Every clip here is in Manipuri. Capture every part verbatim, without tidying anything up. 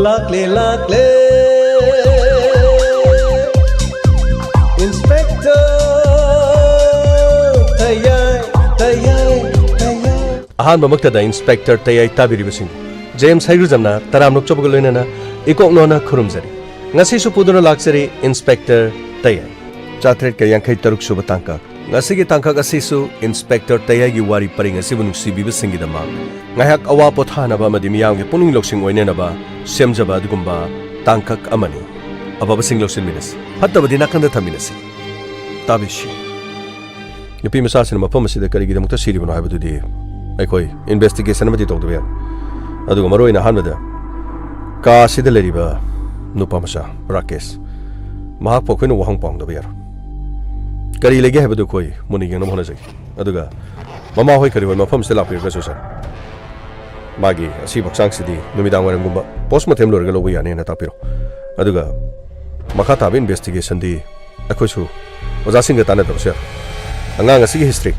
ꯂꯥꯛꯂꯦ, ꯂꯥꯛꯂꯦ, Inspector ꯇꯌꯥꯏ, ꯇꯌꯥꯏ, ꯇꯌꯥꯏ꯫ ꯑꯍꯥꯟꯕꯃꯛꯇꯗ Inspector ꯇꯌꯥꯏ ꯇꯥꯕꯤꯔꯤꯕꯁꯤꯡ, ꯖꯦꯝꯁ ꯍꯩꯒ꯭ꯔꯨꯖꯝꯅ ꯇꯔꯥꯝ ꯅꯣꯛꯆꯕꯒ ꯂꯣꯏꯅꯅ ꯏꯀꯣꯛ ꯅꯣꯟꯅ ꯈꯨꯔꯨꯝꯖꯔꯤ꯫ ꯉꯁꯤꯁꯨ ꯄꯨꯗꯨꯅ ꯂꯥꯛꯆꯔꯤ Inspector ꯇꯌꯥꯏ꯫ ꯆꯥꯇ꯭ꯔꯦꯠꯀ ꯌꯥꯡꯈꯩ ꯇꯔꯨꯛ ꯁꯨꯕ ꯇꯥꯡꯀꯛ꯫ ꯉꯁꯤꯒꯤ ꯇꯥꯡꯀꯛ ꯑꯁꯤꯁꯨ Inspector ꯇꯌꯥꯏꯒꯤ ꯋꯥꯔꯤ ꯄꯔꯤꯡ ꯑꯁꯤꯕꯨ ꯅꯨꯡꯁꯤꯕꯤꯕꯁꯤꯡꯒꯤꯗꯃꯛ ꯉꯥꯏꯍꯥꯛ ꯑꯋꯥ ꯄꯣꯊꯥꯅꯕ ꯑꯃꯗꯤ ꯃꯤꯌꯥꯝꯒꯤ ꯄꯨꯛꯅꯤꯡ ꯂꯧꯁꯤꯡ ꯑꯣꯏꯅꯅꯕ ꯁꯦꯝꯖꯕ ꯑꯗꯨꯒꯨꯝꯕ ꯇꯥꯡꯀꯛ ꯑꯃꯅꯤ꯫ ꯑꯐꯕꯁꯤꯡ ꯂꯧꯁꯤꯟꯃꯤꯟꯅꯁꯤ, ꯐꯠꯇꯕꯗꯤ ꯅꯥꯀꯟꯗ ꯊꯝꯃꯤꯟꯅꯁꯤ꯫ ꯇꯥꯕꯤꯁꯤ꯫ ꯅꯨꯄꯤ ꯃꯆꯥꯁꯤꯅ ꯃꯐꯝ ꯑꯁꯤꯗ ꯀꯔꯤꯒꯤꯗꯃꯛꯇ ꯁꯤꯔꯤꯕꯅꯣ ꯍꯥꯏꯕꯗꯨꯗꯤ ꯑꯩꯈꯣꯏ investigation ꯑꯃꯗꯤ ꯇꯧꯗꯕ ꯌꯥꯔꯣꯏ꯫ ꯑꯗꯨꯒ ꯃꯔꯨ ꯑꯣꯏꯅ ꯑꯍꯥꯟꯕꯗ ꯀꯥ ꯑꯁꯤꯗ ꯂꯩꯔꯤꯕ ꯅꯨꯄꯥ ꯃꯆꯥ ꯔꯥꯀꯦꯁ, ꯃꯍꯥꯛꯄꯨ ꯑꯩꯈꯣꯏꯅ ꯋꯥꯍꯪ ꯄꯥꯎꯍꯪꯗꯕ ꯌꯥꯔꯣꯏ꯫ ꯀꯔꯤ ꯂꯩꯒꯦ ꯍꯥꯏꯕꯗꯨ ꯑꯩꯈꯣꯏ ꯃꯨꯟꯅ ꯌꯦꯡꯅꯕ ꯍꯣꯠꯅꯖꯒꯦ꯫ ꯑꯗꯨꯒ ꯃꯃꯥ ꯍꯣꯏ ꯀꯔꯤ ꯍꯣꯏ ꯃꯐꯝꯁꯤꯗ ꯂꯥꯛꯄꯤꯔꯒꯁꯨ, ꯁꯥꯔ, ꯃꯥꯒꯤ ꯑꯁꯤꯕ ꯍꯛꯆꯥꯡꯁꯤꯗꯤ ꯅꯨꯃꯤꯗꯥꯡ ꯋꯥꯏꯔꯝꯒꯨꯝꯕ post mortem ꯂꯣꯏꯔꯒ ꯂꯧꯕ ꯌꯥꯅꯤꯅ ꯇꯥꯛꯄꯤꯔꯣ꯫ ꯑꯗꯨꯒ ꯃꯈꯥ ꯇꯥꯕ investigationꯗꯤ ꯑꯩꯈꯣꯏꯁꯨ ꯑꯣꯖꯥꯁꯤꯡꯒ ꯇꯥꯟꯅꯗꯕꯁꯨ ꯌꯥꯔꯣꯏ꯫ ꯑꯉꯥꯡ ꯑꯁꯤꯒꯤ history,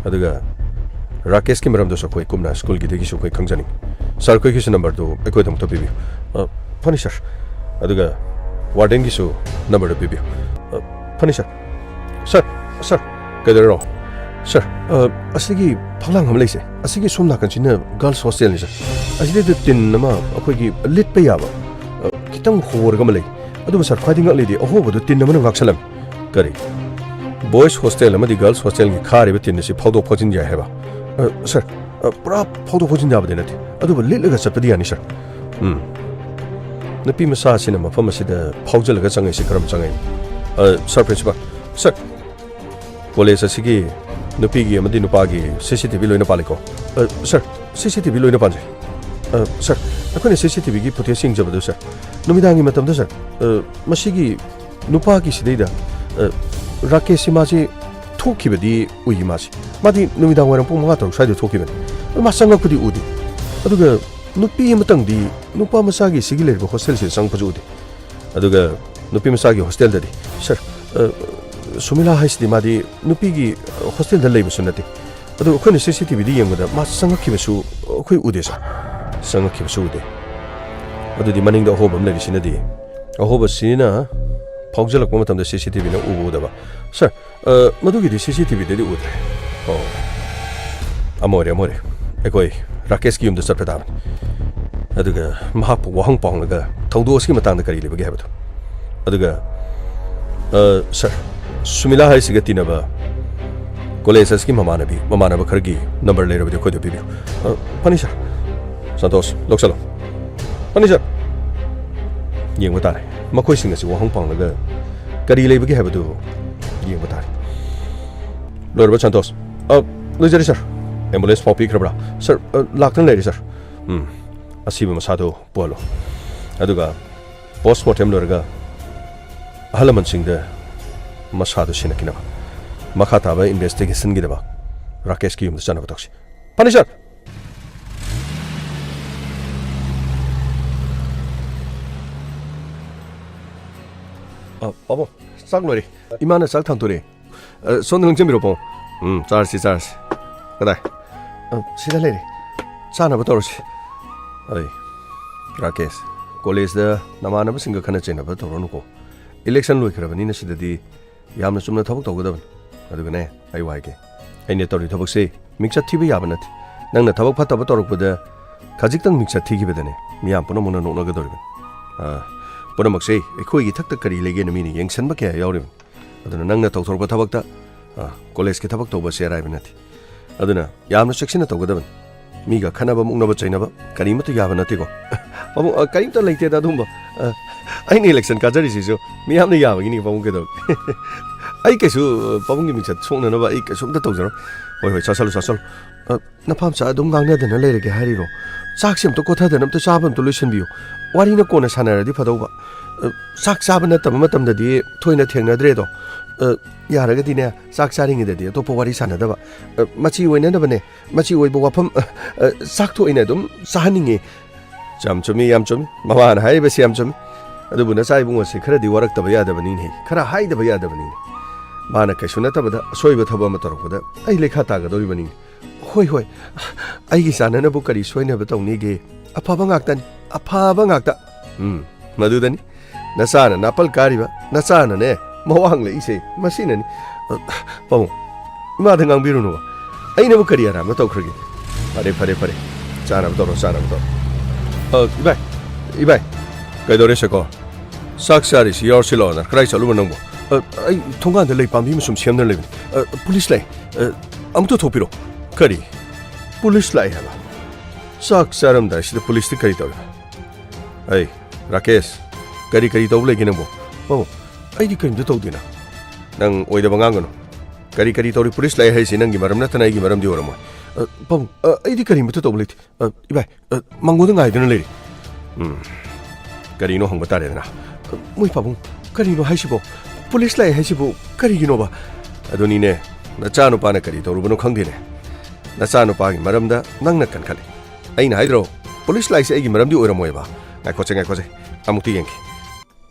ꯑꯗꯨꯒ ꯔꯥꯀꯦꯁꯀꯤ ꯃꯔꯝꯗꯁꯨ ꯑꯩꯈꯣꯏ ꯀꯨꯞꯅ ꯁ꯭ꯀꯨꯜꯒꯤꯗꯒꯤꯁꯨ ꯑꯩꯈꯣꯏ ꯈꯪꯖꯅꯤꯡꯉꯤ꯫ ꯁꯥꯔ, ꯑꯩꯈꯣꯏꯒꯤꯁꯨ numberꯗꯨ ꯑꯩꯈꯣꯏꯗꯃꯛꯇ ꯄꯤꯕꯤꯌꯨ꯫ ꯑ, ꯐꯅꯤ, ꯁꯥꯔ꯫ ꯑꯗꯨꯒ wardenꯒꯤꯁꯨ numberꯗꯨ ꯄꯤꯕꯤꯌꯨ꯫ ꯑ, ꯐꯅꯤ, ꯁꯥꯔ꯫ ꯁꯥꯔ, ꯁꯥꯔ, ꯀꯩꯗꯧꯔꯣ? ꯁꯥꯔ, ꯑ, ꯑꯁꯤꯒꯤ ꯐꯛꯂꯥꯡ ꯑꯃ ꯂꯩꯁꯦ, ꯑꯁꯤꯒꯤ ꯁꯣꯝ ꯅꯥꯀꯟꯁꯤꯅ girls hostelꯅꯤ, ꯁꯥꯔ꯫ ꯑꯁꯤꯗꯩꯗ ꯇꯤꯟ ꯑꯃ ꯑꯩꯈꯣꯏꯒꯤ ꯂꯤꯠꯄ ꯌꯥꯕ, ꯑ, ꯈꯤꯇꯪ ꯍꯣꯔꯒ ꯑꯃ ꯂꯩ꯫ ꯑꯗꯨꯕꯨ ꯁꯥꯔ, ꯈ꯭ꯋꯥꯏꯗꯒꯤ ꯉꯛꯂꯤꯗꯤ ꯑꯍꯣꯕꯗꯨ ꯇꯤꯟ ꯑꯃꯅ ꯉꯥꯛꯁꯜꯂꯝꯃꯤ꯫ ꯀꯔꯤ? Boys hostel ꯑꯃꯗꯤ girls hostelꯒꯤ ꯈꯥꯔꯤꯕ ꯇꯤꯟ ꯑꯁꯤ ꯐꯥꯎꯗꯣꯛ ꯐꯥꯎꯖꯤꯟ ꯌꯥꯏ ꯍꯥꯏꯕ? ꯑ, ꯁꯥꯔ, ꯑ, ꯄꯨꯔꯥ ꯐꯥꯎꯗꯣꯛ ꯐꯥꯎꯖꯤꯟ ꯌꯥꯕꯗꯤ ꯅꯠꯇꯦ, ꯑꯗꯨꯕꯨ ꯂꯤꯠꯂꯒ ꯆꯠꯄꯗꯤ ꯌꯥꯅꯤ, ꯁꯥꯔ꯫ ꯎꯝ꯫ ꯅꯨꯄꯤ ꯃꯆꯥ ꯑꯁꯤꯅ ꯃꯐꯝ ꯑꯁꯤꯗ ꯐꯥꯎꯖꯜꯂꯒ ꯆꯪꯉꯛꯏꯁꯤ ꯀꯔꯝ ꯆꯪꯉꯛꯏꯅꯣ? ꯑ, ꯁꯥꯔ ꯄ꯭ꯔꯤꯟꯁꯤꯄꯥꯜ, ꯁꯥꯔ, ꯀꯣꯂꯦꯖ ꯑꯁꯤꯒꯤ ꯅꯨꯄꯤꯒꯤ ꯑꯃꯗꯤ ꯅꯨꯄꯥꯒꯤ CCTV ꯂꯣꯏꯅ ꯄꯥꯜꯂꯤꯀꯣ? ꯑ, ꯁꯥꯔ, CCTV ꯂꯣꯏꯅ ꯄꯥꯟꯖꯩ꯫ ꯑ, ꯁꯥꯔ, ꯑꯩꯈꯣꯏꯅ CCTVꯒꯤ footage ꯌꯦꯡꯖꯕꯗꯨ, ꯁꯥꯔ, ꯅꯨꯃꯤꯗꯥꯡꯒꯤ ꯃꯇꯝꯗ, ꯁꯥꯔ, ꯑ, ꯃꯁꯤꯒꯤ ꯅꯨꯄꯥꯒꯤ ꯁꯤꯗꯩꯗ, ꯑ, ꯔꯥꯀꯦꯁꯁꯤ ꯃꯥꯁꯤ ꯊꯣꯛꯈꯤꯕꯗꯤ ꯎꯏ ꯃꯥꯁꯤ꯫ ꯃꯥꯗꯤ ꯅꯨꯃꯤꯗꯥꯡ ꯋꯥꯏꯔꯝ ꯄꯨꯡ ꯃꯉꯥ ꯇꯔꯨꯛ ꯁ꯭ꯋꯥꯏꯗ ꯊꯣꯛꯈꯤꯕꯅꯤ꯫ ꯑꯗꯨ ꯃꯥ ꯆꯪꯉꯛꯄꯗꯤ ꯎꯗꯦ꯫ ꯑꯗꯨꯒ ꯅꯨꯄꯤ ꯑꯃꯇꯪꯗꯤ ꯅꯨꯄꯥ ꯃꯆꯥꯒꯤ ꯁꯤꯒꯤ ꯂꯩꯔꯤꯕ hostelꯁꯤꯗ ꯆꯪꯉꯛꯄꯁꯨ ꯎꯗꯦ꯫ ꯑꯗꯨꯒ ꯅꯨꯄꯤ ꯃꯆꯥꯒꯤ hostelꯗꯗꯤ, "ꯁꯥꯔ, ꯑ, ꯁꯨꯃꯤꯂꯥ ꯍꯥꯏꯁꯤꯗꯤ ꯃꯥꯗꯤ ꯅꯨꯄꯤꯒꯤ hostelꯗ ꯂꯩꯕꯁꯨ ꯅꯠꯇꯦ꯫ ꯑꯗꯨ ꯑꯩꯈꯣꯏꯅ CCTVꯗ ꯌꯦꯡꯕꯗ ꯃꯥ ꯆꯪꯉꯛꯈꯤꯕꯁꯨ ꯑꯩꯈꯣꯏ ꯎꯗꯦ, ꯁꯥꯔ꯫ ꯆꯪꯉꯛꯈꯤꯕꯁꯨ ꯎꯗꯦ"꯫ ꯑꯗꯨꯗꯤ ꯃꯅꯤꯡꯗ ꯑꯍꯣꯕ ꯑꯃ ꯂꯩꯔꯤꯁꯤꯅꯗꯤ? ꯑꯍꯣꯕꯁꯤꯅ ꯐꯥꯎꯖꯜꯂꯛꯄ ꯃꯇꯝꯗ ꯁꯤ ꯁꯤ ꯇꯤ ꯚꯤꯅ ꯎꯕ ꯎꯗꯕ? ꯁꯥꯔ, ꯑ, ꯃꯗꯨꯒꯤꯗꯤ ꯁꯤ ꯁꯤ ꯇꯤ ꯚꯤꯗꯗꯤ ꯎꯗ꯭ꯔꯦ꯫ ꯑꯣ, ꯑꯃ ꯑꯣꯏꯔꯦ, ꯑꯃ ꯑꯣꯏꯔꯦ꯫ ꯑꯩꯈꯣꯏ ꯔꯥꯀꯦꯁꯀꯤ ꯌꯨꯝꯗ ꯆꯠꯄ ꯇꯥꯕꯅꯤ꯫ ꯑꯗꯨꯒ ꯃꯍꯥꯛꯄꯨ ꯋꯥꯍꯪ ꯄꯥꯎꯍꯪꯂꯒ ꯊꯧꯗꯣꯛ ꯑꯁꯤꯒꯤ ꯃꯇꯥꯡꯗ ꯀꯔꯤ ꯂꯩꯕꯒꯦ ꯍꯥꯏꯕꯗꯨ꯫ ꯑꯗꯨꯒ, ꯑ, ꯁꯥꯔ, ꯁꯨꯃꯤꯂꯥ ꯍꯥꯏꯁꯤꯒ ꯇꯤꯟꯅꯕ ꯀꯣꯂꯦꯖ ꯑꯁꯤꯒꯤ ꯃꯃꯥꯟꯅꯕꯤ, ꯃꯃꯥꯟꯅꯕ ꯈꯔꯒꯤ ꯅꯝꯕꯔ ꯂꯩꯔꯕꯗꯤ ꯑꯩꯈꯣꯏꯗ ꯄꯤꯕꯤꯌꯨ꯫ ꯑ, ꯐꯅꯤ, ꯁꯥꯔ꯫ ꯁꯟꯇꯣꯁ, ꯂꯧꯁꯜꯂꯣ꯫ ꯐꯅꯤ, ꯁꯥꯔ꯫ ꯌꯦꯡꯕ ꯇꯥꯔꯦ꯫ ꯃꯈꯣꯏꯁꯤꯡ ꯑꯁꯤ ꯋꯥꯍꯪ ꯄꯥꯡꯂꯒ ꯀꯔꯤ ꯂꯩꯕꯒꯦ ꯍꯥꯏꯕꯗꯨ ꯌꯦꯡꯕ ꯇꯥꯔꯦ꯫ ꯂꯣꯏꯔꯕ, ꯁꯟꯇꯣꯁ? ꯑ, ꯂꯣꯏꯖꯔꯦ, ꯁꯥꯔ꯫ ꯑꯦꯝꯕꯨꯂꯦꯟꯁ ꯐꯥꯎ ꯄꯤꯈ꯭ꯔꯕ꯭ꯔꯥ? ꯁꯥꯔ, ꯑ, ꯂꯥꯛꯇꯨꯅ ꯂꯩꯔꯦ, ꯁꯥꯔ꯫ ꯎꯝ, ꯑꯁꯤꯕ ꯃꯁꯥꯗꯨ ꯄꯨꯍꯜꯂꯣ꯫ ꯑꯗꯨꯒ ꯄꯣꯁꯃꯣꯔꯇꯦꯝ ꯂꯣꯏꯔꯒ ꯑꯍꯜ ꯂꯃꯟꯁꯤꯡꯗ ꯃꯁꯥꯗꯨ ꯁꯤꯟꯅꯈꯤꯅꯕ, ꯃꯈꯥ ꯇꯥꯕ ꯏꯟꯚꯦꯁꯇꯤꯒꯦꯁꯟꯒꯤꯗꯃꯛ ꯔꯥꯀꯦꯁꯀꯤ ꯌꯨꯝꯗ ꯆꯠꯅꯕ ꯇꯧꯁꯤ꯫ ꯐꯅꯤ, ꯁꯥꯔ꯫ ꯑ, ꯄꯥꯕꯨꯡ, ꯆꯥꯛ ꯂꯣꯏꯔꯦ꯫ ꯏꯃꯥꯅ ꯆꯥꯛ ꯊꯥꯡꯗꯣꯔꯛꯑꯦ꯫ ꯑ, ꯁꯣꯝꯗ ꯂꯪꯁꯤꯟꯕꯤꯔꯣ, ꯄꯥꯕꯨꯡ꯫ ꯎꯝ, ꯆꯥꯔꯁꯤ, ꯆꯥꯔꯁꯤ꯫ ꯀꯗꯥꯏ? ꯑ, ꯁꯤꯗ ꯂꯩꯔꯦ꯫ ꯆꯥꯅꯕ ꯇꯧꯔꯁꯤ꯫ ꯑꯩ, ꯔꯥꯀꯦꯁ, ꯀꯣꯂꯦꯖꯇ ꯅꯃꯥꯟꯅꯕꯁꯤꯡꯒ ꯈꯠꯅ ꯆꯩꯅꯕ ꯇꯧꯔꯅꯨꯀꯣ꯫ ꯏꯂꯦꯛꯁꯟ ꯂꯣꯏꯈ꯭ꯔꯕꯅꯤꯅ ꯁꯤꯗꯗꯤ ꯌꯥꯝꯅ ꯆꯨꯝꯅ ꯊꯕꯛ ꯇꯧꯒꯗꯕꯅꯤ꯫ ꯑꯗꯨꯒꯅꯦ, ꯑꯩ ꯋꯥ ꯍꯥꯏꯒꯦ꯫ ꯑꯩꯅ ꯇꯧꯔꯤ ꯊꯕꯛꯁꯦ ꯃꯤꯡꯆꯠ ꯊꯤꯕ ꯌꯥꯕ ꯅꯠꯇꯦ꯫ ꯅꯪꯅ ꯊꯕꯛ ꯐꯠꯇꯕ ꯇꯧꯔꯛꯄꯗ ꯈꯖꯤꯛꯇꯪ ꯃꯤꯡꯆꯠ ꯊꯤꯈꯤꯕꯗꯅꯦ, ꯃꯤꯌꯥꯝ ꯄꯨꯝꯅꯃꯛꯅ ꯅꯣꯛꯅꯒꯗꯧꯔꯤꯕꯅꯤ꯫ ꯑ, ꯄꯨꯝꯅꯃꯛꯁꯦ ꯑꯩꯈꯣꯏꯒꯤ ꯏꯊꯛꯇ ꯀꯔꯤ ꯂꯩꯒꯦꯅ ꯃꯤꯅ ꯌꯦꯡꯁꯟꯕ ꯀꯌꯥ ꯌꯥꯎꯔꯤꯕꯅꯤ꯫ ꯑꯗꯨꯅ ꯅꯪꯅ ꯇꯧꯊꯣꯔꯛꯄ ꯊꯕꯛꯇ, ꯑ, ꯀꯣꯂꯦꯖꯀꯤ ꯊꯕꯛ ꯇꯧꯕ ꯑꯁꯤ ꯑꯔꯥꯏꯕ ꯅꯠꯇꯦ꯫ ꯑꯗꯨꯅ ꯌꯥꯝꯅ ꯆꯦꯛꯁꯤꯟꯅ ꯇꯧꯒꯗꯕꯅꯤ꯫ ꯃꯤꯒ ꯈꯠꯅꯕ, ꯃꯨꯛꯅꯕ, ꯆꯩꯅꯕ ꯀꯔꯤꯃꯠꯇ ꯌꯥꯕ ꯅꯠꯇꯦꯀꯣ꯫ ꯄꯥꯕꯨꯡ, ꯑ, ꯀꯔꯤꯝꯇ ꯂꯩꯇꯦꯗ ꯑꯗꯨꯒꯨꯝꯕ꯫ ꯑ, ꯑꯩꯅ ꯏꯂꯦꯛꯁꯟ ꯀꯥꯖꯔꯤꯁꯤꯁꯨ ꯃꯤꯌꯥꯝꯅ ꯌꯥꯕꯒꯤꯅꯤ, ꯄꯥꯕꯨꯡ, ꯀꯩꯗꯧꯔꯒꯦ? ꯑꯩ ꯀꯩꯁꯨ, ꯑ, ꯄꯥꯕꯨꯡꯒꯤ ꯃꯤꯡꯆꯠ ꯁꯣꯛꯅꯅꯕ ꯑꯩ ꯀꯩꯁꯨꯝꯇ ꯇꯧꯖꯔꯣꯏ꯫ ꯍꯣꯏ, ꯍꯣꯏ, ꯆꯥꯁꯜꯂꯨ, ꯆꯥꯁꯜꯂꯨ꯫ ꯑ, ꯅꯄꯥꯝꯆꯥ ꯑꯗꯨꯝ ꯉꯥꯡꯅꯗꯅ ꯂꯩꯔꯒꯦ ꯍꯥꯏꯔꯤꯔꯣ? ꯆꯥꯛꯁꯦ ꯑꯝꯇ ꯀꯣꯊꯗꯅ ꯑꯝꯇ ꯆꯥꯕ ꯑꯝꯇ ꯂꯣꯏꯁꯤꯟꯕꯤꯌꯨ꯫ ꯋꯥꯔꯤꯅ ꯀꯣꯟꯅ ꯁꯥꯟꯅꯔꯗꯤ ꯐꯗꯧꯕ꯫ ꯑ, ꯆꯥꯛ ꯆꯥꯕ ꯅꯠꯇꯕ ꯃꯇꯝꯗꯗꯤ ꯊꯣꯏꯅ ꯊꯦꯡꯅꯗ꯭ꯔꯦꯗꯣ꯫ ꯑ, ꯌꯥꯔꯒꯗꯤꯅꯦ, ꯆꯥꯛ ꯆꯥꯔꯤꯉꯩꯗꯗꯤ ꯑꯇꯣꯞꯄ ꯋꯥꯔꯤ ꯁꯥꯟꯅꯗꯕ꯫ ꯑ, ꯃꯆꯤ ꯑꯣꯏꯅꯅꯕꯅꯦ, ꯃꯆꯤ ꯑꯣꯏꯕ ꯋꯥꯐꯝ, ꯑ, ꯑ, ꯆꯥꯛꯇ ꯑꯣꯏꯅ ꯑꯗꯨꯝ ꯆꯥꯍꯟꯅꯤꯡꯉꯦ꯫ ꯌꯥꯝ ꯆꯨꯝꯃꯤ, ꯌꯥꯝ ꯆꯨꯝꯃꯤ꯫ ꯃꯃꯥꯅ ꯍꯥꯏꯔꯤꯕꯁꯤ ꯌꯥꯝ ꯆꯨꯝꯃꯤ꯫ ꯑꯗꯨꯕꯨ ꯅꯆꯥ ꯏꯕꯨꯡꯉꯣꯁꯦ ꯈꯔꯗꯤ ꯋꯥꯔꯛꯇꯕ ꯌꯥꯗꯕꯅꯤꯅꯦ, ꯈꯔ ꯍꯥꯏꯗꯕ ꯌꯥꯗꯕꯅꯤꯅꯦ꯫ ꯃꯥꯅ ꯀꯩꯁꯨ ꯅꯠꯇꯕꯗ ꯑꯁꯣꯏꯕ ꯊꯕꯛ ꯑꯃ ꯇꯧꯔꯛꯄꯗ ꯑꯩ ꯂꯩꯈꯥ ꯇꯥꯒꯗꯧꯔꯤꯕꯅꯤꯅꯦ꯫ ꯍꯣꯏ, ꯍꯣꯏ꯫ ꯑꯩꯒꯤ ꯆꯥꯅꯅꯕꯨ ꯀꯔꯤ ꯁꯣꯏꯅꯕ ꯇꯧꯅꯤꯒꯦ? ꯑꯐꯕ ꯉꯥꯛꯇꯅꯤ, ꯑꯐꯕ ꯉꯥꯛꯇ꯫ ꯎꯝ, ꯃꯗꯨꯗꯅꯤ꯫ ꯅꯆꯥꯅ ꯅꯥꯄꯜ ꯀꯥꯔꯤꯕ, ꯅꯆꯥꯅꯅꯦ ꯃꯋꯥꯡꯂꯛꯏꯁꯦ, ꯃꯁꯤꯅꯅꯤ꯫ ꯑ, ꯄꯥꯕꯨꯡ, ꯏꯃꯥꯗ ꯉꯥꯡꯕꯤꯔꯨꯅꯨ꯫ ꯑꯩꯅꯕꯨ ꯀꯔꯤ ꯑꯔꯥꯟꯕ ꯇꯧꯈ꯭ꯔꯒꯦ? ꯐꯔꯦ, ꯐꯔꯦ, ꯐꯔꯦ꯫ ꯆꯥꯅꯕ ꯇꯧꯔꯣ, ꯆꯥꯅꯕ ꯇꯧꯔꯣ꯫ ꯑ, ꯏꯕꯥꯏ, ꯏꯕꯥꯏ, ꯀꯩꯗꯧꯔꯦ ꯁꯦꯀꯣ? ꯆꯥꯛ ꯆꯥꯔꯤꯁꯤ ꯌꯥꯎꯔꯁꯤ ꯂꯥꯛꯑꯣꯅ꯫ ꯀꯗꯥꯏ ꯆꯠꯂꯨꯕ ꯅꯪꯕꯣ? ꯑ, ꯑꯩ ꯊꯣꯡꯒꯥꯟꯗ ꯂꯩ ꯄꯥꯝꯕꯤ ꯑꯃ ꯁꯨꯝ ꯁꯦꯝꯗꯨꯅ ꯂꯩꯕꯅꯤ꯫ ꯑ, ꯄꯨꯂꯤꯁ ꯂꯥꯛꯑꯦ꯫ ꯑ, ꯑꯃꯨꯛꯇ ꯊꯣꯛꯄꯤꯔꯣ꯫ ꯀꯔꯤ? ꯄꯨꯂꯤꯁ ꯂꯥꯛꯑꯦ ꯍꯥꯏꯕ? ꯆꯥꯛ ꯆꯥꯔꯝꯗꯥꯏꯁꯤꯗ ꯄꯨꯂꯤꯁꯇꯤ ꯀꯔꯤ ꯇꯧꯔꯤꯕ? ꯑꯩ, ꯔꯥꯀꯦꯁ, ꯀꯔꯤ ꯀꯔꯤ ꯇꯧꯕ ꯂꯩꯒꯦ ꯅꯪꯕꯣ? ꯄꯥꯕꯨꯡ, ꯑꯩꯗꯤ ꯀꯔꯤꯝꯇ ꯇꯧꯗꯦꯅ꯫ ꯅꯪ ꯑꯣꯏꯗꯕ ꯉꯥꯡꯒꯅꯨ꯫ ꯀꯔꯤ ꯀꯔꯤ ꯇꯧꯔꯤ? ꯄꯨꯂꯤꯁ ꯂꯥꯛꯑꯦ ꯍꯥꯏꯁꯤ ꯅꯪꯒꯤ ꯃꯔꯝ ꯅꯠꯇꯅ ꯑꯩꯒꯤ ꯃꯔꯝꯗꯤ ꯑꯣꯏꯔꯝꯃꯣꯏ꯫ ꯑ, ꯄꯥꯕꯨꯡ, ꯑ, ꯑꯩꯗꯤ ꯀꯔꯤꯃꯠꯇ ꯇꯧꯕ ꯂꯩꯇꯦ꯫ ꯑ, ꯏꯕꯥꯏ, ꯑ, ꯃꯥꯡꯒꯣꯟꯗ ꯉꯥꯏꯗꯨꯅ ꯂꯩꯔꯤ꯫ ꯎꯝ, ꯀꯔꯤꯅꯣ ꯍꯪꯕ ꯇꯥꯔꯦꯗꯅ꯫ ꯑ, ꯃꯣꯏ ꯄꯥꯕꯨꯡ, ꯀꯔꯤꯅꯣ ꯍꯥꯏꯁꯤꯕꯣ? ꯄꯨꯂꯤꯁ ꯂꯥꯛꯑꯦ ꯍꯥꯏꯁꯤꯕꯨ ꯀꯔꯤꯒꯤꯅꯣꯕ? ꯑꯗꯨꯅꯤꯅꯦ, ꯅꯆꯥꯅꯨꯄꯥꯅ ꯀꯔꯤ ꯇꯧꯔꯨꯕꯅꯣ ꯈꯪꯗꯦꯅꯦ꯫ ꯅꯆꯥꯅꯨꯄꯥꯒꯤ ꯃꯔꯝꯗ ꯅꯪꯅ ꯀꯟꯈꯠꯂꯤ꯫ ꯑꯩꯅ ꯍꯥꯏꯗ꯭ꯔꯣ, ꯄꯨꯂꯤꯁ ꯂꯥꯛꯏꯁꯦ ꯑꯩꯒꯤ ꯃꯔꯝꯗꯤ ꯑꯣꯏꯔꯝꯃꯣꯏꯕ꯫ ꯉꯥꯏꯈꯣꯁꯦ, ꯉꯥꯏꯈꯣꯁꯦ, ꯑꯃꯨꯛꯇ ꯌꯦꯡꯒꯦ꯫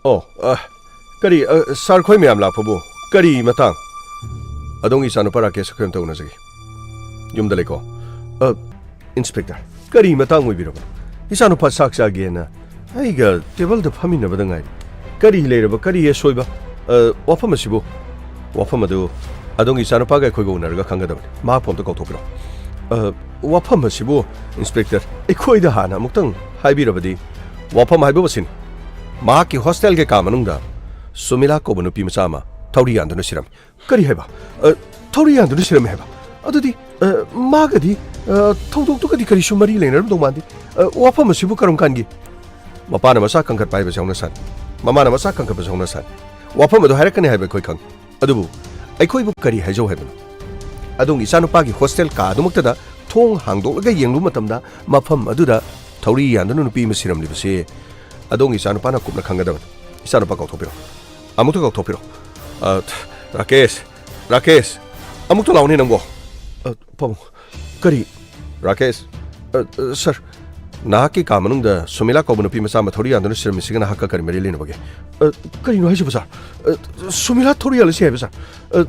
ꯑꯣ, ꯑ, ꯀꯔꯤ, ꯑ, ꯁꯥꯔ ꯈꯣꯏ ꯃꯌꯥꯝ ꯂꯥꯛꯄꯕꯨ ꯀꯔꯤ ꯃꯇꯥꯡ? ꯑꯗꯣꯝꯒꯤ ꯏꯆꯥꯅꯨꯄꯥ ꯔꯥꯀꯦꯁ ꯑꯩꯈꯣꯏ ꯑꯝꯇ ꯎꯅꯖꯒꯦ꯫ ꯌꯨꯝꯗ ꯂꯩꯀꯣ? ꯑ, ꯏꯟꯁꯄꯦꯛꯇꯔ, ꯀꯔꯤ ꯃꯇꯥꯡ ꯑꯣꯏꯕꯤꯔꯕꯅꯣ? ꯏꯆꯥꯅꯨꯄꯥ ꯆꯥꯛ ꯆꯥꯒꯦꯅ ꯑꯩꯒ ꯇꯦꯕꯜꯗ ꯐꯝꯃꯤꯟꯅꯕꯗ ꯉꯥꯏꯔꯤ꯫ ꯀꯔꯤ ꯂꯩꯔꯕ? ꯀꯔꯤ ꯑꯁꯣꯏꯕ? ꯑ, ꯋꯥꯐꯝ ꯑꯁꯤꯕꯨ, ꯋꯥꯐꯝ ꯑꯗꯨ ꯑꯗꯣꯝꯒꯤ ꯏꯆꯥꯅꯨꯄꯥꯒ ꯑꯩꯈꯣꯏꯒ ꯎꯅꯔꯒ ꯈꯪꯒꯗꯕꯅꯤ꯫ ꯃꯍꯥꯛꯄꯨ ꯑꯝꯇ ꯀꯧꯊꯣꯛꯄꯤꯔꯣ꯫ ꯑ, ꯋꯥꯐꯝ ꯑꯁꯤꯕꯨ, ꯏꯟꯁꯄꯦꯛꯇꯔ, ꯑꯩꯈꯣꯏꯗ ꯍꯥꯟꯅ ꯑꯃꯨꯛꯇꯪ ꯍꯥꯏꯕꯤꯔꯕꯗꯤ? ꯋꯥꯐꯝ ꯍꯥꯏꯕꯕꯨ ꯑꯁꯤꯅꯤ꯫ ꯃꯍꯥꯛꯀꯤ ꯍꯣꯁꯇꯦꯜꯒꯤ ꯀꯥ ꯃꯅꯨꯡꯗ ꯁꯨꯃꯤꯂꯥ ꯀꯧꯕ ꯅꯨꯄꯤ ꯃꯆꯥ ꯑꯃ ꯊꯧꯔꯤ ꯌꯥꯟꯗꯨꯅ ꯁꯤꯔꯝꯃꯤ꯫ ꯀꯔꯤ ꯍꯥꯏꯕ? ꯑ, ꯊꯧꯔꯤ ꯌꯥꯟꯗꯨꯅ ꯁꯤꯔꯝꯃꯦ ꯍꯥꯏꯕ? ꯑꯗꯨꯗꯤ, ꯑ, ꯃꯥꯒꯗꯤ, ꯑ, ꯊꯧꯗꯣꯛꯇꯨꯒꯗꯤ ꯀꯔꯤꯁꯨ ꯃꯔꯤ ꯂꯩꯅꯔꯝꯗꯧ ꯃꯥꯟꯗꯦ꯫ ꯑ, ꯋꯥꯐꯝ ꯑꯁꯤꯕꯨ ꯀꯔꯝ ꯀꯥꯟꯒꯤ? ꯃꯄꯥꯅ ꯃꯆꯥ ꯀꯟꯈꯠꯄ ꯍꯥꯏꯕꯁꯤ ꯍꯧꯅ ꯁꯥꯅꯤ꯫ ꯃꯃꯥꯅ ꯃꯆꯥ ꯀꯟꯈꯠꯄꯁꯨ ꯍꯧꯅ ꯁꯥꯅꯤ꯫ ꯋꯥꯐꯝ ꯑꯗꯨ ꯍꯥꯏꯔꯛꯀꯅꯤ ꯍꯥꯏꯕ ꯑꯩꯈꯣꯏ ꯈꯪꯏ꯫ ꯑꯗꯨꯕꯨ ꯑꯩꯈꯣꯏꯕꯨ ꯀꯔꯤ ꯍꯥꯏꯖꯧ ꯍꯥꯏꯕꯅꯣ? ꯑꯗꯣꯝꯒꯤ ꯏꯆꯥꯅꯨꯄꯥꯒꯤ ꯍꯣꯁꯇꯦꯜ ꯀꯥ ꯑꯗꯨꯃꯛꯇꯗ ꯊꯣꯡ ꯍꯥꯡꯗꯣꯛꯂꯒ ꯌꯦꯡꯂꯨꯕ ꯃꯇꯝꯗ ꯃꯐꯝ ꯑꯗꯨꯗ ꯊꯧꯔꯤ ꯌꯥꯟꯗꯨꯅ ꯅꯨꯄꯤ ꯑꯃ ꯁꯤꯔꯝꯂꯤꯕꯁꯤ ꯑꯗꯣꯝꯒꯤ ꯏꯆꯥꯅꯨꯄꯥꯅ ꯀꯨꯞꯅ ꯈꯪꯒꯗꯕꯅꯤ꯫ ꯏꯆꯥꯅꯨꯄꯥ ꯀꯧꯊꯣꯛꯄꯤꯔꯣ꯫ ꯑꯃꯨꯛꯇ ꯀꯧꯊꯣꯛꯄꯤꯔꯣ꯫ ꯑ, ꯔꯥꯀꯦꯁ, ꯔꯥꯀꯦꯁ, ꯑꯃꯨꯛꯇ ꯂꯥꯛꯑꯣꯅꯦ ꯅꯪꯕꯣ꯫ ꯑ, ꯄꯥꯕꯨꯡ, ꯀꯔꯤ? ꯔꯥꯀꯦꯁ, ꯑ, ꯑ, ꯁꯥꯔ, ꯅꯍꯥꯛꯀꯤ ꯀꯥ ꯃꯅꯨꯡꯗ ꯁꯨꯃꯤꯂꯥ ꯀꯧꯕ ꯅꯨꯄꯤ ꯃꯆꯥ ꯑꯃ ꯊꯧꯔꯤ ꯌꯥꯟꯗꯨꯅ ꯁꯤꯔꯝꯃꯤꯁꯤꯒ ꯅꯍꯥꯛꯀ ꯀꯔꯤ ꯃꯔꯤ ꯂꯩꯅꯕꯒꯦ? ꯑ, ꯀꯔꯤꯅꯣ ꯍꯥꯏꯁꯤꯕꯣ, ꯁꯥꯔ? ꯑ, ꯁꯨꯃꯤꯂꯥ ꯊꯧꯔꯤ ꯌꯥꯜꯂꯤꯁꯤ ꯍꯥꯏꯕ, ꯁꯥꯔ? ꯑ,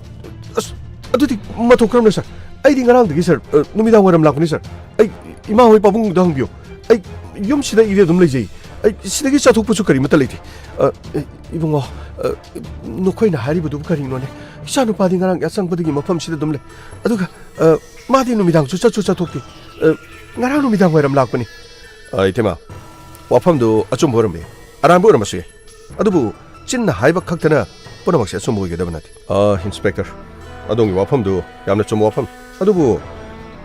ꯑꯁ, ꯑꯗꯨꯗꯤ ꯃꯇꯧ ꯀꯔꯝꯅ, ꯁꯥꯔ? ꯑꯩꯗꯤ ꯉꯔꯥꯡꯗꯒꯤ, ꯁꯥꯔ, ꯑ, ꯅꯨꯃꯤꯗꯥꯡ ꯋꯥꯏꯔꯝ ꯂꯥꯛꯄꯅꯤ, ꯁꯥꯔ꯫ ꯑꯩ ꯏꯃꯥ ꯍꯣꯏ ꯄꯥꯕꯨꯡꯗ ꯍꯪꯕꯤꯌꯨ꯫ ꯑꯩ ꯌꯨꯝꯁꯤꯗ ꯏꯔꯦ ꯑꯗꯨꯝ ꯂꯩꯖꯩ꯫ ꯑꯩ ꯁꯤꯗꯒꯤ ꯆꯠꯊꯣꯛꯄꯁꯨ ꯀꯔꯤꯃꯠꯇ ꯂꯩꯇꯦ꯫ ꯑ, ꯑꯦ, ꯏꯕꯨꯡꯉꯣ, ꯑ, ꯅꯈꯣꯏꯅ ꯍꯥꯏꯔꯤꯕꯗꯨꯕꯨ ꯀꯔꯤꯅꯣꯅꯦ? ꯏꯆꯥꯅꯨꯄꯥꯗꯤ ꯉꯔꯥꯡ ꯌꯥꯆꯪꯕꯗꯒꯤ ꯃꯐꯝꯁꯤꯗ ꯑꯗꯨꯝ ꯂꯩ꯫ ꯑꯗꯨꯒ, ꯑ, ꯃꯥꯗꯤ ꯅꯨꯃꯤꯗꯥꯡꯁꯨ ꯆꯠꯁꯨ ꯆꯠꯊꯣꯛꯇꯦ꯫ ꯑ, ꯉꯔꯥꯡ ꯅꯨꯃꯤꯗꯥꯡ ꯋꯥꯏꯔꯝ ꯂꯥꯛꯄꯅꯤ꯫ ꯑ, ꯏꯇꯩꯃ, ꯋꯥꯐꯝꯗꯨ ꯑꯆꯨꯝꯕ ꯑꯣꯏꯔꯝꯕ ꯌꯥꯏ, ꯑꯔꯥꯟꯕ ꯑꯣꯏꯔꯝꯕꯁꯨ ꯌꯥꯏ꯫ ꯑꯗꯨꯕꯨ ꯆꯤꯟꯅ ꯍꯥꯏꯕ ꯈꯛꯇꯅ ꯄꯨꯝꯅꯃꯛꯁꯦ ꯑꯆꯨꯝꯕ ꯑꯣꯏꯒꯗꯕ ꯅꯠꯇꯦ꯫ ꯑ, ꯏꯟꯁꯄꯦꯛꯇꯔ, ꯑꯗꯣꯝꯒꯤ ꯋꯥꯐꯝꯗꯨ ꯌꯥꯝꯅ ꯆꯨꯝꯕ ꯋꯥꯐꯝ꯫ ꯑꯗꯨꯕꯨ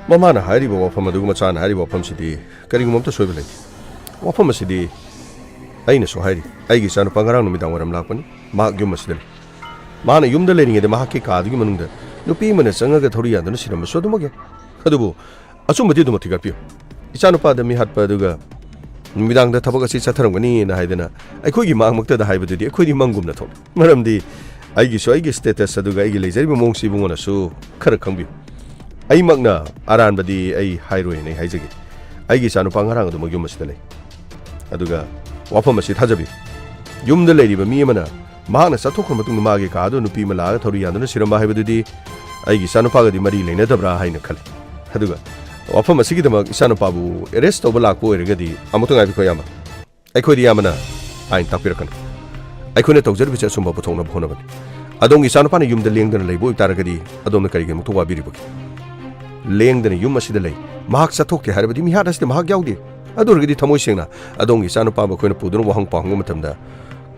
ꯃꯃꯥꯅ ꯍꯥꯏꯔꯤꯕ ꯋꯥꯐꯝ ꯑꯗꯨꯒ ꯃꯆꯥꯅ ꯍꯥꯏꯔꯤꯕ ꯋꯥꯐꯝꯁꯤꯗꯤ ꯀꯔꯤꯒꯨꯝꯕ ꯑꯝꯇ ꯁꯣꯏꯕ ꯂꯩꯇꯦ꯫ ꯋꯥꯐꯝ ꯑꯁꯤꯗꯤ ꯑꯩꯅꯁꯨ ꯍꯥꯏꯔꯤ, ꯑꯩꯒꯤ ꯏꯆꯥꯅꯨꯄꯥ ꯉꯔꯥꯡ ꯅꯨꯃꯤꯗꯥꯡ ꯋꯥꯏꯔꯝ ꯂꯥꯛꯄꯅꯤ, ꯃꯍꯥꯛ ꯌꯨꯝ ꯑꯁꯤꯗ ꯂꯩ꯫ ꯃꯍꯥꯛꯅ ꯌꯨꯝꯗ ꯂꯩꯔꯤꯉꯩꯗ ꯃꯍꯥꯛꯀꯤ ꯀꯥꯗꯨꯒꯤ ꯃꯅꯨꯡꯗ ꯅꯨꯄꯤ ꯑꯃꯅ ꯆꯪꯉꯒ ꯊꯧꯔꯤ ꯌꯥꯟꯗꯨꯅ ꯁꯤꯔꯝꯕꯁꯨ ꯑꯗꯨꯃꯛ ꯌꯥꯏ꯫ ꯑꯗꯨꯕꯨ ꯑꯆꯨꯝꯕꯗꯤ ꯑꯗꯨꯃꯛ ꯊꯤꯒꯠꯄꯤꯌꯨ꯫ ꯏꯆꯥꯅꯨꯄꯥꯗ ꯃꯤꯍꯥꯠꯄ ꯑꯗꯨꯒ ꯅꯨꯃꯤꯗꯥꯡꯗ ꯊꯕꯛ ꯑꯁꯤ ꯆꯠꯊꯔꯝꯒꯅꯤꯅ ꯍꯥꯏꯗꯅ ꯑꯩꯈꯣꯏꯒꯤ ꯃꯥꯡꯃꯛꯇꯗ ꯍꯥꯏꯕꯗꯨꯗꯤ ꯑꯩꯈꯣꯏꯗꯤ ꯃꯪꯒꯨꯝꯅ ꯊꯣꯛꯂꯦ꯫ ꯃꯔꯝꯗꯤ ꯑꯩꯒꯤꯁꯨ ꯑꯩꯒꯤ status ꯑꯗꯨꯒ ꯑꯩꯒꯤ ꯂꯩꯖꯔꯤꯕ ꯃꯑꯣꯡꯁꯤ ꯏꯕꯨꯡꯉꯣꯅꯁꯨ ꯈꯔ ꯈꯪꯕꯤꯌꯨ꯫ ꯑꯩꯃꯛꯅ ꯑꯔꯥꯟꯕꯗꯤ ꯑꯩ ꯍꯥꯏꯔꯣꯏꯅ ꯑꯩ ꯍꯥꯏꯖꯒꯦ꯫ ꯑꯩꯒꯤ ꯏꯆꯥꯅꯨꯄꯥ ꯉꯔꯥꯡ ꯑꯗꯨꯃꯛ ꯌꯨꯝ ꯑꯁꯤꯗ ꯂꯩ꯫ ꯑꯗꯨꯒ ꯋꯥꯐꯝ ꯑꯁꯤ ꯊꯥꯖꯕꯤꯌꯨ, ꯌꯨꯝꯗ ꯂꯩꯔꯤꯕ ꯃꯤ ꯑꯃꯅ ꯃꯍꯥꯛꯅ ꯆꯠꯊꯣꯛꯈ꯭ꯔ ꯃꯇꯨꯡꯗ ꯃꯥꯒꯤ ꯀꯥ ꯑꯗꯨ ꯅꯨꯄꯤ ꯑꯃ ꯂꯥꯛꯑꯒ ꯊꯧꯔꯤ ꯌꯥꯟꯗꯨꯅ ꯁꯤꯔꯝꯕ ꯍꯥꯏꯕꯗꯨꯗꯤ ꯑꯩꯒꯤ ꯏꯆꯥꯅꯨꯄꯥꯒꯗꯤ ꯃꯔꯤ ꯂꯩꯅꯗꯕ꯭ꯔꯥ ꯍꯥꯏꯅ ꯈꯜꯂꯤ꯫ ꯑꯗꯨꯒ ꯋꯥꯐꯝ ꯑꯁꯤꯒꯤꯗꯃꯛ ꯏꯆꯥꯅꯨꯄꯥꯕꯨ arrest ꯇꯧꯕ ꯂꯥꯛꯄ ꯑꯣꯏꯔꯒꯗꯤ ꯑꯃꯨꯛꯇ ꯉꯥꯏꯕꯤꯈꯣ, ꯏꯌꯥꯝꯕ꯫ ꯑꯩꯈꯣꯏꯗꯤ, ꯏꯌꯥꯝꯕꯅ ꯑꯥꯏꯟ ꯇꯥꯛꯄꯤꯔꯛꯀꯅꯤ꯫ ꯑꯩꯈꯣꯏꯅ ꯇꯧꯖꯔꯤꯕꯁꯦ ꯑꯆꯨꯝꯕ ꯄꯨꯊꯣꯛꯅꯕ ꯍꯣꯠꯅꯕꯅꯤ꯫ ꯑꯗꯣꯝꯒꯤ ꯏꯆꯥꯅꯨꯄꯥꯅ ꯌꯨꯝꯗ ꯂꯦꯡꯗꯅ ꯂꯩꯕ ꯑꯣꯏꯇꯥꯔꯒꯗꯤ ꯑꯗꯣꯝꯅ ꯀꯔꯤꯒꯤꯗꯃꯛꯇ ꯋꯥꯕꯤꯔꯤꯕꯒꯦ? ꯂꯦꯡꯗꯅ ꯌꯨꯝ ꯑꯁꯤꯗ ꯂꯩ, ꯃꯍꯥꯛ ꯆꯠꯊꯣꯛꯇꯦ ꯍꯥꯏꯔꯕꯗꯤ ꯃꯤꯍꯥꯠ ꯑꯁꯤꯗ ꯃꯍꯥꯛ ꯌꯥꯎꯗꯦ꯫ ꯑꯗꯨ ꯑꯣꯏꯔꯒꯗꯤ ꯊꯃꯣꯏ ꯁꯦꯡꯅ ꯑꯗꯣꯝꯒꯤ ꯏꯆꯥꯅꯨꯄꯥꯕꯨ ꯑꯩꯈꯣꯏꯅ ꯄꯨꯗꯨꯅ ꯋꯥꯍꯪ ꯄꯥꯎꯍꯪꯕ ꯃꯇꯝꯗ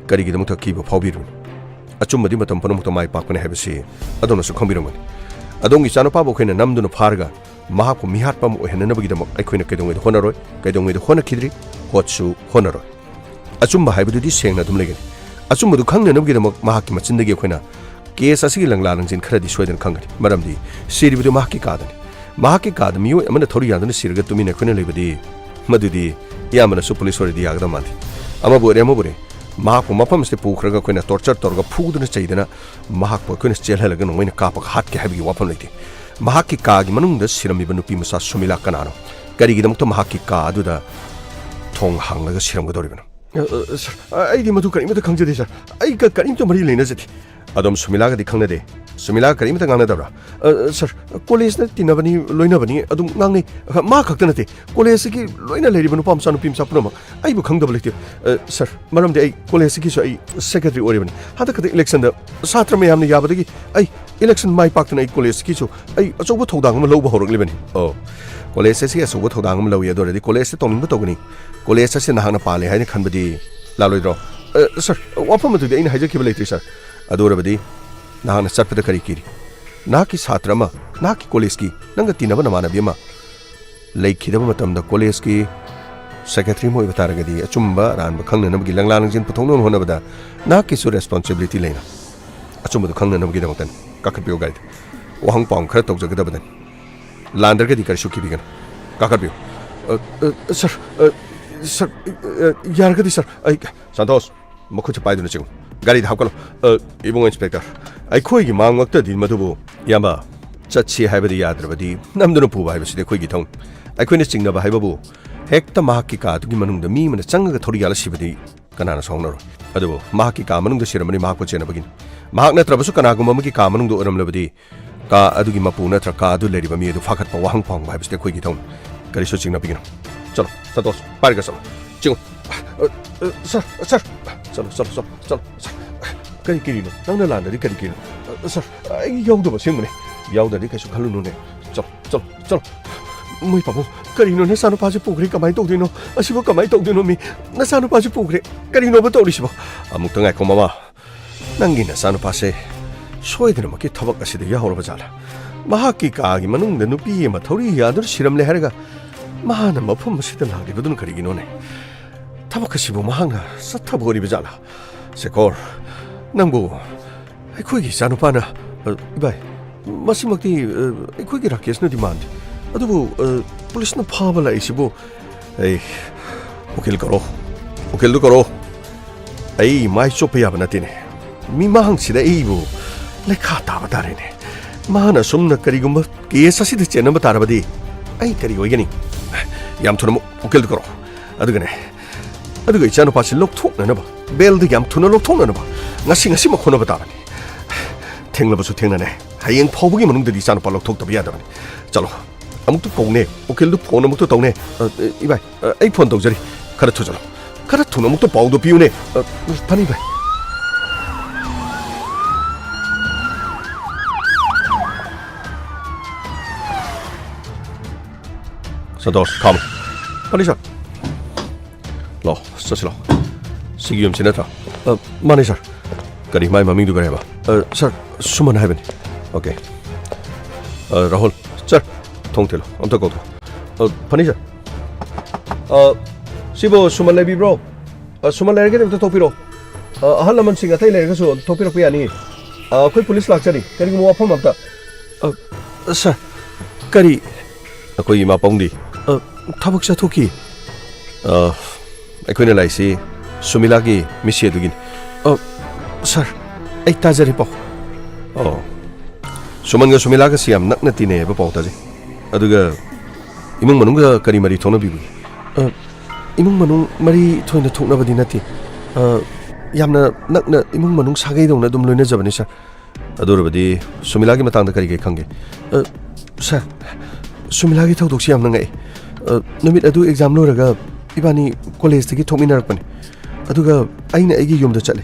ꯀꯔꯤꯒꯤꯗꯃꯛꯇ ꯑꯀꯤꯕ ꯐꯥꯎꯕꯤꯔꯤꯕꯅꯣ? ꯑꯆꯨꯝꯕꯗꯤ ꯃꯇꯝ ꯄꯨꯝꯅꯃꯛꯇ ꯃꯥꯏ ꯄꯥꯛꯄꯅꯤ ꯍꯥꯏꯕꯁꯤ ꯑꯗꯣꯝꯅꯁꯨ ꯈꯪꯕꯤꯔꯝꯒꯅꯤ꯫ ꯑꯗꯣꯝꯒꯤ ꯏꯆꯥꯅꯨꯄꯥꯕꯨ ꯑꯩꯈꯣꯏꯅ ꯅꯝꯗꯨꯅ ꯐꯥꯔꯒ ꯃꯍꯥꯛꯄꯨ ꯃꯤꯍꯥꯠꯄ ꯑꯃ ꯑꯣꯏꯍꯟꯅꯅꯕꯒꯤꯗꯃꯛ ꯑꯩꯈꯣꯏꯅ ꯀꯩꯗꯧꯉꯩꯗ ꯍꯣꯠꯅꯔꯣꯏ, ꯀꯩꯗꯧꯉꯩꯗ ꯍꯣꯠꯅꯈꯤꯗ꯭ꯔꯤ, ꯍꯣꯠꯁꯨ ꯍꯣꯠꯅꯔꯣꯏ꯫ ꯑꯆꯨꯝꯕ ꯍꯥꯏꯕꯗꯨꯗꯤ ꯁꯦꯡꯅ ꯑꯗꯨꯝ ꯂꯩꯒꯅꯤ꯫ ꯑꯆꯨꯝꯕꯗꯨ ꯈꯪꯅꯅꯕꯒꯤꯗꯃꯛ ꯃꯍꯥꯛꯀꯤ ꯃꯆꯤꯟꯗꯒꯤ ꯑꯩꯈꯣꯏꯅ ꯀꯦꯁ ꯑꯁꯤꯒꯤ ꯂꯪꯂꯥ ꯂꯪꯖꯤꯟ ꯈꯔꯗꯤ ꯁꯣꯏꯗꯅ ꯈꯪꯒꯅꯤ, ꯃꯔꯝꯗꯤ ꯁꯤꯔꯤꯕꯗꯨ ꯃꯍꯥꯛꯀꯤ ꯀꯥꯗꯅꯤ꯫ ꯃꯍꯥꯛꯀꯤ ꯀꯥꯗ ꯃꯤꯑꯣꯏ ꯑꯃꯅ ꯊꯧꯔꯤ ꯌꯥꯟꯗꯨꯅ ꯁꯤꯔꯒ ꯇꯨꯃꯤꯟꯅ ꯑꯩꯈꯣꯏꯅ ꯂꯩꯕꯗꯤ, ꯃꯗꯨꯗꯤ ꯏꯌꯥꯝꯕꯅꯁꯨ ꯄꯨꯂꯤꯁ ꯑꯣꯏꯔꯗꯤ ꯌꯥꯒꯗꯕ ꯃꯥꯟꯗꯦ꯫ ꯑꯃꯕꯨ ꯑꯣꯏꯔꯦ, ꯑꯃꯕꯨ ꯑꯣꯏꯔꯦ, ꯃꯍꯥꯛꯄꯨ ꯃꯐꯝ ꯑꯁꯤꯗ ꯄꯨꯈ꯭ꯔꯒ ꯑꯩꯈꯣꯏꯅ ꯇꯣꯔꯆꯔ ꯇꯧꯔꯒ ꯐꯨꯗꯨꯅ ꯆꯩꯗꯅ ꯃꯍꯥꯛꯄꯨ ꯑꯩꯈꯣꯏꯅ ꯆꯦꯜꯍꯜꯂꯒ ꯅꯣꯡꯃꯩꯅ ꯀꯥꯞꯄꯒ ꯍꯥꯠꯀꯦ ꯍꯥꯏꯕꯒꯤ ꯋꯥꯐꯝ ꯂꯩꯇꯦ꯫ ꯃꯍꯥꯛꯀꯤ ꯀꯥꯒꯤ ꯃꯅꯨꯡꯗ ꯁꯤꯔꯝꯃꯤꯕ ꯅꯨꯄꯤ ꯃꯆꯥ ꯁꯨꯃꯤꯂꯥ ꯀꯅꯥꯅꯣ? ꯀꯔꯤꯒꯤꯗꯃꯛꯇ ꯃꯍꯥꯛꯀꯤ ꯀꯥ ꯑꯗꯨꯗ ꯊꯣꯡ ꯍꯥꯡꯂꯒ ꯁꯤꯔꯝꯒꯗꯧꯔꯤꯕꯅꯣ? ꯑ, ꯑ, ꯁꯥꯔ, ꯑ, ꯑꯩꯗꯤ ꯃꯗꯨ ꯀꯔꯤꯃꯠꯇ ꯈꯪꯖꯗꯦ, ꯁꯥꯔ꯫ ꯑꯩꯒ ꯀꯔꯤꯝꯇ ꯃꯔꯤ ꯂꯩꯅꯖꯗꯦ꯫ ꯑꯗꯣꯝ ꯁꯨꯃꯤꯂꯥꯒꯗꯤ ꯈꯪꯅꯗꯦ? ꯁꯨꯃꯤꯂꯥꯒ ꯀꯔꯤꯃꯇ ꯉꯥꯡꯅꯗꯕ꯭ꯔꯥ? ꯑ, ꯁꯔ, ꯀꯣꯂꯦꯖꯅ ꯇꯤꯟꯅꯕꯅꯤ, ꯂꯣꯏꯅꯕꯅꯤ, ꯑꯗꯨꯝ ꯉꯥꯡꯅꯩ꯫ ꯑ, ꯃꯥ ꯈꯛꯇ ꯅꯠꯇꯦ, ꯀꯣꯂꯦꯖꯁꯤꯒꯤ ꯂꯣꯏꯅ ꯂꯩꯔꯤꯕ ꯅꯨꯄꯥ ꯃꯆꯥ ꯅꯨꯄꯤ ꯃꯆꯥ ꯄꯨꯝꯅꯃꯛ ꯑꯩꯕꯨ ꯈꯪꯗꯕ ꯂꯩꯇꯦ꯫ ꯑ, ꯁꯔ, ꯃꯔꯝꯗꯤ ꯑꯩ ꯀꯣꯂꯦꯖꯁꯤꯒꯤꯁꯨ ꯑꯩ ꯁꯦꯀ꯭ꯔꯦꯇꯔꯤ ꯑꯣꯏꯔꯤꯕꯅꯤ꯫ ꯍꯟꯗꯛ ꯈꯛꯇ ꯏꯂꯦꯛꯁꯟꯗ ꯁꯥꯇ꯭ꯔ ꯃꯌꯥꯝꯅ ꯌꯥꯕꯗꯒꯤ ꯑꯩ ꯏꯂꯦꯛꯁꯟ ꯃꯥꯏ ꯄꯥꯛꯇꯅ ꯑꯩ ꯀꯣꯂꯦꯖꯁꯤꯒꯤꯁꯨ ꯑꯩ ꯑꯆꯧꯕ ꯊꯧꯗꯥꯡ ꯑꯃ ꯂꯧꯕ ꯍꯧꯔꯛꯂꯤꯕꯅꯤ꯫ ꯑꯣ, ꯀꯣꯂꯦꯖ ꯑꯁꯤ ꯑꯆꯧꯕ ꯊꯧꯗꯥꯡ ꯑꯃ ꯂꯧꯏ꯫ ꯑꯗꯨ ꯑꯣꯏꯔꯗꯤ ꯀꯣꯂꯦꯖꯁꯤ ꯇꯧꯅꯤꯡꯕ ꯇꯧꯒꯅꯤ꯫ ꯀꯣꯂꯦꯖ ꯑꯁꯤ ꯅꯍꯥꯛꯅ ꯄꯥꯜꯂꯦ ꯍꯥꯏꯅ ꯈꯟꯕꯗꯤ ꯂꯥꯜꯂꯣꯏꯗ꯭ꯔꯣ? ꯑ, ꯁꯔ, ꯋꯥꯐꯝ ꯑꯗꯨꯗꯤ ꯑꯩꯅ ꯍꯥꯏꯖꯈꯤꯕ ꯂꯩꯇ꯭ꯔꯤ, ꯁꯔ꯫ ꯑꯗꯨ ꯑꯣꯏꯔꯕꯗꯤ ꯅꯍꯥꯛꯅ ꯆꯠꯄꯗ ꯀꯔꯤ ꯀꯤꯔꯤ? ꯅꯍꯥꯛꯀꯤ ꯁꯥꯇ꯭ꯔ ꯑꯃ, ꯅꯍꯥꯛꯀꯤ ꯀꯣꯂꯦꯖꯀꯤ, ꯅꯪꯒ ꯇꯤꯟꯅꯕ ꯅꯃꯥꯟꯅꯕꯤ ꯑꯃ ꯂꯩꯈꯤꯗꯕ ꯃꯇꯝꯗ ꯀꯣꯂꯦꯖꯀꯤ ꯁꯦꯀ꯭ꯔꯦꯇꯔꯤ ꯑꯃ ꯑꯣꯏꯕ ꯇꯥꯔꯒꯗꯤ ꯑꯆꯨꯝꯕ ꯑꯔꯥꯟꯕ ꯈꯪꯅꯅꯕꯒꯤ ꯂꯪꯂꯥ ꯂꯪꯖꯦꯜ ꯄꯨꯊꯣꯛꯅꯕ ꯍꯣꯠꯅꯕꯗ ꯅꯍꯥꯛꯀꯤꯁꯨ ꯔꯦꯁꯄꯣꯟꯁꯤꯕꯤꯂꯤꯇꯤ ꯂꯩꯅ꯫ ꯑꯆꯨꯝꯕꯗꯨ ꯈꯪꯅꯅꯕꯒꯤꯗꯃꯛꯇꯅꯤ꯫ ꯀꯥꯈꯠꯄꯤꯌꯨ ꯒꯥꯔꯤꯗ꯫ ꯋꯥꯍꯪ ꯄꯥꯎꯍꯪ ꯈꯔ ꯇꯧꯖꯒꯗꯕꯅꯤ꯫ ꯂꯥꯟꯗ꯭ꯔꯒꯗꯤ ꯀꯔꯤꯁꯨ ꯀꯤꯕꯤꯒꯅꯨ꯫ ꯀꯥꯈꯠꯄꯤꯌꯨ꯫ ꯑ, ꯑ, ꯁꯔ, ꯑ, ꯁꯔ, ꯑ, ꯌꯥꯔꯒꯗꯤ ꯁꯔ, ꯑꯩ ꯁꯟꯇꯣꯁ, ꯃꯈꯨꯠꯁꯦ ꯄꯥꯏꯗꯨꯅ ꯆꯤꯡꯉꯨ꯫ ꯒꯥꯔꯤꯗ ꯍꯥꯞꯀꯠꯂꯣ꯫ ꯑ, ꯏꯕꯨꯡꯉꯣ ꯏꯟꯁꯄꯦꯛꯇꯔ, ꯑꯩꯈꯣꯏꯒꯤ ꯃꯥꯡꯃꯛꯇꯗꯤ ꯃꯗꯨꯕꯨ, ꯏꯌꯥꯝꯕ, ꯆꯠꯁꯤ ꯍꯥꯏꯕꯗꯤ ꯌꯥꯗ꯭ꯔꯕꯗꯤ ꯅꯝꯗꯨꯅ ꯄꯨꯕ ꯍꯥꯏꯕꯁꯤꯗꯤ ꯑꯩꯈꯣꯏꯒꯤ ꯊꯧꯅꯤ꯫ ꯑꯩꯈꯣꯏꯅ ꯆꯤꯡꯅꯕ ꯍꯥꯏꯕꯕꯨ ꯍꯦꯛꯇ ꯃꯍꯥꯛꯀꯤ ꯀꯥ ꯑꯗꯨꯒꯤ ꯃꯅꯨꯡꯗ ꯃꯤ ꯑꯃꯅ ꯆꯪꯉꯒ ꯊꯧꯔꯤ ꯌꯥꯜꯂ ꯁꯤꯕꯗꯤ ꯀꯅꯥꯅ ꯁꯥꯎꯅꯔꯣꯏ꯫ ꯑꯗꯨꯕꯨ ꯃꯍꯥꯛꯀꯤ ꯀꯥ ꯃꯅꯨꯡꯗ ꯁꯤꯔꯝꯕꯅꯤ, ꯃꯍꯥꯛꯄꯨ ꯆꯦꯟꯅꯕꯒꯤꯅꯤ꯫ ꯃꯍꯥꯛ ꯅꯠꯇ꯭ꯔꯕꯁꯨ ꯀꯅꯥꯒꯨꯝꯕ ꯑꯃꯒꯤ ꯀꯥ ꯃꯅꯨꯡꯗ ꯑꯣꯏꯔꯝꯂꯕꯗꯤ ꯀꯥ ꯑꯗꯨꯒꯤ ꯃꯄꯨ ꯅꯠꯇ꯭ꯔ ꯀꯥ ꯑꯗꯨ ꯂꯩꯔꯤꯕ ꯃꯤ ꯑꯗꯨ ꯐꯥꯒꯠꯄ, ꯋꯥꯍꯪ ꯄꯥꯎꯍꯪꯕ ꯍꯥꯏꯕꯁꯤꯗꯤ ꯑꯩꯈꯣꯏꯒꯤ ꯊꯧꯅꯤ꯫ ꯀꯔꯤꯁꯨ ꯆꯤꯡꯅꯕꯤꯒꯅꯨ꯫ ꯆꯠꯂꯣ, ꯁꯟꯇꯣꯁ, ꯄꯥꯏꯔꯒ ꯆꯠꯂꯣ꯫ ꯆꯤꯡꯉꯨ꯫ ꯑ, ꯑ, ꯁꯔ, ꯁꯔ, ꯆꯠꯂꯣ, ꯆꯠꯂꯣ, ꯆꯠꯂꯣ, ꯆꯠꯂꯣ, ꯁꯔ꯫ ꯀꯔꯤ, ꯀꯔꯤꯅꯣ? ꯅꯪꯅ ꯂꯥꯟꯗ꯭ꯔꯗꯤ ꯀꯔꯤ, ꯀꯔꯤꯅꯣ? ꯑ, ꯁꯔ, ꯑꯩ ꯌꯥꯎꯗꯕ ꯑꯁꯦꯡꯕꯅꯦ꯫ ꯌꯥꯎꯗ꯭ꯔꯗꯤ ꯀꯩꯁꯨ ꯈꯜꯂꯨꯅꯨꯅꯦ꯫ ꯆꯠꯂꯣ, ꯆꯠꯂꯣ, ꯆꯠꯂꯣ꯫ ꯃꯣꯏ ꯄꯥꯕꯨꯡ, ꯀꯔꯤꯅꯣ ꯅꯆꯥꯅꯨꯄꯥꯁꯦ ꯄꯨꯈ꯭ꯔꯦ? ꯀꯃꯥꯏꯅ ꯇꯧꯗꯣꯏꯅꯣ? ꯑꯁꯤꯕꯨ ꯀꯃꯥꯏꯅ ꯇꯧꯗꯣꯏꯅꯣ ꯃꯤ? ꯅꯆꯥꯅꯨꯄꯥꯁꯦ ꯄꯨꯈ꯭ꯔꯦ꯫ ꯀꯔꯤꯅꯣꯕ ꯇꯧꯔꯤꯁꯤꯕꯣ? ꯑꯃꯨꯛꯇ ꯉꯥꯏꯈꯣ ꯃꯃꯥ꯫ ꯅꯪꯒꯤ ꯅꯆꯥꯅꯨꯄꯥꯁꯦ ꯁꯣꯏꯗꯅꯃꯛꯀꯤ ꯊꯕꯛ ꯑꯁꯤꯗ ꯌꯥꯎꯔꯕ ꯖꯥꯠꯂꯥ? ꯃꯍꯥꯛꯀꯤ ꯀꯥꯒꯤ ꯃꯅꯨꯡꯗ ꯅꯨꯄꯤ ꯑꯃ ꯊꯧꯔꯤ ꯌꯥꯗꯨꯅ ꯁꯤꯔꯝꯂꯦ ꯍꯥꯏꯔꯒ ꯃꯍꯥꯛꯅ ꯃꯐꯝ ꯑꯁꯤꯗ ꯂꯥꯛꯂꯤꯕꯗꯨꯅ ꯀꯔꯤꯒꯤꯅꯣꯅꯦ? ꯊꯕꯛ ꯑꯁꯤꯕꯨ ꯃꯍꯥꯛꯅ ꯆꯠꯊꯕ ꯑꯣꯏꯔꯤꯕ ꯖꯥꯠꯂꯥ? ꯁꯦꯈꯣꯔ, ꯅꯪꯕꯨ ꯑꯩꯈꯣꯏꯒꯤ ꯏꯆꯥꯅꯨꯄꯥꯅ, ꯑ, ꯏꯕꯥꯏ, ꯃꯁꯤꯃꯛꯇꯤ, ꯑ, ꯑꯩꯈꯣꯏꯒꯤ ꯔꯥꯀꯦꯁꯅꯗꯤ ꯃꯥꯟꯗꯦ꯫ ꯑꯗꯨꯕꯨ, ꯑ, ꯄꯨꯂꯤꯁꯅ ꯐꯥꯕ ꯂꯥꯛꯏꯁꯤꯕꯨ, ꯑꯩ, ꯎꯀꯤꯜ ꯀꯧꯔꯣ, ꯎꯀꯤꯜꯗꯨ ꯀꯧꯔꯣ꯫ ꯑꯩ ꯃꯥꯏ ꯆꯣꯞꯄ ꯌꯥꯕ ꯅꯠꯇꯦꯅꯦ꯫ ꯃꯤꯃꯥꯡꯁꯤꯗ ꯑꯩꯕꯨ ꯂꯩꯈꯥ ꯇꯥꯕ ꯇꯥꯔꯦꯅꯦ꯫ ꯃꯥꯅ ꯑꯁꯨꯝꯅ ꯀꯔꯤꯒꯨꯝꯕ ꯀꯦꯁ ꯑꯁꯤꯗ ꯆꯦꯟꯅꯕ ꯇꯥꯔꯕꯗꯤ ꯑꯩ ꯀꯔꯤ ꯑꯣꯏꯒꯅꯤ? ꯌꯥꯝ ꯊꯨꯅ ꯑꯃꯨꯛ ꯎꯀꯤꯜꯗꯨ ꯀꯧꯔꯣ꯫ ꯑꯗꯨꯒꯅꯦ, ꯑꯗꯨꯒ ꯏꯆꯥꯅꯨꯄꯥꯁꯤ ꯂꯧꯊꯣꯛꯅꯅꯕ, ꯕꯦꯜꯗ ꯌꯥꯝ ꯊꯨꯅ ꯂꯧꯊꯣꯛꯅꯅꯕ ꯉꯁꯤ, ꯉꯁꯤꯃꯛ ꯍꯣꯠꯅꯕ ꯇꯥꯕꯅꯤ꯫ ꯊꯦꯡꯂꯕꯁꯨ ꯊꯦꯡꯅꯅꯦ꯫ ꯍꯌꯦꯡ ꯐꯥꯎꯕꯒꯤ ꯃꯅꯨꯡꯗꯗꯤ ꯏꯆꯥꯅꯨꯄꯥ ꯂꯧꯊꯣꯛꯇꯕ ꯌꯥꯗꯕꯅꯤ꯫ ꯆꯠꯂꯣ, ꯑꯃꯨꯛꯇ ꯀꯧꯅꯦ, ꯎꯀꯤꯜꯗꯨ ꯐꯣꯟ ꯑꯃꯨꯛꯇ ꯇꯧꯅꯦ꯫ ꯑ, ꯏꯕꯥꯏ, ꯑ, ꯑꯩ ꯐꯣꯟ ꯇꯧꯖꯔꯤ꯫ ꯈꯔ ꯊꯨꯖꯜꯂꯣ꯫ ꯈꯔ ꯊꯨꯅ ꯑꯃꯨꯛꯇ ꯄꯥꯎꯗꯣ ꯄꯤꯌꯨꯅꯦ꯫ ꯑ, ꯐꯅꯤ ꯚꯥꯏ꯫ ꯁꯟꯇꯣꯁ, ꯈꯥꯝꯃꯨ꯫ ꯐꯅꯤ, ꯁꯥꯔ꯫ ꯂꯥꯛꯑꯣ, ꯆꯠꯁꯤ ꯂꯥꯛꯑꯣ꯫ ꯁꯤꯒꯤ ꯌꯨꯝꯁꯤ ꯅꯠꯇ꯭ꯔꯥ? ꯑ, ꯃꯥꯅꯦ, ꯁꯥꯔ꯫ ꯀꯔꯤ, ꯃꯥꯏ ꯃꯃꯤꯡꯗꯨ ꯀꯔꯤ ꯍꯥꯏꯕ? ꯑ, ꯁꯥꯔ, ꯁꯨꯃꯟ ꯍꯥꯏꯕꯅꯤ꯫ ꯑꯣꯀꯦ꯫ ꯑ, ꯔꯥꯍꯨꯜ, ꯁꯥꯔ, ꯊꯣꯡ ꯊꯤꯜꯂꯣ, ꯑꯝꯇ ꯀꯧꯊꯣꯛ꯫ ꯑ, ꯐꯅꯤ, ꯁꯥꯔ꯫ ꯑ, ꯁꯤꯕꯨ ꯁꯨꯃꯟ ꯂꯩꯕꯤꯕ꯭ꯔꯣ? ꯑ, ꯁꯨꯃꯟ ꯂꯩꯔꯒꯗꯤ ꯑꯝꯇ ꯊꯣꯛꯄꯤꯔꯣ꯫ ꯑ, ꯑꯍꯜ ꯂꯃꯟꯁꯤꯡ ꯑꯇꯩ ꯂꯩꯔꯒꯁꯨ ꯊꯣꯛꯄꯤꯔꯛꯄ ꯌꯥꯅꯤ꯫ ꯑ, ꯑꯩꯈꯣꯏ ꯄꯨꯂꯤꯁ ꯂꯥꯛꯆꯔꯤ꯫ ꯀꯔꯤꯒꯨꯝꯕ ꯋꯥꯐꯝ ꯑꯝꯇ꯫ ꯑ, ꯁꯥꯔ, ꯀꯔꯤ? ꯑꯩꯈꯣꯏꯒꯤ ꯏꯃꯥ ꯄꯥꯕꯨꯡꯗꯤ? ꯑ, ꯊꯕꯛ ꯆꯠꯊꯣꯛꯈꯤ꯫ ꯑ, ꯑꯩꯈꯣꯏꯅ ꯂꯥꯛꯏꯁꯤ ꯁꯨꯃꯤꯂꯥꯒꯤ ꯃꯤꯠꯁꯦꯜꯗꯨꯒꯤꯅꯤ꯫ ꯑ, ꯁꯥꯔ, ꯑꯩ ꯇꯥꯖꯔꯦ ꯄꯥꯎ꯫ ꯑꯣ, ꯁꯨꯃꯟꯒ ꯁꯨꯃꯤꯂꯥꯒꯁꯤ ꯌꯥꯝ ꯅꯛꯅ ꯇꯤꯟꯅꯩ ꯍꯥꯏꯕ ꯄꯥꯎ ꯇꯥꯖꯩ꯫ ꯑꯗꯨꯒ ꯏꯃꯨꯡ ꯃꯅꯨꯡꯒ ꯀꯔꯤ ꯃꯔꯤ ꯊꯣꯛꯅꯕꯤꯕꯒꯦ? ꯑ, ꯏꯃꯨꯡ ꯃꯅꯨꯡ ꯃꯔꯤ ꯊꯣꯏꯅ ꯊꯣꯛꯅꯕꯗꯤ ꯅꯠꯇꯦ꯫ ꯑ, ꯌꯥꯝꯅ ꯅꯛꯅ ꯏꯃꯨꯡ ꯃꯅꯨꯡ ꯁꯥꯒꯩꯗꯧꯅ ꯑꯗꯨꯝ ꯂꯣꯏꯅꯖꯕꯅꯤ, ꯁꯥꯔ꯫ ꯑꯗꯨ ꯑꯣꯏꯔꯕꯗꯤ ꯁꯨꯃꯤꯂꯥꯒꯤ ꯃꯇꯥꯡꯗ ꯀꯔꯤ ꯀꯔꯤ ꯈꯪꯒꯦ? ꯑ, ꯁꯥꯔ, ꯁꯨꯃꯤꯂꯥꯒꯤ ꯊꯧꯗꯣꯛꯁꯤ ꯌꯥꯝꯅ ꯉꯛꯑꯦ꯫ ꯑ, ꯅꯨꯃꯤꯠ ꯑꯗꯨ ꯑꯦꯛꯖꯥꯝ ꯂꯣꯏꯔꯒ ꯏꯕꯥꯅꯤ ꯀꯣꯂꯦꯖꯇꯒꯤ ꯊꯣꯛꯃꯤꯟꯅꯔꯛꯄꯅꯤ꯫ ꯑꯗꯨꯒ ꯑꯩꯅ ꯑꯩꯒꯤ ꯌꯨꯝꯗ ꯆꯠꯂꯦ꯫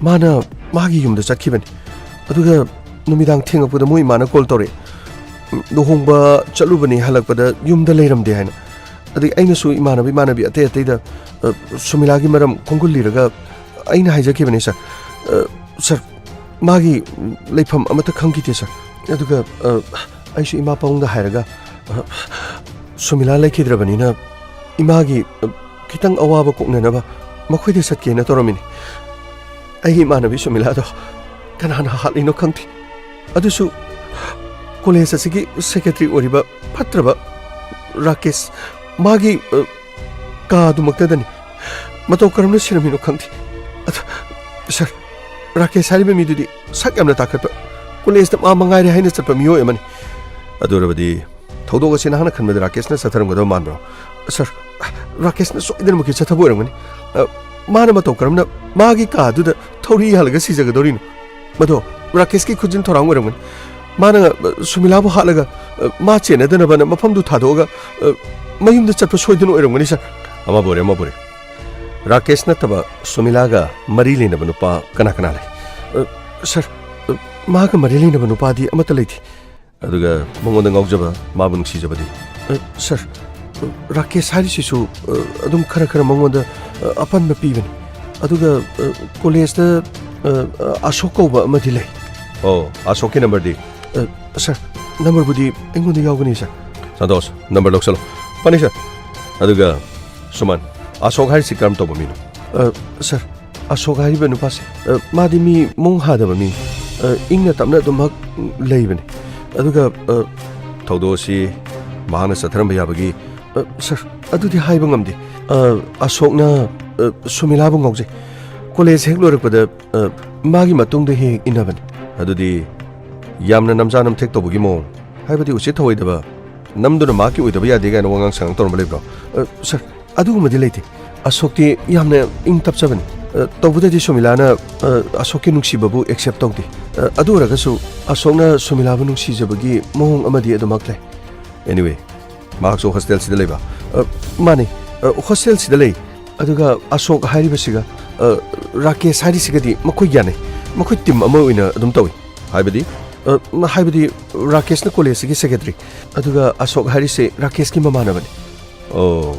ꯃꯥꯅ ꯃꯥꯒꯤ ꯌꯨꯝꯗ ꯆꯠꯈꯤꯕꯅꯤ꯫ ꯑꯗꯨꯒ ꯅꯨꯃꯤꯗꯥꯡ ꯊꯦꯡꯉꯛꯄꯗ ꯃꯣꯏ ꯏꯃꯥꯅ ꯀꯣꯜ ꯇꯧꯔꯛꯑꯦ꯫ ꯂꯨꯍꯣꯡꯕ ꯆꯠꯂꯨꯕꯅꯤ, ꯍꯜꯂꯛꯄꯗ ꯌꯨꯝꯗ ꯂꯩꯔꯝꯗꯦ ꯍꯥꯏꯅ꯫ ꯑꯗꯒꯤ ꯑꯩꯅꯁꯨ ꯏꯃꯥꯟꯅꯕ ꯏꯃꯥꯟꯅꯕꯤ ꯑꯇꯩ ꯑꯇꯩꯗ, ꯑ, ꯁꯨꯃꯤꯂꯥꯒꯤ ꯃꯔꯝ ꯈꯣꯡꯒꯨꯜ ꯂꯤꯔꯒ ꯑꯩꯅ ꯍꯥꯏꯖꯈꯤꯕꯅꯤ, ꯁꯥꯔ꯫ ꯑ, ꯁꯥꯔ, ꯃꯥꯒꯤ ꯂꯩꯐꯝ ꯑꯃꯠꯇ ꯈꯪꯈꯤꯗꯦ, ꯁꯥꯔ꯫ ꯑꯗꯨꯒ, ꯑ, ꯑꯩꯁꯨ ꯏꯃꯥ ꯄꯥꯕꯨꯡꯗ ꯍꯥꯏꯔꯒ, ꯑ, ꯁꯨꯃꯤꯂꯥ ꯂꯩꯈꯤꯗ꯭ꯔꯕꯅꯤꯅ ꯏꯃꯥꯒꯤ, ꯑ, ꯈꯤꯇꯪ ꯑꯋꯥꯕ ꯀꯣꯛꯅꯅꯕ ꯃꯈꯣꯏꯗ ꯆꯠꯀꯦꯅ ꯇꯧꯔꯝꯃꯤꯅꯤ꯫ ꯑꯩꯒꯤ ꯏꯃꯥꯟꯅꯕꯤ ꯁꯨꯃꯤꯂꯥꯗꯣ ꯀꯅꯥꯅ ꯍꯥꯠꯂꯤꯅꯣ ꯈꯪꯗꯦ꯫ ꯑꯗꯨꯁꯨ ꯀꯣꯂꯦꯖ ꯑꯁꯤꯒꯤ ꯁꯦꯀ꯭ꯔꯦꯇꯔꯤ ꯑꯣꯏꯔꯤꯕ ꯐꯠꯇ꯭ꯔꯕ ꯔꯥꯀꯦꯁ, ꯃꯥꯒꯤ, ꯑ, ꯀꯥꯗꯨꯃꯛꯇꯗꯅꯤ꯫ ꯃꯇꯧ ꯀꯔꯝꯅ ꯁꯤꯔꯝꯃꯤꯅꯣ ꯈꯪꯗꯦ꯫ ꯑꯗ, ꯁꯥꯔ, ꯔꯥꯀꯦꯁ ꯍꯥꯏꯔꯤꯕ ꯃꯤꯗꯨꯗꯤ ꯁꯛ ꯌꯥꯝꯅ ꯇꯥꯈꯠꯄ, ꯀꯣꯂꯦꯖꯇ ꯃꯥ ꯃꯉꯥꯏꯔꯦ ꯍꯥꯏꯅ ꯆꯠꯄ ꯃꯤꯑꯣꯏ ꯑꯃꯅꯤ꯫ ꯑꯗꯨ ꯑꯣꯏꯔꯕꯗꯤ ꯊꯧꯗꯣꯛ ꯑꯁꯤ ꯅꯍꯥꯛꯅ ꯈꯟꯕꯗ ꯔꯥꯀꯦꯁꯅ ꯆꯠꯊꯔꯝꯒꯗꯕ ꯃꯥꯟꯕ꯭ꯔꯣ? ꯁꯥꯔ, ꯔꯥꯀꯦꯁꯅ ꯁꯣꯏꯗꯅꯃꯛꯀꯤ ꯆꯠꯊꯕ ꯑꯣꯏꯔꯝꯒꯅꯤ꯫ ꯑ, ꯃꯥꯅ ꯃꯇꯧ ꯀꯔꯝꯅ ꯃꯥꯒꯤ ꯀꯥ ꯑꯗꯨꯗ ꯊꯧꯔꯤ ꯌꯥꯜꯂꯒ ꯁꯤꯖꯒꯗꯧꯔꯤꯅꯣ? ꯃꯗꯣ ꯔꯥꯀꯦꯁꯀꯤ ꯈꯨꯖꯤꯟ ꯊꯧꯔꯥꯡ ꯑꯣꯏꯔꯝꯒꯅꯤ꯫ ꯃꯥꯅ, ꯑ, ꯁꯨꯃꯤꯂꯥꯕꯨ ꯍꯥꯠꯂꯒ, ꯑ, ꯃꯥ ꯆꯦꯟꯅꯗꯅꯕꯅ ꯃꯐꯝꯗꯨ ꯊꯥꯗꯣꯛꯑꯒ, ꯑ, ꯃꯌꯨꯝꯗ ꯆꯠꯄ ꯁꯣꯏꯗꯅ ꯑꯣꯏꯔꯝꯒꯅꯤ, ꯁꯥꯔ꯫ ꯑꯃꯕꯨ ꯑꯣꯏꯔꯦ, ꯑꯃꯕꯨ ꯑꯣꯏꯔꯦ꯫ ꯔꯥꯀꯦꯁ ꯅꯠꯇꯕ ꯁꯨꯃꯤꯂꯥꯒ ꯃꯔꯤ ꯂꯩꯅꯕ ꯅꯨꯄꯥ ꯀꯅꯥ ꯀꯅꯥ ꯂꯩ? ꯑ, ꯁꯥꯔ, ꯑ, ꯃꯥꯒ ꯃꯔꯤ ꯂꯩꯅꯕ ꯅꯨꯄꯥꯗꯤ ꯑꯃꯠꯇ ꯂꯩꯇꯦ꯫ ꯑꯗꯨꯒ ꯃꯉꯣꯟꯗ ꯉꯥꯎꯖꯕ, ꯃꯥꯕꯨ ꯅꯨꯡꯁꯤꯖꯕꯗꯤ? ꯑ, ꯁꯥꯔ, ꯑ, ꯔꯥꯀꯦꯁ ꯍꯥꯏꯔꯤꯁꯤꯁꯨ, ꯑ, ꯑꯗꯨꯝ ꯈꯔ ꯈꯔ ꯃꯉꯣꯟꯗ, ꯑ, ꯑꯄꯟꯕ ꯄꯤꯕꯅꯤ꯫ ꯑꯗꯨꯒ, ꯑ, ꯀꯣꯂꯦꯖꯇ, ꯑ, ꯑ, ꯑꯁꯣꯛ ꯀꯧꯕ ꯑꯃꯗꯤ ꯂꯩ꯫ ꯑꯣ, ꯑꯁꯣꯛꯀꯤ ꯅꯝꯕꯔꯗꯤ? ꯑ, ꯁꯥꯔ, ꯅꯝꯕꯔꯕꯨꯗꯤ ꯑꯩꯉꯣꯟꯗ ꯌꯥꯎꯒꯅꯤ, ꯁꯥꯔ꯫ ꯁꯟꯇꯣꯁ, ꯅꯝꯕꯔ ꯂꯧꯁꯜꯂꯣ꯫ ꯐꯅꯤ, ꯁꯥꯔ꯫ ꯑꯗꯨꯒ, ꯁꯨꯃꯟ, ꯑꯁꯣꯛ ꯍꯥꯏꯔꯤꯁꯤ ꯀꯔꯝ ꯇꯧꯕ ꯃꯤꯅꯣ? ꯑ, ꯁꯥꯔ, ꯑꯁꯣꯛ ꯍꯥꯏꯔꯤꯕ ꯅꯨꯄꯥꯁꯦ, ꯑ, ꯃꯥꯗꯤ ꯃꯤ ꯃꯑꯣꯡ ꯍꯥꯗꯕ ꯃꯤ, ꯑ, ꯏꯪꯅ ꯇꯞꯅ ꯑꯗꯨꯃꯛ ꯂꯩꯕꯅꯤ꯫ ꯑꯗꯨꯒ, ꯑ, ꯊꯧꯗꯣꯛ ꯑꯁꯤ ꯃꯍꯥꯛꯅ ꯆꯠꯊꯔꯝꯕ ꯌꯥꯕꯒꯤ, ꯑ, ꯁꯥꯔ, ꯑꯗꯨꯗꯤ ꯍꯥꯏꯕ ꯉꯝꯗꯦ꯫ ꯑ, ꯑꯁꯣꯛꯅ, ꯑ, ꯁꯨꯃꯤꯂꯥꯕꯨ ꯉꯥꯎꯖꯩ꯫ ꯀꯣꯂꯦꯖ ꯍꯦꯛ ꯂꯣꯏꯔꯛꯄꯗ, ꯑ, ꯃꯥꯒꯤ ꯃꯇꯨꯡꯗ ꯍꯦꯛ ꯍꯦꯛ ꯏꯟꯅꯕꯅꯤ꯫ ꯑꯗꯨꯗꯤ ꯌꯥꯝꯅ ꯅꯝꯖꯥ ꯅꯝꯊꯦꯛ ꯇꯧꯕꯒꯤ ꯃꯑꯣꯡ, ꯍꯥꯏꯕꯗꯤ ꯎꯁꯤꯠ ꯊꯑꯣꯏꯗꯕ, ꯅꯝꯗꯨꯅ ꯃꯍꯥꯛꯀꯤ ꯑꯣꯏꯗꯕ ꯌꯥꯗꯦ ꯀꯥꯏꯅ ꯋꯥꯉꯥꯡ ꯁꯉꯥꯡ ꯇꯧꯔꯝꯕ ꯂꯩꯕ꯭ꯔꯣ? ꯑ, ꯁꯥꯔ, ꯑꯗꯨꯒꯨꯝꯕꯗꯤ ꯂꯩꯇꯦ꯫ ꯑꯁꯣꯛꯇꯤ ꯌꯥꯝꯅ ꯏꯪ ꯇꯞꯆꯕꯅꯤ꯫ ꯑ, ꯇꯧꯕꯗꯗꯤ ꯁꯨꯃꯤꯂꯥꯅ, ꯑ, ꯑꯁꯣꯛꯀꯤ ꯅꯨꯡꯁꯤꯕꯕꯨ accept ꯇꯧꯗꯦ꯫ ꯑ, ꯑꯗꯨ ꯑꯣꯏꯔꯒꯁꯨ ꯑꯁꯣꯛꯅ ꯁꯨꯃꯤꯂꯥꯕꯨ ꯅꯨꯡꯁꯤꯖꯕꯒꯤ ꯃꯑꯣꯡ ꯑꯃꯗꯤ ꯑꯗꯨꯃꯛ ꯂꯩ꯫ Anyway, ꯃꯍꯥꯛꯁꯨ ꯍꯣꯁꯇꯦꯜꯁꯤꯗ ꯂꯩꯕ? ꯑ, ꯃꯥꯅꯤ꯫ ꯑ, ꯍꯣꯁꯇꯦꯜꯁꯤꯗ ꯂꯩ꯫ ꯑꯗꯨꯒ ꯑꯁꯣꯛ ꯍꯥꯏꯔꯤꯕꯁꯤꯒ, ꯑ, ꯔꯥꯀꯦꯁ ꯍꯥꯏꯔꯤꯁꯤꯒꯗꯤ ꯃꯈꯣꯏ ꯌꯥꯅꯩ꯫ ꯃꯈꯣꯏ ꯇꯤꯝ ꯑꯃ ꯑꯣꯏꯅ ꯑꯗꯨꯝ ꯇꯧꯏ꯫ ꯍꯥꯏꯕꯗꯤ? ꯑ, ꯍꯥꯏꯕꯗꯤ ꯔꯥꯀꯦꯁꯅ ꯀꯣꯂꯦꯖꯁꯤꯒꯤ ꯁꯦꯀ꯭ꯔꯦꯇꯔꯤ, ꯑꯗꯨꯒ ꯑꯁꯣꯛ ꯍꯥꯏꯔꯤꯁꯦ ꯔꯥꯀꯦꯁꯀꯤ ꯃꯃꯥꯟꯅꯕꯅꯤ꯫ ꯑꯣ,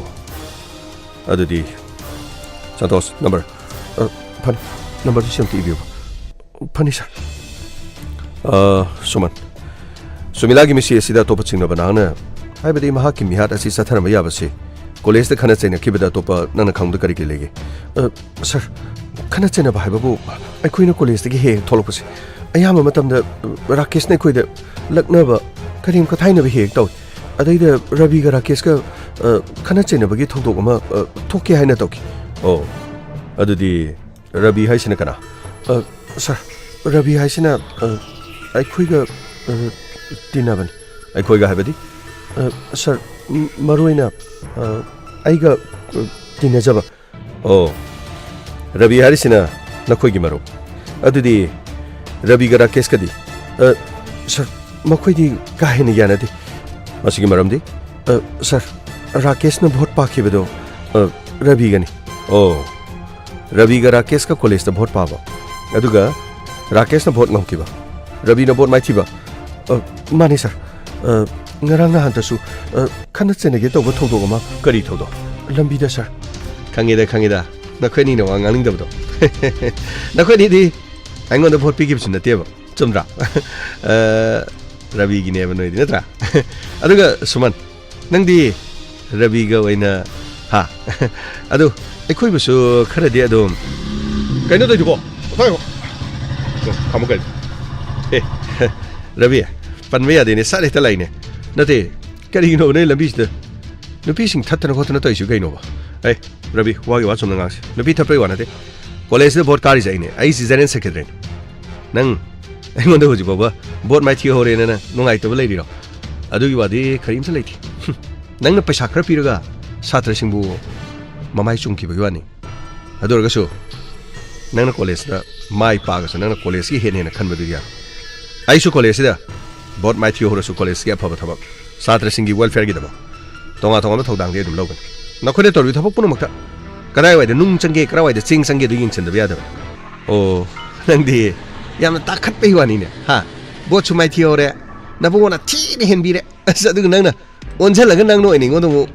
ꯑꯗꯨꯗꯤ ꯁꯟꯇꯣꯁ, ꯅꯝꯕꯔ꯫ ꯑ, ꯐꯅꯤ, ꯅꯝꯕꯔꯗꯨ ꯁꯤ ꯑꯝꯇ ꯏꯕꯤꯌꯨ꯫ ꯐꯅꯤ, ꯁꯥꯔ꯫ ꯑ, ꯁꯨꯃꯟ, ꯁꯨꯃꯤꯂꯥꯒꯤ ꯃꯤꯁꯤ ꯑꯁꯤꯗ ꯑꯇꯣꯞꯄ ꯆꯤꯡꯅꯕ ꯅꯍꯥꯛꯅ, ꯍꯥꯏꯕꯗꯤ ꯃꯍꯥꯛꯀꯤ ꯃꯤꯍꯥꯠ ꯑꯁꯤ ꯆꯠꯊꯔꯝꯕ ꯌꯥꯕꯁꯤ ꯀꯣꯂꯦꯖꯇ ꯈꯠꯅ ꯆꯩꯅꯈꯤꯕꯗ ꯑꯇꯣꯞꯄ ꯅꯪꯅ ꯈꯪꯕꯗ ꯀꯔꯤ ꯀꯔꯤ ꯂꯩꯒꯦ? ꯑ, ꯁꯥꯔ, ꯈꯠꯅ ꯆꯩꯅꯕ ꯍꯥꯏꯕꯕꯨ ꯑꯩꯈꯣꯏꯅ ꯀꯣꯂꯦꯖꯇꯒꯤ ꯍꯦꯛ ꯍꯦꯛ ꯊꯣꯛꯂꯛꯄꯁꯦ ꯑꯌꯥꯝꯕ ꯃꯇꯝꯗ, ꯑ, ꯔꯥꯀꯦꯁꯅ ꯑꯩꯈꯣꯏꯗ ꯂꯛꯅꯕ, ꯀꯔꯦꯝ ꯀꯊꯥꯏꯅꯕ ꯍꯦꯛ ꯍꯦꯛ ꯇꯧꯏ꯫ ꯑꯗꯩꯗ ꯔꯕꯤꯒ ꯔꯥꯀꯦꯁꯀ, ꯑ, ꯈꯠꯅ ꯆꯩꯅꯕꯒꯤ ꯊꯧꯗꯣꯛ ꯑꯃ, ꯑ, ꯊꯣꯛꯀꯦ ꯍꯥꯏꯅ ꯇꯧꯈꯤ꯫ ꯑꯣ, ꯑꯗꯨꯗꯤ ꯔꯕꯤ ꯍꯥꯏꯁꯤꯅ ꯀꯅꯥ? ꯑ, ꯁꯥꯔ, ꯔꯕꯤ ꯍꯥꯏꯁꯤꯅ, ꯑ, ꯑꯩꯈꯣꯏꯒ, ꯑ, ꯇꯤꯟꯅꯕꯅꯤ꯫ ꯑꯩꯈꯣꯏꯒ ꯍꯥꯏꯕꯗꯤ? ꯑ, ꯁꯥꯔ, ꯃ-, ꯃꯔꯨ ꯑꯣꯏꯅ, ꯑ, ꯑꯩꯒ, ꯑ, ꯇꯤꯟꯅꯖꯕ꯫ ꯑꯣ, ꯔꯕꯤ ꯍꯥꯏꯔꯤꯁꯤꯅ ꯅꯈꯣꯏꯒꯤ ꯃꯔꯨꯞ꯫ ꯑꯗꯨꯗꯤ ꯔꯕꯤꯒ ꯔꯥꯀꯦꯁꯀꯗꯤ? ꯑ, ꯁꯔ, ꯃꯈꯣꯏꯗꯤ ꯀꯥ ꯍꯦꯟꯅ ꯌꯥꯅꯗꯦ꯫ ꯃꯁꯤꯒꯤ ꯃꯔꯝꯗꯤ? ꯑ, ꯁꯔ, ꯔꯥꯀꯦꯁꯅ ꯚꯣꯠ ꯄꯥꯈꯤꯕꯗꯣ, ꯑ, ꯔꯕꯤꯒꯅꯤ꯫ ꯑꯣ, ꯔꯕꯤꯒ ꯔꯥꯀꯦꯁꯀ ꯀꯣꯂꯦꯖꯇ ꯚꯣꯠ ꯄꯥꯕ, ꯑꯗꯨꯒ ꯔꯥꯀꯦꯁꯅ ꯚꯣꯠ ꯉꯝꯈꯤꯕ, ꯔꯕꯤꯅ ꯚꯣꯠ ꯃꯥꯏꯊꯤꯕ꯫ ꯑ, ꯃꯥꯅꯤ, ꯁꯔ꯫ ꯑ, ꯉꯔꯥꯡ ꯅꯍꯥꯟꯇꯁꯨ, ꯑ, ꯈꯠꯅ ꯆꯩꯅꯒꯦ ꯇꯧꯕ ꯊꯧꯗꯣꯛ ꯑꯃ꯫ ꯀꯔꯤ ꯊꯧꯗꯣꯛ? ꯂꯝꯕꯤꯗ, ꯁꯔ꯫ ꯈꯪꯉꯤꯗ, ꯈꯪꯉꯤꯗ꯫ ꯅꯈꯣꯏ ꯑꯅꯤꯅ ꯋꯥ ꯉꯥꯡꯅꯤꯡꯗꯕꯗꯣ꯫ ꯅꯈꯣꯏ ꯑꯅꯤꯗꯤ ꯑꯩꯉꯣꯟꯗ ꯚꯣꯠ ꯄꯤꯈꯤꯕꯁꯨ ꯅꯠꯇꯦꯕ꯫ ꯆꯨꯝꯗ꯭ꯔꯥ? ꯑ, ꯔꯕꯤꯒꯤꯅꯦꯕ ꯅꯣꯏꯗꯤ, ꯅꯠꯇ꯭ꯔꯥ? ꯑꯗꯨꯒ ꯁꯨꯃꯟ, ꯅꯪꯗꯤ ꯔꯕꯤꯒ ꯑꯣꯏꯅ, ꯍꯥ? ꯑꯗꯨ ꯑꯩꯈꯣꯏꯕꯨꯁꯨ ꯈꯔꯗꯤ ꯑꯗꯨꯝ꯫ ꯀꯩꯅꯣ ꯇꯧꯏꯗꯨꯕꯣ? ꯄꯣꯊꯥꯏꯕꯣ꯫ ꯈꯥꯃꯨ ꯀꯩꯅꯣ? ꯑꯦ, ꯔꯕꯤ, ꯄꯟꯕ ꯌꯥꯗꯦꯅꯦ, ꯁꯠ ꯍꯦꯛꯇ ꯂꯥꯛꯏꯅꯦ꯫ ꯅꯠꯇꯦ, ꯀꯔꯤꯒꯤꯅꯣꯕ ꯅꯣꯏ ꯂꯝꯕꯤꯁꯤꯗ ꯅꯨꯄꯤꯁꯤꯡ ꯊꯠꯇꯅ ꯈꯣꯠꯇꯅ ꯇꯧꯔꯤꯁꯤ ꯀꯩꯅꯣꯕ? ꯑꯦ, ꯔꯕꯤ, ꯋꯥꯒꯤ ꯋꯥ ꯆꯨꯝꯅ ꯉꯥꯡꯁꯤ꯫ ꯅꯨꯄꯤ ꯊꯠꯄꯩ ꯋꯥ ꯅꯠꯇꯦ꯫ ꯀꯣꯂꯦꯖꯁꯤꯗ ꯚꯣꯠ ꯀꯥꯔꯤꯁꯦ ꯑꯩꯅꯦ꯫ ꯑꯩꯁꯤ ꯖꯦꯅꯔꯦꯜ ꯁꯦꯀ꯭ꯔꯦꯇꯔꯤꯅꯤ꯫ ꯅꯪ ꯑꯩꯉꯣꯟꯗ ꯍꯧꯖꯤꯛ ꯐꯥꯎꯕ ꯚꯣꯠ ꯃꯥꯏꯊꯤ ꯍꯧꯔꯦꯅ ꯅꯪ ꯅꯨꯡꯉꯥꯏꯇꯕ ꯂꯩꯔꯤꯔꯣ? ꯑꯗꯨꯒꯤ ꯋꯥꯗꯤ ꯀꯔꯤꯝꯇ ꯂꯩꯇꯦ꯫ ꯍꯨꯝ, ꯅꯪꯅ ꯄꯩꯁꯥ ꯈꯔ ꯄꯤꯔꯒ ꯁꯥꯇ꯭ꯔꯁꯤꯡꯕꯨ ꯃꯃꯥꯏ ꯆꯨꯝꯈꯤꯕꯒꯤ ꯋꯥꯅꯤ꯫ ꯑꯗꯨ ꯑꯣꯏꯔꯒꯁꯨ ꯅꯪꯅ ꯀꯣꯂꯦꯖꯇ ꯃꯥꯏ ꯄꯥꯛꯑꯒꯁꯨ ꯅꯪꯅ ꯀꯣꯂꯦꯖꯀꯤ ꯍꯦꯟꯅ ꯍꯦꯟꯅ ꯈꯟꯕꯗꯨꯗꯤ ꯌꯥꯔꯣꯏ꯫ ꯑꯩꯁꯨ ꯀꯣꯂꯦꯖꯁꯤꯗ ꯚꯣꯠ ꯃꯥꯏꯊꯤ ꯍꯧꯔꯁꯨ ꯀꯣꯂꯦꯖꯀꯤ ꯑꯐꯕ ꯊꯕꯛ, ꯁꯥꯇ꯭ꯔꯁꯤꯡꯒꯤ ꯋꯦꯜꯐꯤꯌꯔꯒꯤꯗꯃꯛ ꯇꯣꯉꯥꯟ ꯇꯣꯉꯥꯟꯕ ꯊꯧꯗꯥꯡꯗꯤ ꯑꯗꯨꯝ ꯂꯧꯒꯅꯤ꯫ ꯅꯈꯣꯏꯅ ꯇꯧꯔꯤꯕ ꯊꯕꯛ ꯄꯨꯝꯅꯃꯛꯇ ꯀꯗꯥꯏꯋꯥꯏꯗ ꯅꯨꯡ ꯆꯪꯒꯦ, ꯀꯗꯥꯏꯋꯥꯏꯗ ꯆꯦꯡ ꯆꯪꯒꯦ ꯑꯗꯨ ꯌꯦꯡꯁꯤꯟꯗꯕ ꯌꯥꯗꯕ꯫ ꯑꯣ, ꯅꯪꯗꯤ ꯌꯥꯝꯅ ꯇꯥꯈꯠꯄꯩ ꯋꯥꯅꯤꯅꯦ, ꯍꯥ? ꯚꯣꯠꯁꯨ ꯃꯥꯏꯊꯤ ꯍꯧꯔꯦ, ꯅꯕꯨꯡꯉꯣꯅ ꯊꯤꯅ ꯍꯦꯟꯕꯤꯔꯦ꯫ ꯑꯁ, ꯑꯗꯨꯒ ꯅꯪꯅ ꯑꯣꯟꯁꯤꯜꯂꯒ ꯅꯪꯅ ꯑꯣꯏꯅ ꯑꯩꯉꯣꯟꯗ ꯑꯃꯨꯛ꯫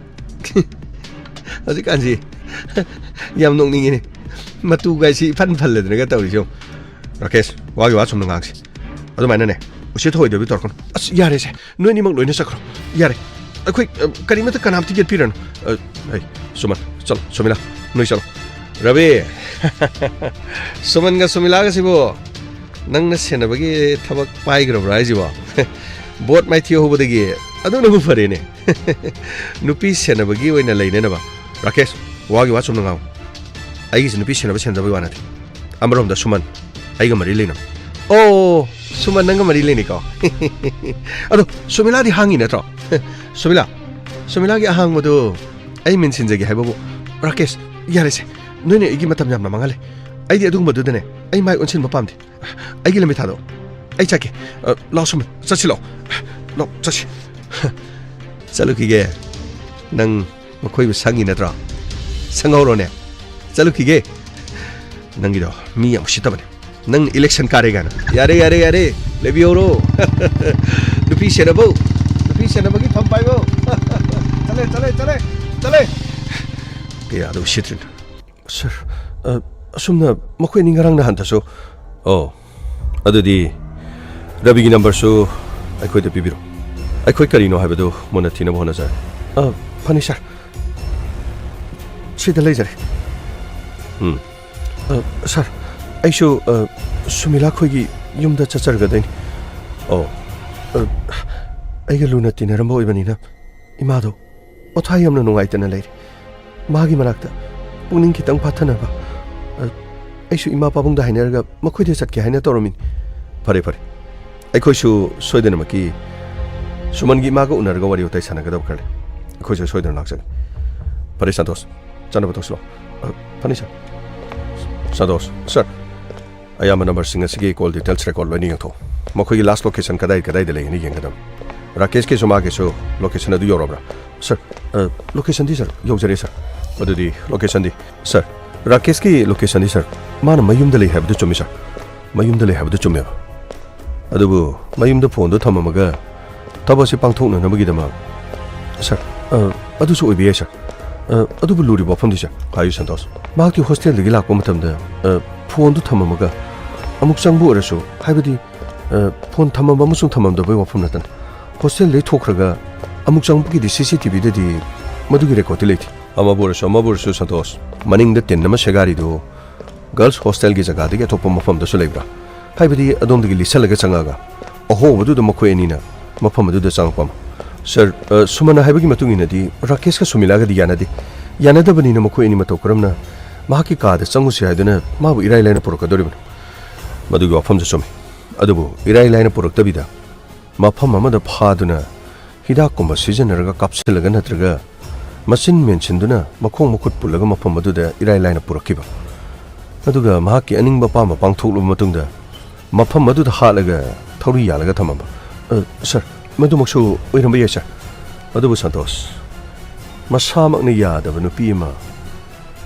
ꯍꯧꯖꯤꯛꯀꯥꯟꯁꯤ ꯌꯥꯝ ꯅꯣꯛꯅꯤꯡꯉꯤꯅꯦ꯫ ꯃꯇꯨꯒꯥꯏꯁꯤ ꯏꯐꯟ ꯐꯜꯂꯗꯅꯒ ꯇꯧꯔꯤꯁꯦ ꯌꯦꯡꯉꯨ꯫ ꯔꯥꯀꯦꯁ, ꯋꯥꯒꯤ ꯋꯥ ꯁꯨꯝꯅ ꯉꯥꯡꯁꯤ꯫ ꯑꯗꯨꯃꯥꯏꯅꯅꯦ, ꯎꯁꯤꯠ ꯊꯑꯣꯏꯗꯕꯤ ꯇꯧꯔꯛꯀꯅꯨ꯫ ꯑꯁ, ꯌꯥꯔꯦꯁꯦ, ꯅꯣꯏ ꯑꯅꯤꯃꯛ ꯂꯣꯏꯅ ꯆꯠꯈ꯭ꯔꯣ꯫ ꯌꯥꯔꯦ, ꯑꯩꯈꯣꯏ, ꯑ, ꯀꯔꯤꯃꯠꯇ ꯀꯅꯥꯝꯇ ꯌꯦꯠꯄꯤꯔꯅꯨ꯫ ꯑ, ꯍꯩ, ꯁꯨꯃꯟ, ꯆꯠꯂꯣ, ꯁꯨꯃꯤꯂꯥ, ꯅꯣꯏ ꯆꯠꯂꯣ꯫ ꯔꯕꯤ, ꯁꯨꯃꯟꯒ ꯁꯨꯃꯤꯂꯥꯒꯁꯤꯕꯨ ꯅꯪꯅ ꯁꯦꯟꯅꯕꯒꯤ ꯊꯕꯛ ꯄꯥꯏꯈ꯭ꯔꯕ꯭ꯔꯥ ꯍꯥꯏꯁꯤꯕꯣ? ꯕꯣꯠ ꯃꯥꯏꯊꯤ ꯍꯧꯕꯗꯒꯤ ꯑꯗꯨꯅꯕꯨ ꯐꯔꯦꯅꯦ꯫ ꯅꯨꯄꯤ ꯁꯦꯟꯅꯕꯒꯤ ꯑꯣꯏꯅ ꯂꯩꯅꯅꯕ꯫ ꯔꯥꯀꯦꯁ, ꯋꯥꯒꯤ ꯋꯥ ꯆꯨꯝꯅ ꯉꯥꯡꯉꯨ꯫ ꯑꯩꯒꯤꯁꯦ ꯅꯨꯄꯤ ꯁꯦꯟꯅꯕ ꯁꯦꯟꯅꯗꯕꯒꯤ ꯋꯥ ꯅꯠꯇꯦ꯫ ꯑꯃꯔꯣꯝꯗ ꯁꯨꯃꯟ ꯑꯩꯒ ꯃꯔꯤ ꯂꯩꯅꯕ꯫ ꯑꯣ, ꯁꯨꯃꯟ ꯅꯪꯒ ꯃꯔꯤ ꯂꯩꯅꯩꯀꯣ? ꯑꯗꯣ ꯁꯨꯃꯤꯂꯥꯗꯤ ꯍꯥꯡꯉꯤ ꯅꯠꯇ꯭ꯔꯣ? ꯁꯨꯃꯤꯂꯥ, ꯁꯨꯃꯤꯂꯥꯒꯤ ꯑꯍꯥꯡꯕꯗꯣ ꯑꯩ ꯃꯦꯟꯁꯤꯟꯖꯒꯦ ꯍꯥꯏꯕꯕꯨ꯫ ꯔꯥꯀꯦꯁ, ꯌꯥꯔꯦꯁꯦ, ꯅꯣꯏꯅ ꯑꯩꯒꯤ ꯃꯇꯝ ꯌꯥꯝꯅ ꯃꯥꯡꯍꯜꯂꯦ꯫ ꯑꯩꯗꯤ ꯑꯗꯨꯒꯨꯝꯕꯗꯨꯗꯅꯦ ꯑꯩ ꯃꯥꯏ ꯑꯣꯟꯁꯤꯟꯕ ꯄꯥꯝꯗꯦ꯫ ꯑꯩꯒꯤ ꯂꯝꯕꯤ ꯊꯥꯗꯣꯛꯑꯣ꯫ ꯑꯩ ꯆꯠꯀꯦ꯫ ꯑ, ꯂꯥꯛꯑꯣ ꯁꯨꯃꯟ, ꯆꯠꯁꯤ ꯂꯥꯛꯑꯣ꯫ ꯂꯥꯛꯑꯣ, ꯆꯠꯁꯤ꯫ ꯆꯠꯂꯨꯈꯤꯒꯦ꯫ ꯅꯪ ꯃꯈꯣꯏꯕꯨ ꯁꯪꯉꯤ ꯅꯠꯇ꯭ꯔꯣ? ꯁꯪꯍꯧꯔꯣꯅꯦ꯫ ꯆꯠꯂꯨꯈꯤꯒꯦ꯫ ꯅꯪꯒꯤꯗꯣ ꯃꯤ ꯌꯥꯝ ꯎꯁꯤꯠꯇꯕꯅꯦ꯫ ꯅꯪ election ꯀꯥꯔꯦ ꯀꯥꯏꯅ꯫ ꯌꯥꯔꯦ, ꯌꯥꯔꯦ, ꯌꯥꯔꯦ꯫ ꯂꯩꯕꯤꯍꯧꯔꯣ꯫ ꯅꯨꯄꯤ ꯁꯦꯟꯅꯕꯧ꯫ ꯅꯨꯄꯤ ꯁꯦꯟꯅꯕꯒꯤ ꯐꯝ ꯄꯥꯏꯕꯧ꯫ ꯆꯠꯂꯦ, ꯆꯠꯂꯦ, ꯆꯠꯂꯦ, ꯆꯠꯂꯦ꯫ ꯀꯌꯥꯗ ꯎꯁꯤꯠꯇ꯭ꯔꯤꯅꯣ꯫ ꯁꯥꯔ, ꯑ, ꯑꯁꯨꯝꯅ ꯃꯈꯣꯏ ꯑꯅꯤ ꯉꯔꯥꯡ ꯅꯍꯥꯟꯗꯁꯨ꯫ ꯑꯣ, ꯑꯗꯨꯗꯤ ꯔꯕꯤꯒꯤ numberꯁꯨ ꯑꯩꯈꯣꯏꯗ ꯄꯤꯕꯤꯔꯣ꯫ ꯑꯩꯈꯣꯏ ꯀꯔꯤꯅꯣ ꯍꯥꯏꯕꯗꯨ ꯃꯨꯟꯅ ꯊꯤꯅꯕ ꯍꯣꯠꯅꯖꯔꯒꯦ꯫ ꯑ, ꯐꯅꯤ, ꯁꯥꯔ꯫ ꯁꯤꯗ ꯂꯩꯖꯔꯦ꯫ ꯎꯝ꯫ ꯑ, ꯁꯥꯔ, ꯑꯩꯁꯨ, ꯑ, ꯁꯨꯃꯤꯂꯥ ꯈꯣꯏꯒꯤ ꯌꯨꯝꯗ ꯆꯠꯆꯔꯒꯗꯣꯏꯅꯤ꯫ ꯑꯣ꯫ ꯑ, ꯑꯩꯒ ꯂꯨꯅ ꯇꯤꯟꯅꯔꯝꯕ ꯑꯣꯏꯕꯅꯤꯅ ꯏꯃꯥꯗꯣ ꯃꯊ꯭ꯋꯥꯏ ꯌꯥꯝꯅ ꯅꯨꯡꯉꯥꯏꯇꯅ ꯂꯩꯔꯤ꯫ ꯃꯥꯒꯤ ꯃꯅꯥꯛꯇ ꯄꯨꯛꯅꯤꯡ ꯈꯤꯇꯪ ꯐꯥꯊꯅꯕ, ꯑ, ꯑꯩꯁꯨ ꯏꯃꯥ ꯄꯥꯕꯨꯡꯗ ꯍꯥꯏꯅꯔꯒ ꯃꯈꯣꯏꯗ ꯆꯠꯀꯦ ꯍꯥꯏꯅ ꯇꯧꯔꯝꯃꯤꯅꯤ꯫ ꯐꯔꯦ, ꯐꯔꯦ꯫ ꯑꯩꯈꯣꯏꯁꯨ ꯁꯣꯏꯗꯅꯃꯛꯀꯤ ꯁꯨꯃꯟꯒꯤ ꯏꯃꯥꯒ ꯎꯅꯔꯒ ꯋꯥꯔꯤ ꯋꯥꯇꯥꯏ ꯁꯥꯟꯅꯒꯗꯕ ꯈꯔ ꯂꯩ꯫ ꯑꯩꯈꯣꯏꯁꯨ ꯁꯣꯏꯗꯅ ꯂꯥꯛꯆꯒꯦ꯫ ꯐꯔꯦ, ꯁꯟꯇꯣꯁ, ꯆꯥꯅꯕ ꯇꯧꯁꯤꯜꯂꯣ꯫ ꯑ, ꯐꯅꯤ, ꯁꯥꯔ꯫ ꯁꯟꯇꯣꯁ, ꯁꯥꯔ, ꯑꯌꯥꯝꯕ numberꯁꯤꯡ ꯑꯁꯤꯒꯤ call details record ꯂꯣꯏꯅ ꯌꯦꯡꯊꯣꯛꯎ꯫ ꯃꯈꯣꯏꯒꯤ last location ꯀꯗꯥꯏ ꯀꯗꯥꯏꯗ ꯂꯩꯒꯅꯤ ꯌꯦꯡꯒꯗꯕꯅꯤ꯫ ꯔꯥꯀꯦꯁꯀꯤꯁꯨ ꯃꯥꯒꯤꯁꯨ location ꯑꯗꯨ ꯌꯧꯔꯕ꯭ꯔꯥ? ꯁꯥꯔ, ꯑ, locationꯗꯤ, ꯁꯥꯔ, ꯌꯧꯖꯔꯦ, ꯁꯥꯔ꯫ ꯑꯗꯨꯗꯤ locationꯗꯤ? ꯁꯥꯔ, ꯔꯥꯀꯦꯁꯀꯤ locationꯗꯤ, ꯁꯥꯔ, ꯃꯥꯅ ꯃꯌꯨꯝꯗ ꯂꯩ ꯍꯥꯏꯕꯗꯨ ꯆꯨꯝꯃꯤ, ꯁꯥꯔ꯫ ꯃꯌꯨꯝꯗ ꯂꯩ ꯍꯥꯏꯕꯗꯨ ꯆꯨꯝꯃꯦꯕ꯫ ꯑꯗꯨꯕꯨ ꯃꯌꯨꯝꯗ phoneꯗꯨ ꯊꯝꯃꯝꯃꯒ ꯊꯕꯛ ꯑꯁꯤ ꯄꯥꯡꯊꯣꯛꯅꯅꯕꯒꯤꯗꯃꯛ, ꯁꯥꯔ, ꯑ, ꯑꯗꯨꯁꯨ ꯑꯣꯏꯕ ꯌꯥꯏ, ꯁꯥꯔ꯫ ꯑ, ꯑꯗꯨꯕꯨ ꯂꯨꯔꯤꯕ ꯋꯥꯐꯝꯗꯤ, ꯁꯥꯔ, ꯍꯥꯏꯌꯨ, ꯁꯟꯇꯣꯁ꯫ ꯃꯍꯥꯛꯇꯤ hostelꯗꯒꯤ ꯂꯥꯛꯄ ꯃꯇꯝꯗ, ꯑ, phoneꯗꯨ ꯊꯝꯃꯝꯃꯒ ꯑꯃꯨꯛ ꯆꯪꯕ ꯑꯣꯏꯔꯁꯨ, ꯍꯥꯏꯕꯗꯤ, ꯑ, phone ꯊꯝꯃꯝꯕ ꯑꯃꯁꯨꯡ ꯊꯝꯃꯝꯗꯕꯒꯤ ꯋꯥꯐꯝ ꯅꯠꯇꯅ, hostelꯗꯒꯤ ꯊꯣꯛꯈ꯭ꯔꯒ ꯑꯃꯨꯛ ꯆꯪꯕꯒꯤꯗꯤ CCTVꯗꯗꯤ ꯃꯗꯨꯒꯤ recordꯗꯤ ꯂꯩꯇꯦ꯫ ꯑꯃꯕꯨ ꯑꯣꯏꯔꯁꯨ, ꯑꯃꯕꯨ ꯑꯣꯏꯔꯁꯨ, ꯁꯟꯇꯣꯁ, ꯃꯅꯤꯡꯗ ꯇꯤꯟ ꯑꯃ ꯁꯦꯒꯥꯔꯤꯗꯨ girls hostelꯒꯤ ꯖꯒꯥꯗꯒꯤ ꯑꯇꯣꯞꯄ ꯃꯐꯝꯗꯁꯨ ꯂꯩꯕ꯭ꯔꯥ? ꯍꯥꯏꯕꯗꯤ, ꯑꯗꯣꯝꯗꯒꯤ ꯂꯤꯠꯁꯜꯂꯒ ꯆꯪꯉꯛꯑꯒ ꯑꯍꯣꯕꯗꯨꯗ ꯃꯈꯣꯏ ꯑꯅꯤꯅ ꯃꯐꯝ ꯑꯗꯨꯗ ꯆꯪꯉꯛꯄ ꯑꯃ꯫ ꯁꯥꯔ, ꯑ, ꯁꯨꯃꯟꯅ ꯍꯥꯏꯕꯒꯤ ꯃꯇꯨꯡ ꯏꯟꯅꯗꯤ ꯔꯥꯀꯦꯁꯀ ꯁꯨꯃꯤꯂꯥꯒꯗꯤ ꯌꯥꯅꯗꯦ꯫ ꯌꯥꯅꯗꯕꯅꯤꯅ ꯃꯈꯣꯏ ꯑꯅꯤ ꯃꯇꯧ ꯀꯔꯝꯅ ꯃꯍꯥꯛꯀꯤ ꯀꯥꯗ ꯆꯪꯉꯨꯁꯤ ꯍꯥꯏꯗꯨꯅ ꯃꯥꯕꯨ ꯏꯔꯥꯏ ꯂꯥꯏꯅ ꯄꯨꯔꯛꯀꯗꯧꯔꯤꯕꯅꯣ? ꯃꯗꯨꯒꯤ ꯋꯥꯐꯝꯁꯨ ꯆꯨꯝꯃꯤ꯫ ꯑꯗꯨꯕꯨ ꯏꯔꯥꯏ ꯂꯥꯏꯅ ꯄꯨꯔꯛꯇꯕꯤꯗ ꯃꯐꯝ ꯑꯃꯗ ꯐꯥꯗꯨꯅ ꯍꯤꯗꯥꯛꯀꯨꯝꯕ ꯁꯤꯖꯤꯟꯅꯔꯒ ꯀꯥꯞꯁꯤꯜꯂꯒ ꯅꯠꯇ꯭ꯔꯒ ꯃꯆꯤꯟ ꯃꯦꯟꯁꯤꯟꯗꯨꯅ ꯃꯈꯣꯡ ꯃꯈꯨꯠ ꯄꯨꯜꯂꯒ ꯃꯐꯝ ꯑꯗꯨꯗ ꯏꯔꯥꯏ ꯂꯥꯏꯅ ꯄꯨꯔꯛꯈꯤꯕ꯫ ꯑꯗꯨꯒ ꯃꯍꯥꯛꯀꯤ ꯑꯅꯤꯡꯕ ꯑꯄꯥꯝꯕ ꯄꯥꯡꯊꯣꯛꯂꯕ ꯃꯇꯨꯡꯗ ꯃꯐꯝ ꯑꯗꯨꯗ ꯍꯥꯠꯂꯒ ꯊꯧꯔꯤ ꯌꯥꯜꯂꯒ ꯊꯝꯃꯝꯕ꯫ ꯑ, ꯁꯥꯔ, ꯃꯗꯨꯃꯛꯁꯨ ꯑꯣꯏꯔꯝꯕ ꯌꯥꯏ, ꯁꯥꯔ꯫ ꯑꯗꯨꯕꯨ ꯁꯟꯇꯣꯁ, ꯃꯁꯥꯃꯛꯅ ꯌꯥꯗꯕ ꯅꯨꯄꯤ ꯑꯃ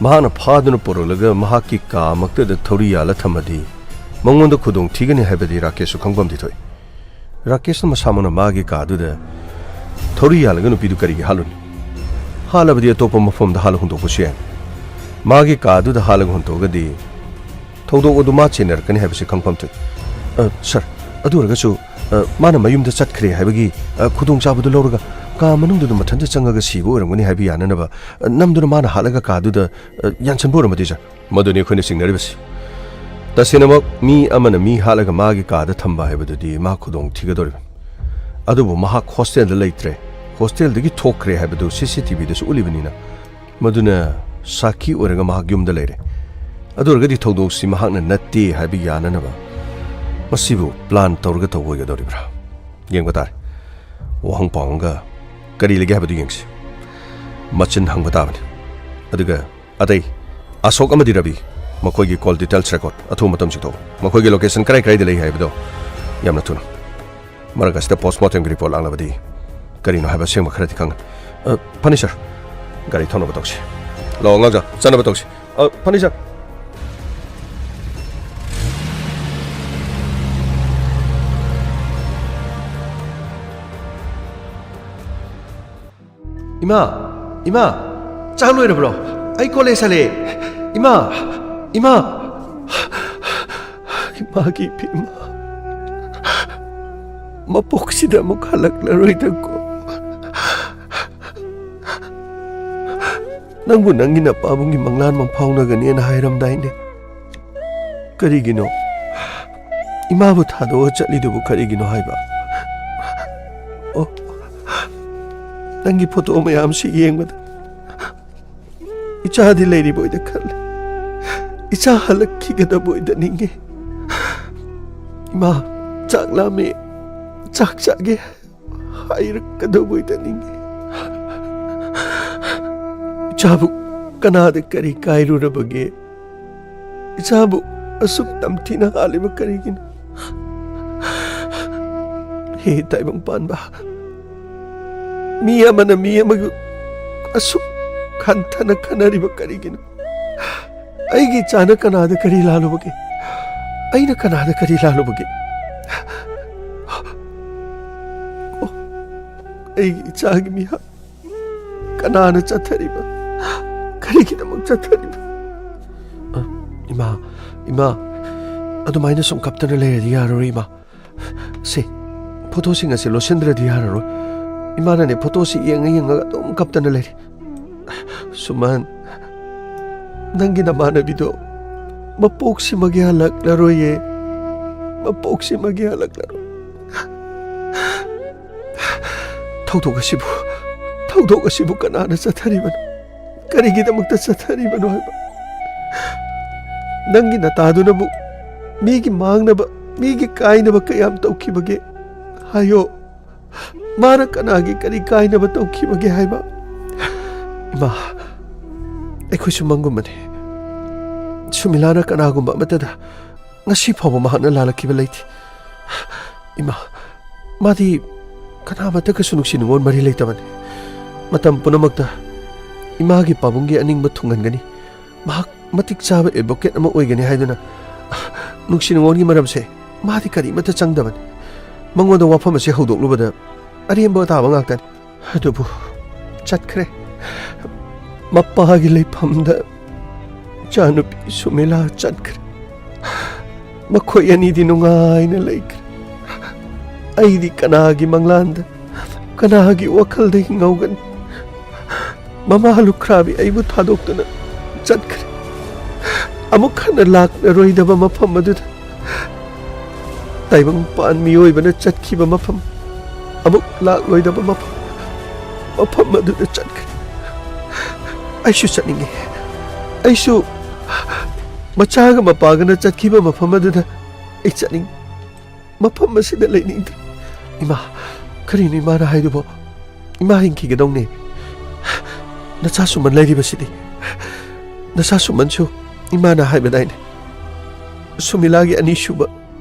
ꯃꯍꯥꯛꯅ ꯐꯥꯗꯨꯅ ꯄꯨꯔꯛꯂꯒ ꯃꯍꯥꯛꯀꯤ ꯀꯥꯃꯛꯇꯗ ꯊꯧꯔꯤ ꯌꯥꯜꯂ ꯊꯝꯃꯗꯤ ꯃꯉꯣꯟꯗ ꯈꯨꯗꯣꯡ ꯊꯤꯒꯅꯤ ꯍꯥꯏꯕꯗꯤ ꯔꯥꯀꯦꯁꯁꯨ ꯈꯪꯐꯝꯗꯤ ꯊꯣꯛꯏ꯫ ꯔꯥꯀꯦꯁꯅ ꯃꯁꯥꯃꯛꯅ ꯃꯥꯒꯤ ꯀꯥꯗꯨꯗ ꯊꯧꯔꯤ ꯌꯥꯜꯂꯒ ꯅꯨꯄꯤꯗꯨ ꯀꯔꯤꯒꯤ ꯍꯥꯠꯂꯨꯅꯤ? ꯍꯥꯠꯂꯕꯗꯤ ꯑꯇꯣꯞꯄ ꯃꯐꯝꯗ ꯍꯥꯠꯂ ꯍꯨꯟꯗꯣꯛꯄꯁꯨ ꯌꯥꯏ꯫ ꯃꯥꯒꯤ ꯀꯥꯗꯨꯗ ꯍꯥꯠꯂꯒ ꯍꯨꯟꯗꯣꯛꯑꯒꯗꯤ ꯊꯧꯗꯣꯛ ꯑꯗꯨ ꯃꯥ ꯆꯦꯟꯅꯔꯛꯀꯅꯤ ꯍꯥꯏꯕꯁꯤ ꯈꯪꯐꯝ ꯊꯣꯛꯏ꯫ ꯑ, ꯁꯥꯔ, ꯑꯗꯨ ꯑꯣꯏꯔꯒꯁꯨ, ꯑ, ꯃꯥꯅ ꯃꯌꯨꯝꯗ ꯆꯠꯈ꯭ꯔꯦ ꯍꯥꯏꯕꯒꯤ, ꯑ, ꯈꯨꯗꯣꯡꯆꯥꯕꯗꯨ ꯂꯧꯔꯒ ꯀꯥ ꯃꯅꯨꯡꯗꯨꯗ ꯃꯊꯟꯇ ꯆꯪꯉꯒ ꯁꯤꯕ ꯑꯣꯏꯔꯝꯒꯅꯤ ꯍꯥꯏꯕ ꯌꯥꯅꯅꯕ, ꯑ, ꯅꯝꯗꯨꯅ ꯃꯥꯅ ꯍꯥꯠꯂꯒ ꯀꯥꯗꯨꯗ, ꯑ, ꯌꯥꯟꯁꯤꯟꯕ ꯑꯣꯏꯔꯝꯃꯗꯤ, ꯁꯥꯔ? ꯃꯗꯨꯅꯤ ꯑꯩꯈꯣꯏꯅ ꯆꯤꯡꯅꯔꯤꯕꯁꯤ꯫ ꯇꯁꯦꯡꯅꯃꯛ ꯃꯤ ꯑꯃꯅ ꯃꯤ ꯍꯥꯠꯂꯒ ꯃꯥꯒꯤ ꯀꯥꯗ ꯊꯝꯕ ꯍꯥꯏꯕꯗꯨꯗꯤ ꯃꯥ ꯈꯨꯗꯣꯡ ꯊꯤꯒꯗꯧꯔꯤꯕꯅꯤ꯫ ꯑꯗꯨꯕꯨ ꯃꯍꯥꯛ ꯍꯣꯁꯇꯦꯜꯗ ꯂꯩꯇ꯭ꯔꯦ, ꯍꯣꯁꯇꯦꯜꯗꯒꯤ ꯊꯣꯛꯈ꯭ꯔꯦ ꯍꯥꯏꯕꯗꯨ ꯁꯤ ꯁꯤ ꯇꯤ ꯚꯤꯗꯁꯨ ꯎꯠꯂꯤꯕꯅꯤꯅ, ꯃꯗꯨꯅ ꯁꯥꯈꯤ ꯑꯣꯏꯔꯒ ꯃꯍꯥꯛ ꯌꯨꯝꯗ ꯂꯩꯔꯦ꯫ ꯑꯗꯨ ꯑꯣꯏꯔꯒꯗꯤ ꯊꯧꯗꯣꯛꯁꯤ ꯃꯍꯥꯛꯅ ꯅꯠꯇꯦ ꯍꯥꯏꯕ ꯌꯥꯅꯅꯕ ꯃꯁꯤꯕꯨ ꯄ꯭ꯂꯥꯟ ꯇꯧꯔꯒ ꯇꯧꯕ ꯑꯣꯏꯒꯗꯧꯔꯤꯕ꯭ꯔꯥ? ꯌꯦꯡꯕ ꯇꯥꯔꯦ꯫ ꯋꯥꯍꯪ ꯄꯥꯎꯍꯪꯒ ꯀꯔꯤ ꯂꯩꯒꯦ ꯍꯥꯏꯕꯗꯨ ꯌꯦꯡꯁꯤ꯫ ꯃꯆꯤꯟ ꯍꯪꯕ ꯇꯥꯕꯅꯤ꯫ ꯑꯗꯨꯒ ꯑꯇꯩ, ꯑꯁꯣꯛ ꯑꯃꯗꯤ ꯔꯕꯤ, ꯃꯈꯣꯏꯒꯤ ꯀꯣꯜ ꯗꯤꯇꯦꯜꯁ ꯔꯦꯀꯣꯔꯗ ꯑꯊꯨꯕ ꯃꯇꯝ ꯆꯤꯡꯊꯣꯛꯎ꯫ ꯃꯈꯣꯏꯒꯤ ꯂꯣꯀꯦꯁꯟ ꯀꯔꯥꯏ ꯀꯔꯥꯏꯗ ꯂꯩ ꯍꯥꯏꯕꯗꯣ ꯌꯥꯝꯅ ꯊꯨꯅ꯫ ꯃꯔꯛ ꯑꯁꯤꯗ ꯄꯣꯁꯃꯣꯔꯇꯦꯝꯒꯤ ꯔꯤꯄꯣꯔꯠ ꯂꯥꯛꯂꯕꯗꯤ ꯀꯔꯤꯅꯣ ꯍꯥꯏꯕ ꯑꯁꯦꯡꯕ ꯈꯔꯗꯤ ꯈꯪꯒꯅꯤ꯫ ꯑ, ꯐꯅꯤ, ꯁꯥꯔ꯫ ꯒꯥꯔꯤ ꯊꯧꯅꯕ ꯇꯧꯁꯤ꯫ ꯂꯥꯛꯑꯣ, ꯑꯉꯥꯡꯖꯥ, ꯆꯠꯅꯕ ꯇꯧꯁꯤ꯫ ꯑ, ꯐꯅꯤ, ꯁꯥꯔ꯫ ꯏꯃꯥ, ꯏꯃꯥ, ꯆꯥꯛ ꯂꯣꯏꯔꯕ꯭ꯔꯣ? ꯑꯩ ꯀꯣꯂꯦꯖ ꯍꯜꯂꯛꯑꯦ꯫ ꯏꯃꯥ, ꯏꯃꯥ꯫ ꯏꯃꯥꯒꯤ ꯏꯕꯦꯝꯃ꯫ ꯃꯄꯣꯛꯁꯤꯗ ꯑꯃꯨꯛ ꯍꯜꯂꯛꯂꯔꯣꯏꯗꯀꯣ꯫ ꯅꯪꯕꯨ ꯅꯪꯒꯤ ꯅꯄꯥꯕꯨꯡꯒꯤ ꯃꯪꯂꯥꯟ ꯃꯪꯐꯥꯎꯅꯒꯅꯤꯅ ꯍꯥꯏꯔꯝꯗꯥꯏꯅꯦ? ꯀꯔꯤꯒꯤꯅꯣ? ꯏꯃꯥꯕꯨ ꯊꯥꯗꯣꯛꯑ ꯆꯠꯂꯤꯗꯨꯕꯨ ꯀꯔꯤꯒꯤꯅꯣ ꯍꯥꯏꯕ? ꯑꯣ, ꯅꯪꯒꯤ ꯐꯣꯇꯣ ꯃꯌꯥꯝꯁꯤ ꯌꯦꯡꯕꯗ ꯏꯆꯥꯗꯤ ꯂꯩꯔꯤꯕꯣꯏꯗ ꯈꯜꯂꯤ꯫ ꯏꯆꯥ ꯍꯜꯂꯛꯈꯤꯒꯗꯕꯣꯏꯗ ꯅꯤꯡꯉꯤ꯫ ꯏꯃꯥ, ꯆꯥꯛ ꯂꯥꯝꯃꯦ, ꯆꯥꯛ ꯆꯥꯒꯦ ꯍꯥꯏꯔꯛꯀꯗꯕꯣꯏꯗ ꯅꯤꯡꯉꯤ꯫ ꯏꯆꯥꯕꯨ ꯀꯅꯥꯗ ꯀꯔꯤ ꯀꯥꯏꯔꯨꯔꯕꯒꯦ? ꯏꯆꯥꯕꯨ ꯑꯁꯨꯛ ꯇꯝꯊꯤꯅ ꯍꯥꯠꯂꯤꯕ ꯀꯔꯤꯒꯤꯅꯣ? ꯍꯦ ꯇꯥꯏꯕꯪ ꯄꯥꯟꯕ, ꯃꯤ ꯑꯃꯅ ꯃꯤ ꯑꯃꯕꯨ ꯑꯁꯨꯛ ꯍꯟꯊꯅ ꯈꯟꯅꯔꯤꯕ ꯀꯔꯤꯒꯤꯅꯣ? ꯑꯩꯒꯤ ꯏꯆꯥꯅ ꯀꯅꯥꯗ ꯀꯔꯤ ꯂꯥꯜꯂꯨꯕꯒꯦ? ꯑꯩꯅ ꯀꯅꯥꯗ ꯀꯔꯤ ꯂꯥꯜꯂꯨꯕꯒꯦ? ꯑꯣ, ꯑꯩꯒꯤ ꯏꯆꯥꯒꯤ ꯃꯤꯍꯥꯠ ꯀꯅꯥꯅ ꯆꯠꯊꯔꯤꯕ? ꯀꯔꯤꯒꯤꯗꯃꯛ ꯆꯠꯊꯔꯤꯕ? ꯑ, ꯏꯃꯥ, ꯏꯃꯥ, ꯑꯗꯨꯃꯥꯏꯅ ꯁꯨꯝ ꯀꯞꯇꯅ ꯂꯩꯔꯗꯤ ꯌꯥꯔꯔꯣꯏ, ꯏꯃꯥ꯫ ꯁꯦ, ꯐꯣꯇꯣꯁꯤꯡ ꯑꯁꯤ ꯂꯣꯠꯁꯤꯟꯗ꯭ꯔꯗꯤ ꯌꯥꯔꯔꯣꯏ꯫ ꯏꯃꯥꯅꯅꯦ, ꯐꯣꯇꯣꯁꯤ ꯌꯦꯡꯉ ꯌꯦꯡꯉꯒ ꯑꯗꯨꯝ ꯀꯞꯇꯅ ꯂꯩꯔꯦ꯫ ꯁꯨꯃꯟ, ꯅꯪꯒꯤ ꯅꯃꯥꯟꯅꯕꯤꯗꯣ ꯃꯄꯣꯛꯁꯤꯃꯒꯤ ꯍꯜꯂꯛꯂꯔꯣꯏꯌꯦ꯫ ꯃꯄꯣꯛꯁꯤꯃꯒꯤ ꯍꯜꯂꯛꯂꯔꯣꯏ꯫ ꯊꯧꯗꯣꯛ ꯑꯁꯤꯕꯨ, ꯊꯧꯗꯣꯛ ꯑꯁꯤꯕꯨ ꯀꯅꯥꯅ ꯆꯠꯊꯔꯤꯕꯅꯣ? ꯀꯔꯤꯒꯤꯗꯃꯛꯇ ꯆꯠꯊꯔꯤꯕꯅꯣ ꯍꯥꯏꯕ? ꯅꯪꯒꯤ ꯅꯇꯥꯗꯨꯅꯕꯨ ꯃꯤꯒꯤ ꯃꯥꯡꯅꯕ, ꯃꯤꯒꯤ ꯀꯥꯏꯅꯕ ꯀꯌꯥꯝ ꯇꯧꯈꯤꯕꯒꯦ? ꯍꯥꯏꯌꯣ꯫ ꯃꯥꯅ ꯀꯅꯥꯒꯤ ꯀꯔꯤ ꯀꯥꯏꯅꯕ ꯇꯧꯈꯤꯕꯒꯦ ꯍꯥꯏꯕ? ꯏꯃꯥ, ꯑꯩꯈꯣꯏꯁꯨ ꯃꯪꯒꯨꯝꯕꯅꯤ꯫ ꯁꯨꯃꯤꯂꯥꯅ ꯀꯅꯥꯒꯨꯝꯕ ꯑꯃꯠꯇꯗ ꯉꯁꯤ ꯐꯥꯎꯕ ꯃꯍꯥꯛꯅ ꯂꯥꯜꯂꯛꯈꯤꯕ ꯂꯩꯇꯦ꯫ ꯏꯃꯥ, ꯃꯥꯗꯤ ꯀꯅꯥꯃꯠꯇꯒꯁꯨ ꯅꯨꯡꯁꯤ ꯅꯨꯡꯉꯣꯟ ꯃꯔꯤ ꯂꯩꯇꯕꯅꯤ꯫ ꯃꯇꯝ ꯄꯨꯝꯅꯃꯛꯇ ꯏꯃꯥꯒꯤ ꯄꯥꯕꯨꯡꯒꯤ ꯑꯅꯤꯡꯕ ꯊꯨꯡꯍꯟꯒꯅꯤ꯫ ꯃꯍꯥꯛ ꯃꯇꯤꯛ ꯆꯥꯕ ꯑꯦꯗꯚꯣꯀꯦꯠ ꯑꯃ ꯑꯣꯏꯒꯅꯤ ꯍꯥꯏꯗꯨꯅ ꯅꯨꯡꯁꯤ ꯅꯨꯡꯉꯣꯟꯒꯤ ꯃꯔꯝꯁꯦ ꯃꯥꯗꯤ ꯀꯔꯤꯃꯠꯇ ꯆꯪꯗꯕꯅꯤ꯫ ꯃꯉꯣꯟꯗ ꯋꯥꯐꯝ ꯑꯁꯤ ꯍꯧꯗꯣꯛꯂꯨꯕꯗ ꯑꯔꯦꯝꯕ ꯇꯥꯕ ꯉꯥꯛꯇꯅꯤ꯫ ꯑꯗꯨꯕꯨ ꯆꯠꯈ꯭ꯔꯦ꯫ ꯃꯄꯥꯒꯤ ꯂꯩꯐꯝꯗ ꯏꯆꯥꯅꯨꯄꯤ ꯁꯨꯃꯤꯂꯥ ꯆꯠꯈ꯭ꯔꯦ꯫ ꯃꯈꯣꯏ ꯑꯅꯤꯗꯤ ꯅꯨꯡꯉꯥꯏꯅ ꯂꯩꯈ꯭ꯔꯦ꯫ ꯑꯩꯗꯤ ꯀꯅꯥꯒꯤ ꯃꯪꯂꯥꯟꯗ, ꯀꯅꯥꯒꯤ ꯋꯥꯈꯜꯗ ꯍꯤꯡꯍꯧꯒꯅꯤ? ꯃꯃꯥ ꯂꯨꯈ꯭ꯔꯥꯕꯤ ꯑꯩꯕꯨ ꯊꯥꯗꯣꯛꯇꯨꯅ ꯆꯠꯈ꯭ꯔꯦ꯫ ꯑꯃꯨꯛ ꯍꯟꯅ ꯂꯥꯛꯂꯔꯣꯏꯗꯕ ꯃꯐꯝ ꯑꯗꯨꯗ, ꯇꯥꯏꯕꯪꯄꯥꯟ ꯃꯤꯑꯣꯏꯕꯅ ꯆꯠꯈꯤꯕ ꯃꯐꯝ, ꯑꯃꯨꯛ ꯂꯥꯛꯂꯣꯏꯗꯕ ꯃꯐꯝ, ꯃꯐꯝ ꯑꯗꯨꯗ ꯆꯠꯈ꯭ꯔꯦ꯫ ꯑꯩꯁꯨ ꯆꯠꯅꯤꯡꯉꯤ꯫ ꯑꯩꯁꯨ ꯃꯆꯥꯒ ꯃꯄꯥꯒꯅ ꯆꯠꯈꯤꯕ ꯃꯐꯝ ꯑꯗꯨꯗ ꯑꯩ ꯆꯠꯅꯤꯡꯉꯤ꯫ ꯃꯐꯝ ꯑꯁꯤꯗ ꯂꯩꯅꯤꯡꯗ꯭ꯔꯦ꯫ ꯏꯃꯥ, ꯀꯔꯤꯅꯣ ꯏꯃꯥꯅ ꯍꯥꯏꯗꯨꯕꯣ? ꯏꯃꯥ ꯍꯤꯡꯈꯤꯒꯗꯧꯅꯦ꯫ ꯅꯆꯥ ꯁꯨꯃꯟ ꯂꯩꯔꯤꯕꯁꯤꯗꯤ꯫ ꯅꯆꯥ ꯁꯨꯃꯟꯁꯨ ꯏꯃꯥꯅ ꯍꯥꯏꯕꯗꯥꯏꯅꯦ, ꯁꯨꯃꯤꯂꯥꯒꯤ ꯑꯅꯤꯁꯨꯕ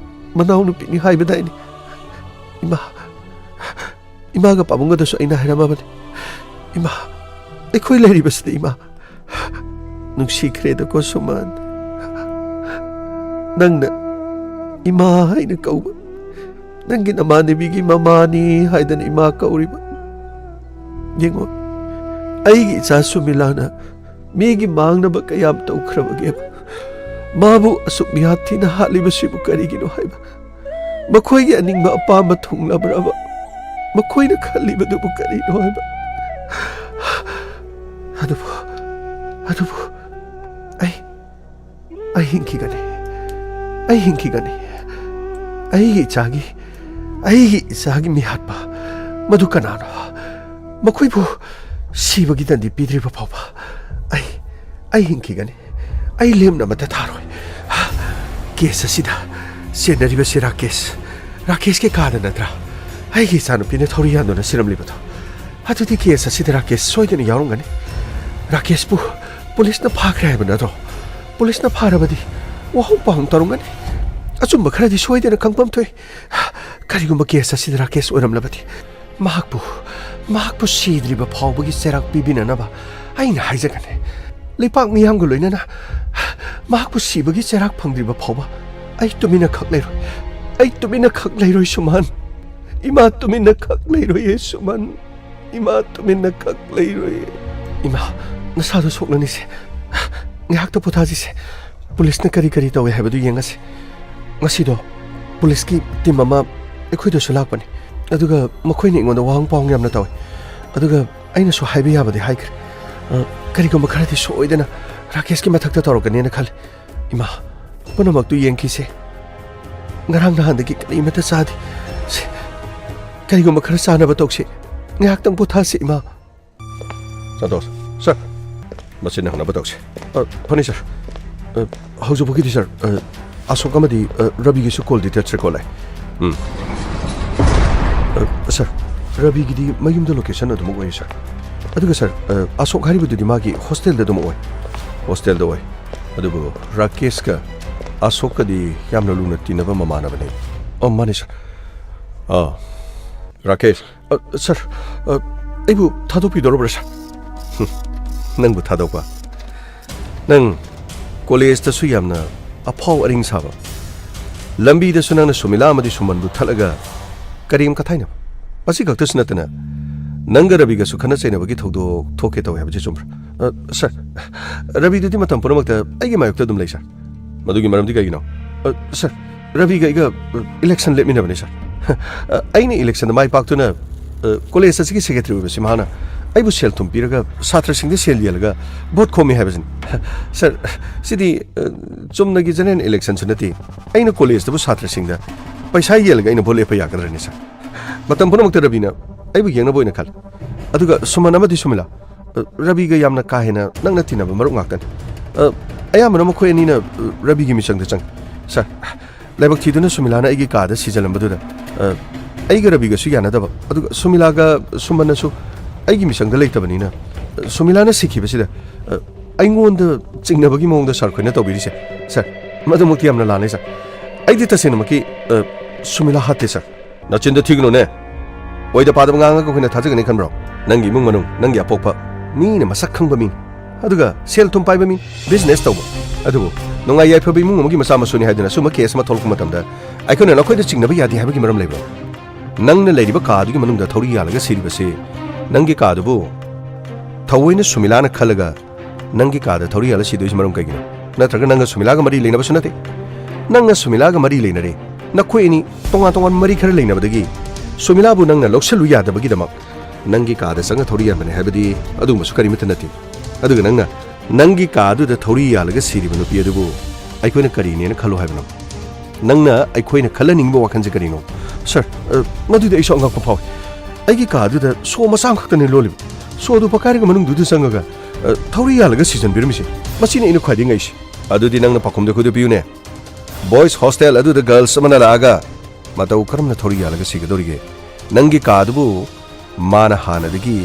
ꯃꯅꯥꯎꯅꯨꯄꯤꯅꯤ ꯍꯥꯏꯕꯗꯥꯏꯅꯦ? ꯏꯃꯥ, ꯏꯃꯥꯒ ꯄꯥꯕꯨꯡꯒꯗꯁꯨ ꯑꯩꯅ ꯍꯥꯏꯔꯝꯃꯕꯅꯤ꯫ ꯏꯃꯥ, ꯑꯩꯈꯣꯏ ꯂꯩꯔꯤꯕꯁꯤꯗꯤ, ꯏꯃꯥ, ꯅꯨꯡꯁꯤꯈ꯭ꯔꯦꯗꯀꯣ, ꯁꯨꯃꯟ꯫ ꯅꯪꯅ ꯏꯃꯥ ꯍꯥꯏꯅ ꯀꯧꯕ, ꯅꯪꯒꯤ ꯅꯃꯥꯟꯅꯕꯤꯒꯤ ꯃꯃꯥꯅꯤ ꯍꯥꯏꯗꯅ ꯏꯃꯥ ꯀꯧꯔꯤꯕ꯫ ꯌꯦꯡꯉꯣ, ꯑꯩꯒꯤ ꯏꯆꯥ ꯁꯨꯃꯤꯂꯥꯅ ꯃꯤꯒꯤ ꯃꯥꯡꯅꯕ ꯀꯌꯥꯝ ꯇꯧꯈ꯭ꯔꯕꯒꯦꯕ? ꯃꯥꯕꯨ ꯑꯁꯨꯛ ꯃꯤꯍꯥꯠ ꯊꯤꯅ ꯍꯥꯠꯂꯤꯕꯁꯤꯕꯨ ꯀꯔꯤꯒꯤꯅꯣ ꯍꯥꯏꯕ? ꯃꯈꯣꯏꯒꯤ ꯑꯅꯤꯡꯕ ꯑꯄꯥꯝꯕ ꯊꯨꯡꯂꯕ꯭ꯔꯕ? ꯃꯈꯣꯏꯅ ꯈꯜꯂꯤꯕꯗꯨꯕꯨ ꯀꯔꯤꯅꯣ ꯍꯥꯏꯕ? ꯑꯗꯨꯕꯨ, ꯑꯗꯨꯕꯨ ꯑꯩ, ꯑꯩ ꯍꯤꯡꯈꯤꯒꯅꯤ꯫ ꯑꯩ ꯍꯤꯡꯈꯤꯒꯅꯤ꯫ ꯑꯩꯒꯤ ꯏꯆꯥꯒꯤ, ꯑꯩꯒꯤ ꯏꯆꯥꯒꯤ ꯃꯤꯍꯥꯠꯄ ꯃꯗꯨ ꯀꯅꯥꯅꯣ? ꯃꯈꯣꯏꯕꯨ ꯁꯤꯕꯒꯤ ꯗꯟꯗꯤ ꯄꯤꯗ꯭ꯔꯤꯕ ꯐꯥꯎꯕ ꯑꯩ, ꯑꯩ ꯍꯤꯡꯈꯤꯒꯅꯤ꯫ ꯑꯩ ꯂꯦꯝꯅ ꯑꯃꯠꯇ ꯊꯥꯔꯣꯏ꯫ ꯀꯦꯁ ꯑꯁꯤꯗ ꯆꯦꯟꯅꯔꯤꯕꯁꯤ ꯔꯥꯀꯦꯁ, ꯔꯥꯀꯦꯁꯀꯤ ꯀꯥꯗ ꯅꯠꯇ꯭ꯔꯥ? ꯑꯩꯒꯤ ꯏꯆꯥꯅꯨꯄꯤꯅ ꯊꯧꯔꯤ ꯌꯥꯟꯗꯨꯅ ꯁꯤꯔꯝꯂꯤꯕꯗꯣ꯫ ꯑꯗꯨꯗꯤ ꯀꯦꯁ ꯑꯁꯤꯗ ꯔꯥꯀꯦꯁ ꯁꯣꯏꯗꯅ ꯌꯥꯎꯔꯝꯒꯅꯤ꯫ ꯔꯥꯀꯦꯁꯄꯨ ꯄꯨꯂꯤꯁꯅ ꯐꯥꯈ꯭ꯔꯦ ꯍꯥꯏꯕ ꯅꯠꯇ꯭ꯔꯣ? ꯄꯨꯂꯤꯁꯅ ꯐꯥꯔꯕꯗꯤ ꯋꯥꯍꯣꯡ ꯄꯥꯎꯍꯣꯡ ꯇꯧꯔꯝꯒꯅꯤ꯫ ꯑꯆꯨꯝꯕ ꯈꯔꯗꯤ ꯁꯣꯏꯗꯅ ꯈꯪꯐꯝ ꯊꯣꯛꯏ꯫ ꯀꯔꯤꯒꯨꯝꯕ ꯀꯦꯁ ꯑꯁꯤꯗ ꯔꯥꯀꯦꯁ ꯑꯣꯏꯔꯝꯂꯕꯗꯤ, ꯃꯍꯥꯛꯄꯨ, ꯃꯍꯥꯛꯄꯨ ꯁꯤꯗ꯭ꯔꯤꯕ ꯐꯥꯎꯕꯒꯤ ꯆꯩꯔꯥꯛ ꯄꯤꯕꯤꯅꯅꯕ ꯑꯩꯅ ꯍꯥꯏꯖꯒꯅꯤ꯫ ꯂꯩꯄꯥꯛ ꯃꯤꯌꯥꯝꯒ ꯂꯣꯏꯅꯅ ꯃꯍꯥꯛꯄꯨ ꯁꯤꯕꯒꯤ ꯆꯩꯔꯥꯛ ꯐꯪꯗ꯭ꯔꯤꯕ ꯐꯥꯎꯕ ꯑꯩ ꯇꯨꯃꯤꯟꯅ ꯈꯛ ꯂꯩꯔꯣꯏ꯫ ꯑꯩ ꯇꯨꯃꯤꯟꯅ ꯈꯛ ꯂꯩꯔꯣꯏ, ꯁꯨꯃꯟ꯫ ꯏꯃꯥ ꯇꯨꯃꯤꯟꯅ ꯈꯛ ꯂꯩꯔꯣꯏꯌꯦ, ꯁꯨꯃꯟ꯫ ꯏꯃꯥ ꯇꯨꯃꯤꯟꯅ ꯈꯛ ꯂꯩꯔꯣꯏꯌꯦ꯫ ꯏꯃꯥ, ꯅꯁꯥꯗꯣ ꯁꯣꯛꯂꯅꯤꯁꯦ꯫ ꯉꯥꯏꯍꯥꯛꯇ ꯄꯣꯊꯥꯁꯤꯁꯦ꯫ ꯄꯨꯂꯤꯁꯅ ꯀꯔꯤ ꯀꯔꯤ ꯇꯧꯏ ꯍꯥꯏꯕꯗꯨ ꯌꯦꯡꯉꯁꯤ꯫ ꯉꯁꯤꯗꯣ ꯄꯨꯂꯤꯁꯀꯤ ꯇꯤꯝ ꯑꯃ ꯑꯩꯈꯣꯏꯗꯁꯨ ꯂꯥꯛꯄꯅꯤ꯫ ꯑꯗꯨꯒ ꯃꯈꯣꯏꯅ ꯑꯩꯉꯣꯟꯗ ꯋꯥꯍꯪ ꯄꯥꯎꯍꯪ ꯌꯥꯝꯅ ꯇꯧꯏ꯫ ꯑꯗꯨꯒ ꯑꯩꯅꯁꯨ ꯍꯥꯏꯕ ꯌꯥꯕꯗꯤ ꯍꯥꯏꯈ꯭ꯔꯦ꯫ ꯑ, ꯀꯔꯤꯒꯨꯝꯕ ꯈꯔꯗꯤ ꯁꯣꯏꯗꯅ ꯔꯥꯀꯦꯁꯀꯤ ꯃꯊꯛꯇ ꯇꯧꯔꯛꯀꯅꯦꯅ ꯈꯜꯂꯤ꯫ ꯏꯃꯥ, ꯄꯨꯝꯅꯃꯛꯇꯨ ꯌꯦꯡꯈꯤꯁꯦ꯫ ꯉꯔꯥꯡ ꯅꯍꯥꯟꯗꯒꯤ ꯀꯔꯤꯃꯠꯇ ꯆꯥꯗꯦ꯫ ꯁꯦ, ꯀꯔꯤꯒꯨꯝꯕ ꯈꯔ ꯆꯥꯅꯕ ꯇꯧꯁꯤ꯫ ꯉꯥꯏꯍꯥꯛꯇꯪ ꯄꯣꯊꯥꯁꯤ, ꯏꯃꯥ꯫ ꯁꯟꯇꯣꯁ, ꯁꯔ, ꯃꯁꯤ ꯅꯪꯅꯕ ꯇꯧꯁꯤ꯫ ꯑ, ꯐꯅꯤ, ꯁꯔ꯫ ꯑ, ꯍꯧꯖꯤꯛꯐꯥꯎꯒꯤꯗꯤ, ꯁꯔ, ꯑ, ꯑꯁꯣꯛ ꯑꯃꯗꯤ, ꯑ, ꯔꯕꯤꯒꯤꯁꯨ ꯀꯣꯜ ꯗꯤꯇꯦꯜꯁ ꯔꯦꯀꯣꯔꯗ ꯂꯩ꯫ ꯎꯝ꯫ ꯑ, ꯁꯔ, ꯔꯕꯤꯒꯤꯗꯤ ꯃꯌꯨꯝꯗ ꯂꯣꯀꯦꯁꯟ ꯑꯗꯨꯃꯛ ꯑꯣꯏꯌꯦ, ꯁꯔ꯫ ꯑꯗꯨꯒ, ꯁꯔ, ꯑ, ꯑꯁꯣꯛ ꯍꯥꯏꯔꯤꯕꯗꯨꯗꯤ ꯃꯥꯒꯤ ꯍꯣꯁꯇꯦꯜꯗ ꯑꯗꯨꯃꯛ ꯑꯣꯏ꯫ ꯍꯣꯁꯇꯦꯜꯗ ꯑꯣꯏ꯫ ꯑꯗꯨꯕꯨ ꯔꯥꯀꯦꯁꯀ ꯑꯁꯣꯛꯀꯗꯤ ꯌꯥꯝꯅ ꯂꯨꯅ ꯇꯤꯟꯅꯕ ꯃꯃꯥꯟꯅꯕꯅꯤ꯫ ꯑꯣ, ꯃꯥꯅꯦ, ꯁꯥꯔ꯫ ꯑꯥ, ꯔꯥꯀꯦꯁ꯫ ꯑ, ꯁꯥꯔ, ꯑ, ꯑꯩꯕꯨ ꯊꯥꯗꯣꯛꯄꯤꯗꯧꯔꯕ꯭ꯔꯥ, ꯁꯥꯔ? ꯍꯨꯝ, ꯅꯪꯕꯨ ꯊꯥꯗꯣꯛꯄ? ꯅꯪ ꯀꯣꯂꯦꯖꯇꯁꯨ ꯌꯥꯝꯅ ꯑꯐꯥꯎ ꯑꯔꯤꯡ ꯁꯥꯕ, ꯂꯝꯕꯤꯗꯁꯨ ꯅꯪꯅ ꯁꯨꯃꯤꯂꯥ ꯑꯃꯗꯤ ꯁꯨꯃꯟꯕꯨ ꯊꯠꯂꯒ ꯀꯔꯦꯝ ꯀꯊꯥꯏꯅꯕ꯫ ꯃꯁꯤ ꯈꯛꯇꯁꯨ ꯅꯠꯇꯅ, ꯅꯪꯒ ꯔꯕꯤꯒꯁꯨ ꯈꯠꯅ ꯆꯩꯅꯕꯒꯤ ꯊꯧꯗꯣꯛ ꯊꯣꯛꯀꯦ ꯇꯧꯋꯦ ꯍꯥꯏꯕꯁꯤ ꯆꯨꯝꯕ꯭ꯔꯥ? ꯑ, ꯁꯥꯔ, ꯔꯕꯤꯗꯨꯗꯤ ꯃꯇꯝ ꯄꯨꯝꯅꯃꯛꯇ ꯑꯩꯒꯤ ꯃꯥꯌꯣꯛꯇ ꯑꯗꯨꯝ ꯂꯩ, ꯁꯥꯔ꯫ ꯃꯗꯨꯒꯤ ꯃꯔꯝꯗꯤ ꯀꯩꯒꯤꯅꯣ? ꯑ, ꯁꯥꯔ, ꯔꯕꯤꯒ ꯑꯩꯒ, ꯑ, ꯏꯂꯦꯛꯁꯟ ꯂꯦꯞꯃꯤꯟꯅꯕꯅꯤ, ꯁꯥꯔ꯫ ꯑ, ꯑꯩꯅ ꯏꯂꯦꯛꯁꯟꯗ ꯃꯥꯏ ꯄꯥꯛꯇꯨꯅ, ꯑ, ꯀꯣꯂꯦꯖ ꯑꯁꯤꯒꯤ ꯁꯦꯀ꯭ꯔꯦꯇꯔꯤ ꯑꯣꯏꯕꯁꯤ ꯃꯍꯥꯛꯅ ꯑꯩꯕꯨ ꯁꯦꯜ ꯊꯨꯝ ꯄꯤꯔꯒ ꯁꯥꯇ꯭ꯔꯁꯤꯡꯗ ꯁꯦꯜ ꯌꯦꯜꯂꯒ ꯚꯣꯠ ꯈꯣꯝꯃꯤ ꯍꯥꯏꯕꯁꯤꯅꯤ꯫ ꯁꯥꯔ, ꯁꯤꯗꯤ, ꯑ, ꯆꯨꯝꯅꯒꯤ ꯖꯦꯅꯔꯦꯜ ꯏꯂꯦꯛꯁꯟꯁꯨ ꯅꯠꯇꯦ꯫ ꯑꯩꯅ ꯀꯣꯂꯦꯖꯇꯕꯨ ꯁꯥꯇ꯭ꯔꯁꯤꯡꯗ ꯄꯩꯁꯥ ꯌꯦꯜꯂꯒ ꯑꯩꯅ ꯚꯣꯠ ꯂꯦꯞꯄ ꯌꯥꯒꯗ꯭ꯔꯅꯦ, ꯁꯥꯔ? ꯃꯇꯝ ꯄꯨꯝꯅꯃꯛꯇ ꯔꯕꯤꯅ ꯑꯩꯕꯨ ꯌꯦꯡꯅꯕ ꯑꯣꯏꯅ ꯈꯜꯂꯤ꯫ ꯑꯗꯨꯒ ꯁꯨꯃꯟ ꯑꯃꯗꯤ ꯁꯨꯃꯤꯂꯥ, ꯑ, ꯔꯕꯤꯒ ꯌꯥꯝꯅ ꯀꯥ ꯍꯦꯟꯅ ꯅꯛꯅ ꯇꯤꯟꯅꯕ ꯃꯔꯨꯞ ꯉꯥꯛꯇꯅꯤ꯫ ꯑ, ꯑꯌꯥꯝꯕꯅ ꯃꯈꯣꯏ ꯑꯅꯤꯅ, ꯑ, ꯔꯕꯤꯒꯤ ꯃꯤꯆꯪꯗ ꯆꯪꯉꯤ꯫ ꯁꯥꯔ, ꯂꯥꯏꯕꯛ ꯊꯤꯗꯨꯅ ꯁꯨꯃꯤꯂꯥꯅ ꯑꯩꯒꯤ ꯀꯥꯗ ꯁꯤꯖꯤꯜꯂꯝꯕꯗꯨꯗ, ꯑ, ꯑꯩꯒ ꯔꯕꯤꯒꯁꯨ ꯌꯥꯅꯗꯕ, ꯑꯗꯨꯒ ꯁꯨꯃꯤꯂꯥꯒ ꯁꯨꯃꯟꯅꯁꯨ ꯑꯩꯒꯤ ꯃꯤꯆꯪꯗ ꯂꯩꯇꯕꯅꯤꯅ, ꯑ, ꯁꯨꯃꯤꯂꯥꯅ ꯁꯤꯈꯤꯕꯁꯤꯗ, ꯑ, ꯑꯩꯉꯣꯟꯗ ꯆꯤꯡꯅꯕꯒꯤ ꯃꯑꯣꯡꯗ ꯁꯥꯔ ꯈꯣꯏꯅ ꯇꯧꯕꯤꯔꯤꯁꯦ, ꯁꯥꯔ, ꯃꯗꯨꯃꯛꯇꯤ ꯌꯥꯝꯅ ꯂꯥꯜꯂꯦ, ꯁꯥꯔ꯫ ꯑꯩꯗꯤ ꯇꯁꯦꯡꯅꯃꯛꯀꯤ, ꯑ, ꯁꯨꯃꯤꯂꯥ ꯍꯥꯠꯇꯦ, ꯁꯥꯔ꯫ ꯅꯆꯤꯟꯗ ꯊꯤꯒꯅꯨꯅꯦ꯫ ꯑꯣꯏꯗ ꯄꯥꯗꯕ ꯉꯥꯡꯉꯒ ꯑꯩꯈꯣꯏꯅ ꯊꯥꯖꯒꯅꯤ ꯈꯟꯕ꯭ꯔꯣ? ꯅꯪꯒꯤ ꯏꯃꯨꯡ ꯃꯅꯨꯡ, ꯅꯪꯒꯤ ꯑꯄꯣꯛꯄ, ꯃꯤꯅ ꯃꯁꯛ ꯈꯪꯕ ꯃꯤꯅꯤ꯫ ꯑꯗꯨꯒ ꯁꯦꯜ ꯊꯨꯝ ꯄꯥꯏꯕ ꯃꯤ, ꯕꯤꯖꯤꯅꯦꯁ ꯇꯧꯕ꯫ ꯑꯗꯨꯕꯨ ꯅꯨꯡꯉꯥꯏ ꯌꯥꯏꯐꯕ ꯏꯃꯨꯡ ꯑꯃꯒꯤ ꯃꯆꯥ ꯃꯁꯨꯅꯤ ꯍꯥꯏꯗꯨꯅ ꯑꯁꯨꯝꯕ ꯀꯦꯁ ꯑꯃ ꯊꯣꯛꯂꯛꯄ ꯃꯇꯝꯗ ꯑꯩꯈꯣꯏꯅ ꯅꯈꯣꯏꯗ ꯆꯤꯡꯅꯕ ꯌꯥꯗꯦ ꯍꯥꯏꯕꯒꯤ ꯃꯔꯝ ꯂꯩꯕ꯭ꯔꯣ? ꯅꯪꯅ ꯂꯩꯔꯤꯕ ꯀꯥ ꯑꯗꯨꯒꯤ ꯃꯅꯨꯡꯗ ꯊꯧꯔꯤ ꯌꯥꯜꯂꯒ ꯁꯤꯔꯤꯕꯁꯤ ꯅꯪꯒꯤ ꯀꯥꯗꯨꯕꯨ ꯊꯑꯣꯏꯅ ꯁꯨꯃꯤꯂꯥꯅ ꯈꯜꯂꯒ ꯅꯪꯒꯤ ꯀꯥꯗ ꯊꯧꯔꯤ ꯌꯥꯜꯂ ꯁꯤꯗꯣꯏꯁꯤ ꯃꯔꯝ ꯀꯩꯒꯤꯅꯣ? ꯅꯠꯇ꯭ꯔꯒ ꯅꯪꯒ ꯁꯨꯃꯤꯂꯥꯒ ꯃꯔꯤ ꯂꯩꯅꯕꯁꯨ ꯅꯠꯇꯦ꯫ ꯅꯪꯒ ꯁꯨꯃꯤꯂꯥꯒ ꯃꯔꯤ ꯂꯩꯅꯔꯦ꯫ ꯅꯈꯣꯏ ꯑꯅꯤ ꯇꯣꯉꯥꯟ ꯇꯣꯉꯥꯟꯕ ꯃꯔꯤ ꯈꯔ ꯂꯩꯅꯕꯗꯒꯤ ꯁꯨꯃꯤꯂꯥꯕꯨ ꯅꯪꯅ ꯂꯧꯁꯤꯜꯂꯨ ꯌꯥꯗꯕꯒꯤꯗꯃꯛ ꯅꯪꯒꯤ ꯀꯥꯗ ꯆꯪꯉ ꯊꯧꯔꯤ ꯌꯥꯟꯕꯅꯦ ꯍꯥꯏꯕꯗꯤ ꯑꯗꯨꯒꯨꯝꯕꯁꯨ ꯀꯔꯤꯃꯠꯇ ꯅꯠꯇꯦ꯫ ꯑꯗꯨꯒ ꯅꯪꯅ ꯅꯪꯒꯤ ꯀꯥ ꯑꯗꯨꯗ ꯊꯧꯔꯤ ꯌꯥꯜꯂꯒ ꯁꯤꯔꯤꯕ ꯅꯨꯄꯤ ꯑꯗꯨꯕꯨ ꯑꯩꯈꯣꯏꯅ ꯀꯔꯤꯅꯦꯅ ꯈꯜꯂꯣ ꯍꯥꯏꯕꯅꯣ? ꯅꯪꯅ ꯑꯩꯈꯣꯏꯅ ꯈꯜꯍꯟꯅꯤꯡꯕ ꯋꯥꯈꯜꯁꯦ ꯀꯔꯤꯅꯣ? ꯁꯥꯔ, ꯑ, ꯃꯗꯨꯗꯤ ꯑꯩꯁꯨ ꯑꯉꯛꯄ ꯐꯥꯎꯏ꯫ ꯑꯩꯒꯤ ꯀꯥ ꯑꯗꯨꯗ ꯁꯣ ꯃꯆꯥ ꯑꯃꯈꯛꯇꯅꯤ ꯂꯣꯜꯂꯤꯕ꯫ ꯁꯣ ꯑꯗꯨ ꯄꯛꯀꯥꯏꯔꯒ ꯃꯅꯨꯡꯗꯨꯗ ꯆꯪꯉꯒ, ꯑ, ꯊꯧꯔꯤ ꯌꯥꯜꯂꯒ ꯁꯤꯖꯟꯕꯤꯔꯝꯃꯤꯁꯦ꯫ ꯃꯁꯤꯅꯤ ꯑꯩꯅ ꯈ꯭ꯋꯥꯏꯗꯒꯤ ꯉꯛꯏꯁꯦ꯫ ꯑꯗꯨꯗꯤ ꯅꯪꯅ ꯄꯥꯎꯈꯨꯝꯗ ꯑꯩꯈꯣꯏꯗ ꯄꯤꯌꯨꯅꯦ꯫ ꯕꯣꯏꯁ ꯍꯣꯁꯇꯦꯜ ꯑꯗꯨꯗ ꯒꯔꯜꯁ ꯑꯃꯅ ꯂꯥꯛꯑꯒ ꯃꯇꯧ ꯀꯔꯝꯅ ꯊꯧꯔꯤ ꯌꯥꯜꯂꯒ ꯁꯤꯒꯗꯧꯔꯤꯒꯦ? ꯅꯪꯒꯤ ꯀꯥ ꯑꯗꯨꯕꯨ ꯃꯥꯅ ꯍꯥꯟꯅꯗꯒꯤ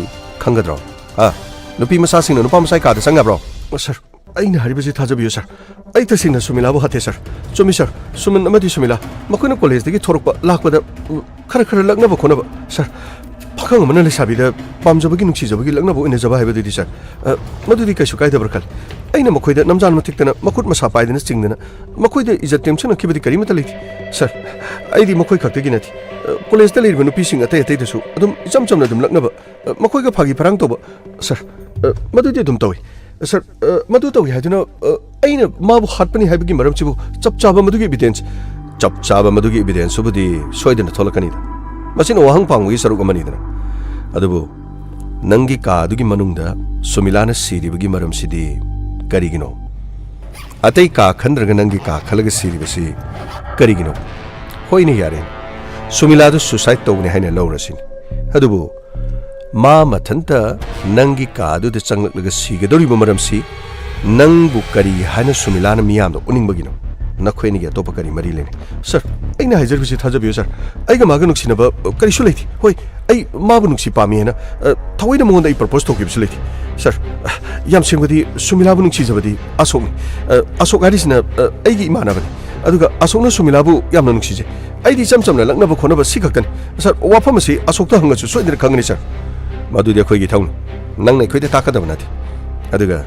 ꯈꯪꯒꯗ꯭ꯔꯣ? ꯑ, ꯅꯨꯄꯤ ꯃꯆꯥꯁꯤꯡꯅ ꯅꯨꯄꯥ ꯃꯆꯥꯒꯤ ꯀꯥꯗ ꯆꯪ ꯌꯥꯕ꯭ꯔꯣ? ꯁꯥꯔ, ꯑꯩꯅ ꯍꯥꯏꯔꯤꯕꯁꯤ ꯊꯥꯖꯕꯤꯌꯨ, ꯁꯥꯔ꯫ ꯑꯩ ꯇꯁꯦꯡꯅ ꯁꯨꯃꯤꯂꯥꯕꯨ ꯍꯥꯠꯇꯦ, ꯁꯔ꯫ ꯆꯨꯝꯃꯤ, ꯁꯔ꯫ ꯁꯨꯃꯟ ꯑꯃꯗꯤ ꯁꯨꯃꯤꯂꯥ, ꯃꯈꯣꯏꯅ ꯀꯣꯂꯦꯖꯇꯒꯤ ꯊꯣꯔꯛꯄ, ꯂꯥꯛꯄꯗ, ꯎꯝ, ꯈꯔ ꯈꯔ ꯂꯛꯅꯕ ꯈꯣꯠꯅꯕ, ꯁꯔ꯫ ꯄꯥꯈꯪ ꯑꯃꯅ ꯂꯩꯁꯥꯕꯤꯗ ꯄꯥꯝꯖꯕꯒꯤ, ꯅꯨꯡꯁꯤꯖꯕꯒꯤ ꯂꯛꯅꯕ ꯑꯣꯏꯅꯖꯕ ꯍꯥꯏꯕꯗꯨꯗꯤ, ꯁꯔ, ꯑ, ꯃꯗꯨꯗꯤ ꯀꯩꯁꯨ ꯀꯥꯏꯗꯕ꯭ꯔꯥ ꯈꯜꯂꯤ꯫ ꯑꯩꯅ ꯃꯈꯣꯏꯗ ꯅꯝꯖꯥꯟ ꯃꯊꯤꯛꯇꯅ, ꯃꯈꯨꯠ ꯃꯁꯥ ꯄꯥꯏꯗꯅ ꯆꯤꯡꯗꯅ, ꯃꯈꯣꯏꯗ ꯏꯖꯠ ꯇꯦꯝꯁꯤꯟꯅꯈꯤꯕꯗꯤ ꯀꯔꯤꯃꯠꯇ ꯂꯩꯇꯦ, ꯁꯔ꯫ ꯑꯩꯗꯤ ꯃꯈꯣꯏ ꯈꯛꯇꯒꯤ ꯅꯠꯇꯦ꯫ ꯑ, ꯀꯣꯂꯦꯖꯇ ꯂꯩꯔꯤꯕ ꯅꯨꯄꯤꯁꯤꯡ ꯑꯇꯩ ꯑꯇꯩꯗꯁꯨ ꯑꯗꯨꯝ ꯏꯆꯝ ꯆꯝꯅ ꯑꯗꯨꯝ ꯂꯛꯅꯕ, ꯑ, ꯃꯈꯣꯏꯒ ꯐꯥꯒꯤ ꯐꯔꯥꯡ ꯇꯧꯕ, ꯁꯔ꯫ ꯑ, ꯃꯗꯨꯗꯤ ꯑꯗꯨꯝ ꯇꯧꯏ꯫ ꯁꯔ, ꯑ, ꯃꯗꯨ ꯇꯧꯏ ꯍꯥꯏꯗꯨꯅ, ꯑ, ꯑꯩꯅ ꯃꯥꯕꯨ ꯍꯥꯠꯄꯅꯤ ꯍꯥꯏꯕꯒꯤ ꯃꯔꯝꯁꯤꯕꯨ ꯆꯞ ꯆꯥꯕ ꯃꯗꯨꯒꯤ evidence, ꯆꯞ ꯆꯥꯕ ꯃꯗꯨꯒꯤ evidence-ꯕꯨꯗꯤ ꯁꯣꯏꯗꯅ ꯊꯣꯛꯂꯛꯀꯅꯤꯗ꯫ ꯃꯁꯤꯅ ꯋꯥꯍꯪ ꯄꯥꯡꯕꯒꯤ ꯁꯔꯨꯛ ꯑꯃꯅꯤꯗꯅ꯫ ꯑꯗꯨꯕꯨ ꯅꯪꯒꯤ ꯀꯥ ꯑꯗꯨꯒꯤ ꯃꯅꯨꯡꯗ ꯁꯨꯃꯤꯂꯥꯅ ꯁꯤꯔꯤꯕꯒꯤ ꯃꯔꯝꯁꯤꯗꯤ ꯀꯔꯤꯒꯤꯅꯣ? ꯑꯇꯩ ꯀꯥ ꯈꯟꯗ꯭ꯔꯒ ꯅꯪꯒꯤ ꯀꯥ ꯈꯜꯂꯒ ꯁꯤꯔꯤꯕꯁꯤ ꯀꯔꯤꯒꯤꯅꯣ? ꯍꯣꯏꯅꯦ, ꯌꯥꯔꯦ꯫ ꯁꯨꯃꯤꯂꯥꯗꯨ suicide ꯇꯧꯕꯅꯤ ꯍꯥꯏꯅ ꯂꯧꯔꯁꯤꯅꯦ꯫ ꯑꯗꯨꯕꯨ ꯃꯥ ꯃꯊꯟꯇ ꯅꯪꯒꯤ ꯀꯥ ꯑꯗꯨꯗ ꯆꯪꯂꯛꯂꯒ ꯁꯤꯒꯗꯧꯔꯤꯕ ꯃꯔꯝꯁꯤ ꯅꯪꯕꯨ ꯀꯔꯤ ꯍꯥꯏꯅ ꯁꯨꯃꯤꯂꯥꯅ ꯃꯤꯌꯥꯝꯗ ꯎꯠꯅꯤꯡꯕꯒꯤꯅꯣ? ꯅꯈꯣꯏ ꯑꯅꯤꯒꯤ ꯑꯇꯣꯞꯄ ꯀꯔꯤ ꯃꯔꯤ ꯂꯩꯅꯩ? ꯁꯔ, ꯑꯩꯅ ꯍꯥꯏꯖꯔꯤꯕꯁꯤ ꯊꯥꯖꯕꯤꯌꯨ, ꯁꯔ꯫ ꯑꯩꯒ ꯃꯥꯒ ꯅꯨꯡꯁꯤꯅꯕ, ꯑ, ꯀꯔꯤꯁꯨ ꯂꯩꯇꯦ꯫ ꯍꯣꯏ, ꯑꯩ ꯃꯥꯕꯨ ꯅꯨꯡꯁꯤ ꯄꯥꯝꯃꯤ ꯍꯥꯏꯅ, ꯑ, ꯊꯑꯣꯏꯅ ꯃꯉꯣꯟꯗ ꯑꯩ propose ꯇꯧꯈꯤꯕꯁꯨ ꯂꯩꯇꯦ꯫ ꯁꯔ, ꯑ, ꯌꯥꯝ ꯁꯦꯡꯕꯗꯤ ꯁꯨꯃꯤꯂꯥꯕꯨ ꯅꯨꯡꯁꯤꯖꯕꯗꯤ ꯑꯁꯣꯛꯅꯤ꯫ ꯑ, ꯑꯁꯣꯛ ꯍꯥꯏꯔꯤꯁꯤꯅ, ꯑ, ꯑꯩꯒꯤ ꯏꯃꯥꯟꯅꯕꯅꯤ꯫ ꯑꯗꯨꯒ ꯑꯁꯣꯛꯅ ꯁꯨꯃꯤꯂꯥꯕꯨ ꯌꯥꯝꯅ ꯅꯨꯡꯁꯤꯖꯩ꯫ ꯑꯩꯗꯤ ꯏꯆꯝ ꯆꯝꯅ ꯂꯛꯅꯕ ꯈꯣꯠꯅꯕ ꯁꯤ ꯈꯛꯇꯅꯤ꯫ ꯁꯔ, ꯋꯥꯐꯝ ꯑꯁꯤ ꯑꯁꯣꯛꯇ ꯍꯪꯉꯁꯨ ꯁꯣꯏꯗꯅ ꯈꯪꯒꯅꯤ, ꯁꯔ꯫ ꯃꯗꯨꯗꯤ ꯑꯩꯈꯣꯏꯒꯤ ꯏꯊꯧꯅꯤ꯫ ꯅꯪꯅ ꯑꯩꯈꯣꯏꯗ ꯇꯥꯛꯀꯗꯕ ꯅꯠꯇꯦ꯫ ꯑꯗꯨꯒ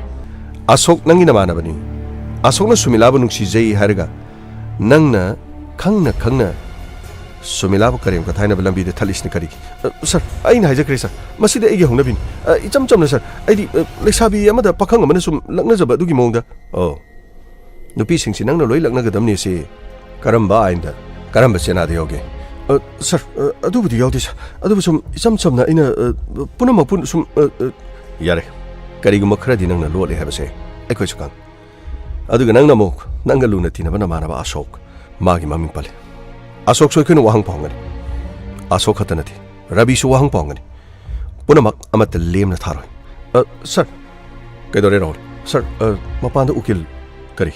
ꯑꯁꯣꯛ ꯅꯪꯒꯤ ꯅꯃꯥꯟꯅꯕꯅꯤ꯫ ꯑꯁꯣꯛꯅ ꯁꯨꯃꯤꯂꯥꯕꯨ ꯅꯨꯡꯁꯤꯖꯩ ꯍꯥꯏꯔꯒ ꯅꯪꯅ ꯈꯪꯅ ꯈꯪꯅ ꯁꯨꯃꯤꯂꯥꯕꯨ ꯀꯔꯦꯝ ꯀꯊꯥꯏꯅꯕ ꯂꯝꯕꯤꯗ ꯊꯠꯂꯤꯁꯤꯅ ꯀꯔꯤꯒꯤ? ꯑ, ꯁꯔ, ꯑꯩꯅ ꯍꯥꯏꯖꯈ꯭ꯔꯦ, ꯁꯔ꯫ ꯃꯁꯤꯗꯤ ꯑꯩꯒꯤ ꯍꯧꯅꯕꯤꯅꯤ꯫ ꯑ, ꯏꯆꯝ ꯆꯝꯅ, ꯁꯔ꯫ ꯑꯩꯗꯤ, ꯑ, ꯂꯩꯁꯥꯕꯤ ꯑꯃꯗ ꯄꯥꯈꯪ ꯑꯃꯅ ꯁꯨꯝ ꯂꯛꯅꯖꯕ ꯑꯗꯨꯒꯤ ꯃꯑꯣꯡꯗ꯫ ꯑꯣ꯫ ꯅꯨꯄꯤꯁꯤꯡꯁꯤ ꯅꯪꯅ ꯂꯣꯏ ꯂꯛꯅꯒꯗꯕꯅꯤ ꯁꯤ ꯀꯔꯝꯕ ꯑꯥꯏꯟꯗ, ꯀꯔꯝꯕ ꯆꯦꯅꯥꯗ ꯌꯥꯎꯒꯦ? ꯑ, ꯁꯔ, ꯑ, ꯑꯗꯨꯕꯨꯗꯤ ꯌꯥꯎꯗꯦ, ꯁꯔ꯫ ꯑꯗꯨꯕꯨ ꯁꯨꯝ ꯏꯆꯝ ꯆꯝꯅ ꯑꯩꯅ, ꯑ, ꯄꯨꯝꯅꯃꯛꯄꯨ ꯁꯨꯝ, ꯑ, ꯑ, ꯌꯥꯔꯦ꯫ ꯀꯔꯤꯒꯨꯝꯕ ꯈꯔꯗꯤ ꯅꯪꯅ ꯂꯣꯠꯂꯦ ꯍꯥꯏꯕꯁꯦ ꯑꯩꯈꯣꯏꯁꯨ ꯈꯪꯉꯤ꯫ ꯑꯗꯨꯒ ꯅꯪꯅ ꯑꯃꯨꯛ ꯅꯪꯒ ꯂꯨꯅ ꯇꯤꯟꯅꯕ ꯅꯃꯥꯟꯅꯕ ꯑꯁꯣꯛ, ꯃꯥꯒꯤ ꯃꯃꯤꯡ ꯄꯜꯂꯦ꯫ ꯑꯁꯣꯛꯁꯨ ꯑꯩꯈꯣꯏꯅ ꯋꯥꯍꯪ ꯄꯥꯎꯍꯪꯒꯅꯤ꯫ ꯑꯁꯣꯛ ꯈꯛꯇ ꯅꯠꯇꯦ, ꯔꯕꯤꯁꯨ ꯋꯥꯍꯪ ꯄꯥꯎꯍꯪꯒꯅꯤ꯫ ꯄꯨꯝꯅꯃꯛ ꯑꯃꯠꯇ ꯂꯦꯝꯅ ꯊꯥꯔꯣꯏ꯫ ꯑ, ꯁꯔ꯫ ꯀꯩꯗꯧꯔꯦ, ꯔꯥꯍꯨꯜ? ꯁꯔ, ꯑ, ꯃꯄꯥꯟꯗ ꯎꯀꯤꯜ꯫ ꯀꯔꯤ?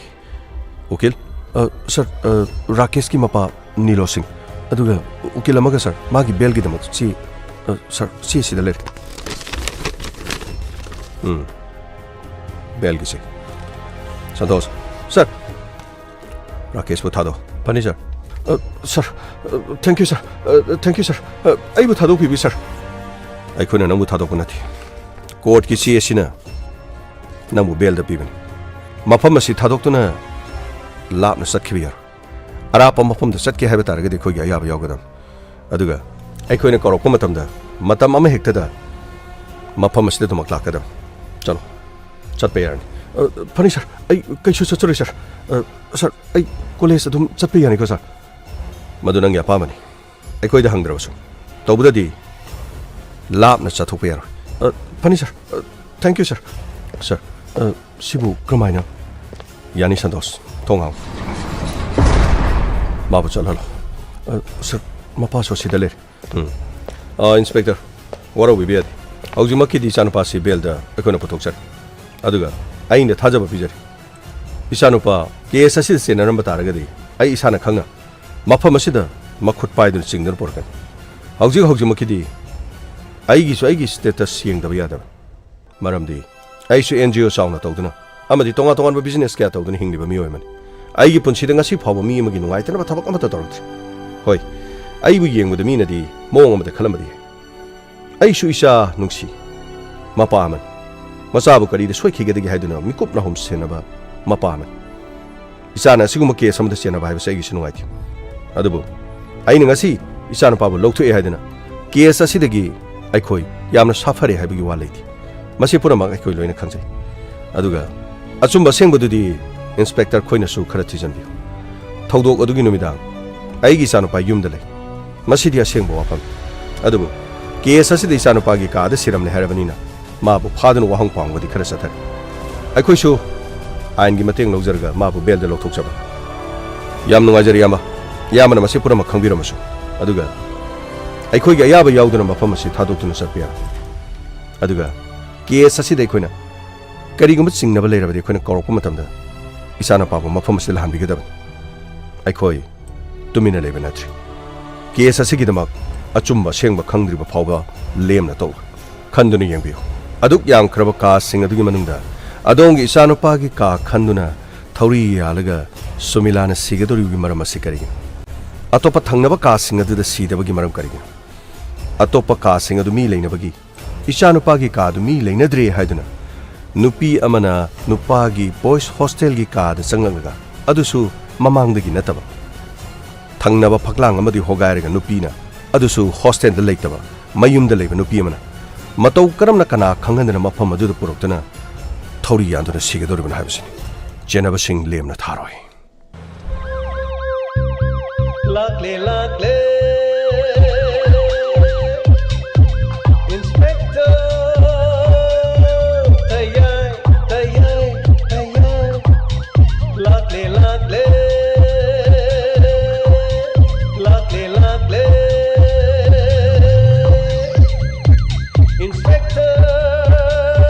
ꯎꯀꯤꯜ? ꯑ, ꯁꯔ, ꯑ, ꯔꯥꯀꯦꯁꯀꯤ ꯃꯄꯥ ꯅꯤꯂꯣ ꯁꯤꯡ꯫ ꯑꯗꯨꯒ ꯎꯀꯤꯜ ꯑꯃꯒ, ꯁꯔ, ꯃꯥꯒꯤ ꯕꯦꯜꯒꯤꯗꯃꯛ ꯆꯦ, ꯑ, ꯁꯔ, ꯆꯦ ꯁꯤꯗ ꯂꯩꯔꯦ꯫ ꯎꯝ꯫ ꯕꯦꯜꯒꯤ ꯆꯦ꯫ ꯁꯟꯇꯣꯁ, ꯁꯥꯔ, ꯔꯥꯀꯦꯁꯄꯨ ꯊꯥꯗꯣꯛ꯫ ꯐꯅꯤ, ꯁꯥꯔ꯫ ꯑ, ꯁꯥꯔ, ꯑ, thank you, ꯁꯥꯔ꯫ ꯑ, thank you, ꯁꯥꯔ꯫ ꯑ, ꯑꯩꯕꯨ ꯊꯥꯗꯣꯛꯄꯤꯕꯤꯌꯨ, ꯁꯥꯔ꯫ ꯑꯩꯈꯣꯏꯅ ꯅꯪꯕꯨ ꯊꯥꯗꯣꯛꯄ ꯅꯠꯇꯦ꯫ ꯀꯣꯔꯠꯀꯤ ꯆꯦ ꯑꯁꯤꯅ ꯅꯪꯕꯨ ꯕꯦꯜꯗ ꯄꯤꯕꯅꯤ꯫ ꯃꯐꯝ ꯑꯁꯤ ꯊꯥꯗꯣꯛꯇꯨꯅ ꯂꯥꯞꯅ ꯆꯠꯈꯤꯕ ꯌꯥꯔꯣꯏ꯫ ꯑꯔꯥꯞꯄ ꯃꯐꯝꯗ ꯆꯠꯀꯦ ꯍꯥꯏꯕ ꯇꯥꯔꯒꯗꯤ ꯑꯩꯈꯣꯏꯒꯤ ꯑꯌꯥꯕ ꯌꯥꯎꯒꯗꯕꯅꯤ꯫ ꯑꯗꯨꯒ ꯑꯩꯈꯣꯏꯅ ꯀꯧꯔꯛꯄ ꯃꯇꯝꯗ ꯃꯇꯝ ꯑꯃ ꯍꯦꯛꯇꯗ ꯃꯐꯝ ꯑꯁꯤꯗ ꯑꯗꯨꯃꯛ ꯂꯥꯛꯀꯗꯕꯅꯤ꯫ ꯆꯠꯂꯣ, ꯆꯠꯄ ꯌꯥꯔꯅꯤ꯫ ꯑ, ꯐꯅꯤ, ꯁꯥꯔ꯫ ꯑꯩ ꯀꯩꯁꯨ ꯆꯠꯆꯔꯣꯏ, ꯁꯥꯔ꯫ ꯑ, ꯁꯥꯔ, ꯑꯩ ꯀꯣꯂꯦꯖ ꯑꯗꯨꯝ ꯆꯠꯄ ꯌꯥꯅꯤꯀꯣ, ꯁꯥꯔ? ꯃꯗꯨ ꯅꯪꯒꯤ ꯑꯄꯥꯝꯕꯅꯤ꯫ ꯑꯩꯈꯣꯏꯗ ꯍꯪꯗ꯭ꯔꯕꯁꯨ꯫ ꯇꯧꯕꯗꯗꯤ ꯂꯥꯞꯅ ꯆꯠꯊꯣꯛꯄ ꯌꯥꯔꯣꯏ꯫ ꯑ, ꯐꯅꯤ, ꯁꯥꯔ꯫ ꯑ, thank you, ꯁꯥꯔ꯫ ꯁꯥꯔ, ꯑ, ꯁꯤꯕꯨ ꯀꯔꯝꯍꯥꯏꯅ? ꯌꯥꯅꯤ, ꯁꯟꯇꯣꯁ꯫ ꯊꯣꯡ ꯍꯥꯡꯉꯨ꯫ ꯃꯥꯕꯨ ꯆꯠꯍꯜꯂꯣ꯫ ꯑ, ꯁꯥꯔ, ꯃꯄꯥꯁꯨ ꯑꯁꯤꯗ ꯂꯩꯔꯦ꯫ ꯎꯝ꯫ ꯑ, ꯏꯟꯁꯄꯦꯛꯇꯔ, ꯋꯥꯔꯧꯕꯤꯕ ꯌꯥꯗꯦ꯫ ꯍꯧꯖꯤꯛꯃꯛꯀꯤꯗꯤ ꯏꯆꯥꯅꯨꯄꯥꯁꯤ ꯕꯦꯜꯗ ꯑꯩꯈꯣꯏꯅ ꯄꯨꯊꯣꯛꯆꯔꯦ꯫ ꯑꯗꯨꯒ ꯑꯩꯅ ꯊꯥꯖꯕ ꯄꯤꯖꯔꯤ꯫ ꯏꯆꯥꯅꯨꯄꯥ ꯀꯦꯁ ꯑꯁꯤꯗ ꯆꯦꯟꯅꯔꯝꯕ ꯇꯥꯔꯒꯗꯤ ꯑꯩ ꯏꯁꯥꯅ ꯈꯪꯅ ꯃꯐꯝ ꯑꯁꯤꯗ ꯃꯈꯨꯠ ꯄꯥꯏꯗꯨꯅ ꯆꯤꯡꯗꯨꯅ ꯄꯨꯔꯛꯀꯅꯤ꯫ ꯍꯧꯖꯤꯛ ꯍꯧꯖꯤꯛꯃꯛꯀꯤꯗꯤ ꯑꯩꯒꯤꯁꯨ ꯑꯩꯒꯤ ꯁ꯭ꯇꯦꯇꯁ ꯌꯦꯡꯗꯕ ꯌꯥꯗꯕ꯫ ꯃꯔꯝꯗꯤ ꯑꯩꯁꯨ ꯑꯦꯟ ꯖꯤ ꯑꯣ ꯆꯥꯎꯅ ꯇꯧꯗꯨꯅ ꯑꯃꯗꯤ ꯇꯣꯉꯥꯟ ꯇꯣꯉꯥꯟꯕ ꯕꯤꯖꯤꯅꯦꯁ ꯀꯌꯥ ꯇꯧꯗꯨꯅ ꯍꯤꯡꯂꯤꯕ ꯃꯤꯑꯣꯏ ꯑꯃꯅꯤ꯫ ꯑꯩꯒꯤ ꯄꯨꯟꯁꯤꯗ ꯉꯁꯤ ꯐꯥꯎꯕ ꯃꯤ ꯑꯃꯒꯤ ꯅꯨꯡꯉꯥꯏꯇꯅꯕ ꯊꯕꯛ ꯑꯃꯠꯇ ꯇꯧꯔꯛꯇ꯭ꯔꯤ꯫ ꯍꯣꯏ, ꯑꯩꯕꯨ ꯌꯦꯡꯕꯗ ꯃꯤꯅꯗꯤ ꯃꯑꯣꯡ ꯑꯃꯗ ꯈꯜꯂꯝꯕꯗꯤ ꯌꯥꯏ꯫ ꯑꯩꯁꯨ ꯏꯆꯥ ꯅꯨꯡꯁꯤ ꯃꯄꯥ ꯑꯃꯅꯤ꯫ ꯃꯆꯥꯕꯨ ꯀꯔꯤꯗ ꯁꯣꯏꯈꯤꯒꯗꯒꯦ ꯍꯥꯏꯗꯨꯅ ꯃꯤꯀꯨꯞ ꯅꯥꯍꯨꯝ ꯁꯦꯟꯅꯕ ꯃꯄꯥ ꯑꯃꯅꯤ꯫ ꯏꯆꯥꯅ ꯑꯁꯤꯒꯨꯝꯕ ꯀꯦꯁ ꯑꯃꯗ ꯆꯦꯟꯅꯕ ꯍꯥꯏꯕꯁꯦ ꯑꯩꯒꯤꯁꯨ ꯅꯨꯡꯉꯥꯏꯇꯦ꯫ ꯑꯗꯨꯕꯨ ꯑꯩꯅ ꯉꯁꯤ ꯏꯆꯥꯅꯨꯄꯥꯕꯨ ꯂꯧꯊꯣꯛꯑꯦ ꯍꯥꯏꯗꯨꯅ ꯀꯦꯁ ꯑꯁꯤꯗꯒꯤ ꯑꯩꯈꯣꯏ ꯌꯥꯝꯅ ꯁꯥꯐꯔꯦ ꯍꯥꯏꯕꯒꯤ ꯋꯥ ꯂꯩꯇꯦ꯫ ꯃꯁꯤ ꯄꯨꯝꯅꯃꯛ ꯑꯩꯈꯣꯏ ꯂꯣꯏꯅ ꯈꯪꯖꯩ꯫ ꯑꯗꯨꯒ ꯑꯆꯨꯝꯕ ꯑꯁꯦꯡꯕꯗꯨꯗꯤ ꯏꯟꯁꯄꯦꯛꯇꯔ ꯈꯣꯏꯅꯁꯨ ꯈꯔ ꯊꯤꯖꯤꯟꯕꯤꯌꯨ꯫ ꯊꯧꯗꯣꯛ ꯑꯗꯨꯒꯤ ꯅꯨꯃꯤꯗꯥꯡ ꯑꯩꯒꯤ ꯏꯆꯥꯅꯨꯄꯥ ꯌꯨꯝꯗ ꯂꯩ꯫ ꯃꯁꯤꯗꯤ ꯑꯁꯦꯡꯕ ꯋꯥꯐꯝꯅꯤ꯫ ꯑꯗꯨꯕꯨ ꯀꯦꯁ ꯑꯁꯤꯗ ꯏꯆꯥꯅꯨꯄꯥꯒꯤ ꯀꯥꯗ ꯁꯤꯔꯝꯂꯦ ꯍꯥꯏꯔꯕꯅꯤꯅ ꯃꯥꯕꯨ ꯐꯥꯗꯨꯅ ꯋꯥꯍꯪ ꯄꯥꯎꯍꯪꯕꯗꯤ ꯈꯔ ꯆꯠꯊꯔꯤ꯫ ꯑꯩꯈꯣꯏꯁꯨ ꯑꯥꯏꯟꯒꯤ ꯃꯇꯦꯡ ꯂꯧꯖꯔꯒ ꯃꯥꯕꯨ ꯕꯦꯜꯗ ꯂꯧꯊꯣꯛꯆꯕꯅꯤ꯫ ꯌꯥꯝ ꯅꯨꯡꯉꯥꯏꯖꯔꯦ, ꯏꯌꯥꯝꯕ꯫ ꯏꯌꯥꯝꯕꯅ ꯃꯁꯤ ꯄꯨꯝꯅꯃꯛ ꯈꯪꯕꯤꯔꯝꯃꯁꯨ꯫ ꯑꯗꯨꯒ ꯑꯩꯈꯣꯏꯒꯤ ꯑꯌꯥꯕ ꯌꯥꯎꯗꯅ ꯃꯐꯝ ꯑꯁꯤ ꯊꯥꯗꯣꯛꯇꯨꯅ ꯆꯠꯄ ꯌꯥꯔꯣꯏ꯫ ꯑꯗꯨꯒ ꯀꯦꯁ ꯑꯁꯤꯗ ꯑꯩꯈꯣꯏꯅ ꯀꯔꯤꯒꯨꯝꯕ ꯆꯤꯡꯅꯕ ꯂꯩꯔꯕꯗꯤ ꯑꯩꯈꯣꯏꯅ ꯀꯧꯔꯛꯄ ꯃꯇꯝꯗ ꯏꯆꯥꯅꯨꯄꯥꯕꯨ ꯃꯐꯝ ꯑꯁꯤꯗ ꯂꯥꯛꯍꯟꯕꯤꯒꯗꯕꯅꯤ꯫ ꯑꯩꯈꯣꯏ ꯇꯨꯃꯤꯟꯅ ꯂꯩꯕ ꯅꯠꯇ꯭ꯔꯤ꯫ ꯀꯦꯁ ꯑꯁꯤꯒꯤꯗꯃꯛ ꯑꯆꯨꯝꯕ ꯑꯁꯦꯡꯕ ꯈꯪꯗ꯭ꯔꯤꯕ ꯐꯥꯎꯕ ꯂꯦꯝꯅ ꯇꯧꯔꯣꯏ꯫ ꯈꯟꯗꯨꯅ ꯌꯦꯡꯕꯤꯌꯨ꯫ ꯑꯗꯨꯛ ꯌꯥꯝꯈ꯭ꯔꯕ ꯀꯥꯁꯤꯡ ꯑꯗꯨꯒꯤ ꯃꯅꯨꯡꯗ ꯑꯗꯣꯝꯒꯤ ꯏꯆꯥꯅꯨꯄꯥꯒꯤ ꯀꯥ ꯈꯟꯗꯨꯅ ꯊꯧꯔꯤ ꯌꯥꯜꯂꯒ ꯁꯨꯃꯤꯂꯥꯅ ꯁꯤꯒꯗꯧꯔꯤꯕꯒꯤ ꯃꯔꯝ ꯑꯁꯤ ꯀꯔꯤꯒꯤꯅꯣ? ꯑꯇꯣꯞꯄ ꯊꯪꯅꯕ ꯀꯥꯁꯤꯡ ꯑꯗꯨꯗ ꯁꯤꯗꯕꯒꯤ ꯃꯔꯝ ꯀꯔꯤꯒꯤꯅꯣ? ꯑꯇꯣꯞꯄ ꯀꯥꯁꯤꯡ ꯑꯗꯨ ꯃꯤ ꯂꯩꯅꯕꯒꯤ, ꯏꯆꯥꯅꯨꯄꯥꯒꯤ ꯀꯥꯗꯨ ꯃꯤ ꯂꯩꯅꯗ꯭ꯔꯦ ꯍꯥꯏꯗꯨꯅ ꯅꯨꯄꯤ ꯑꯃꯅ ꯅꯨꯄꯥꯒꯤ ꯕꯣꯏꯁ ꯍꯣꯁꯇꯦꯜꯒꯤ ꯀꯥꯗ ꯆꯪꯂꯛꯂꯒ, ꯑꯗꯨꯁꯨ ꯃꯃꯥꯡꯗꯒꯤ ꯅꯠꯇꯕ, ꯊꯪꯅꯕ ꯐꯛꯂꯥꯡ ꯑꯃꯗꯤ ꯍꯣꯒꯥꯏꯔꯒ ꯅꯨꯄꯤꯅ, ꯑꯗꯨꯁꯨ ꯍꯣꯁꯇꯦꯜꯗ ꯂꯩꯇꯕ, ꯃꯌꯨꯝꯗ ꯂꯩꯕ ꯅꯨꯄꯤ ꯑꯃꯅ ꯃꯇꯧ ꯀꯔꯝꯅ ꯀꯅꯥ ꯈꯪꯍꯟꯗꯅ ꯃꯐꯝ ꯑꯗꯨꯗ ꯄꯨꯔꯛꯇꯨꯅ ꯊꯧꯔꯤ ꯌꯥꯟꯗꯨꯅ ꯁꯤꯒꯗꯧꯔꯤꯕꯅꯣ ꯍꯥꯏꯕꯁꯤꯅꯤ꯫ ꯆꯦꯟꯅꯕꯁꯤꯡ ꯂꯦꯝꯅ ꯊꯥꯔꯣꯏ꯫ ꯂꯥꯛꯂꯦ, ꯂꯥꯛꯂꯦ, Inspector ꯇꯌꯥꯏ, ꯇꯌꯥꯏ, ꯇꯌꯥꯏ꯫ ꯂꯥꯛꯂꯦ, ꯂꯥꯛꯂꯦ, ꯂꯥꯛꯂꯦ, ꯂꯥꯛꯂꯦ, Inspector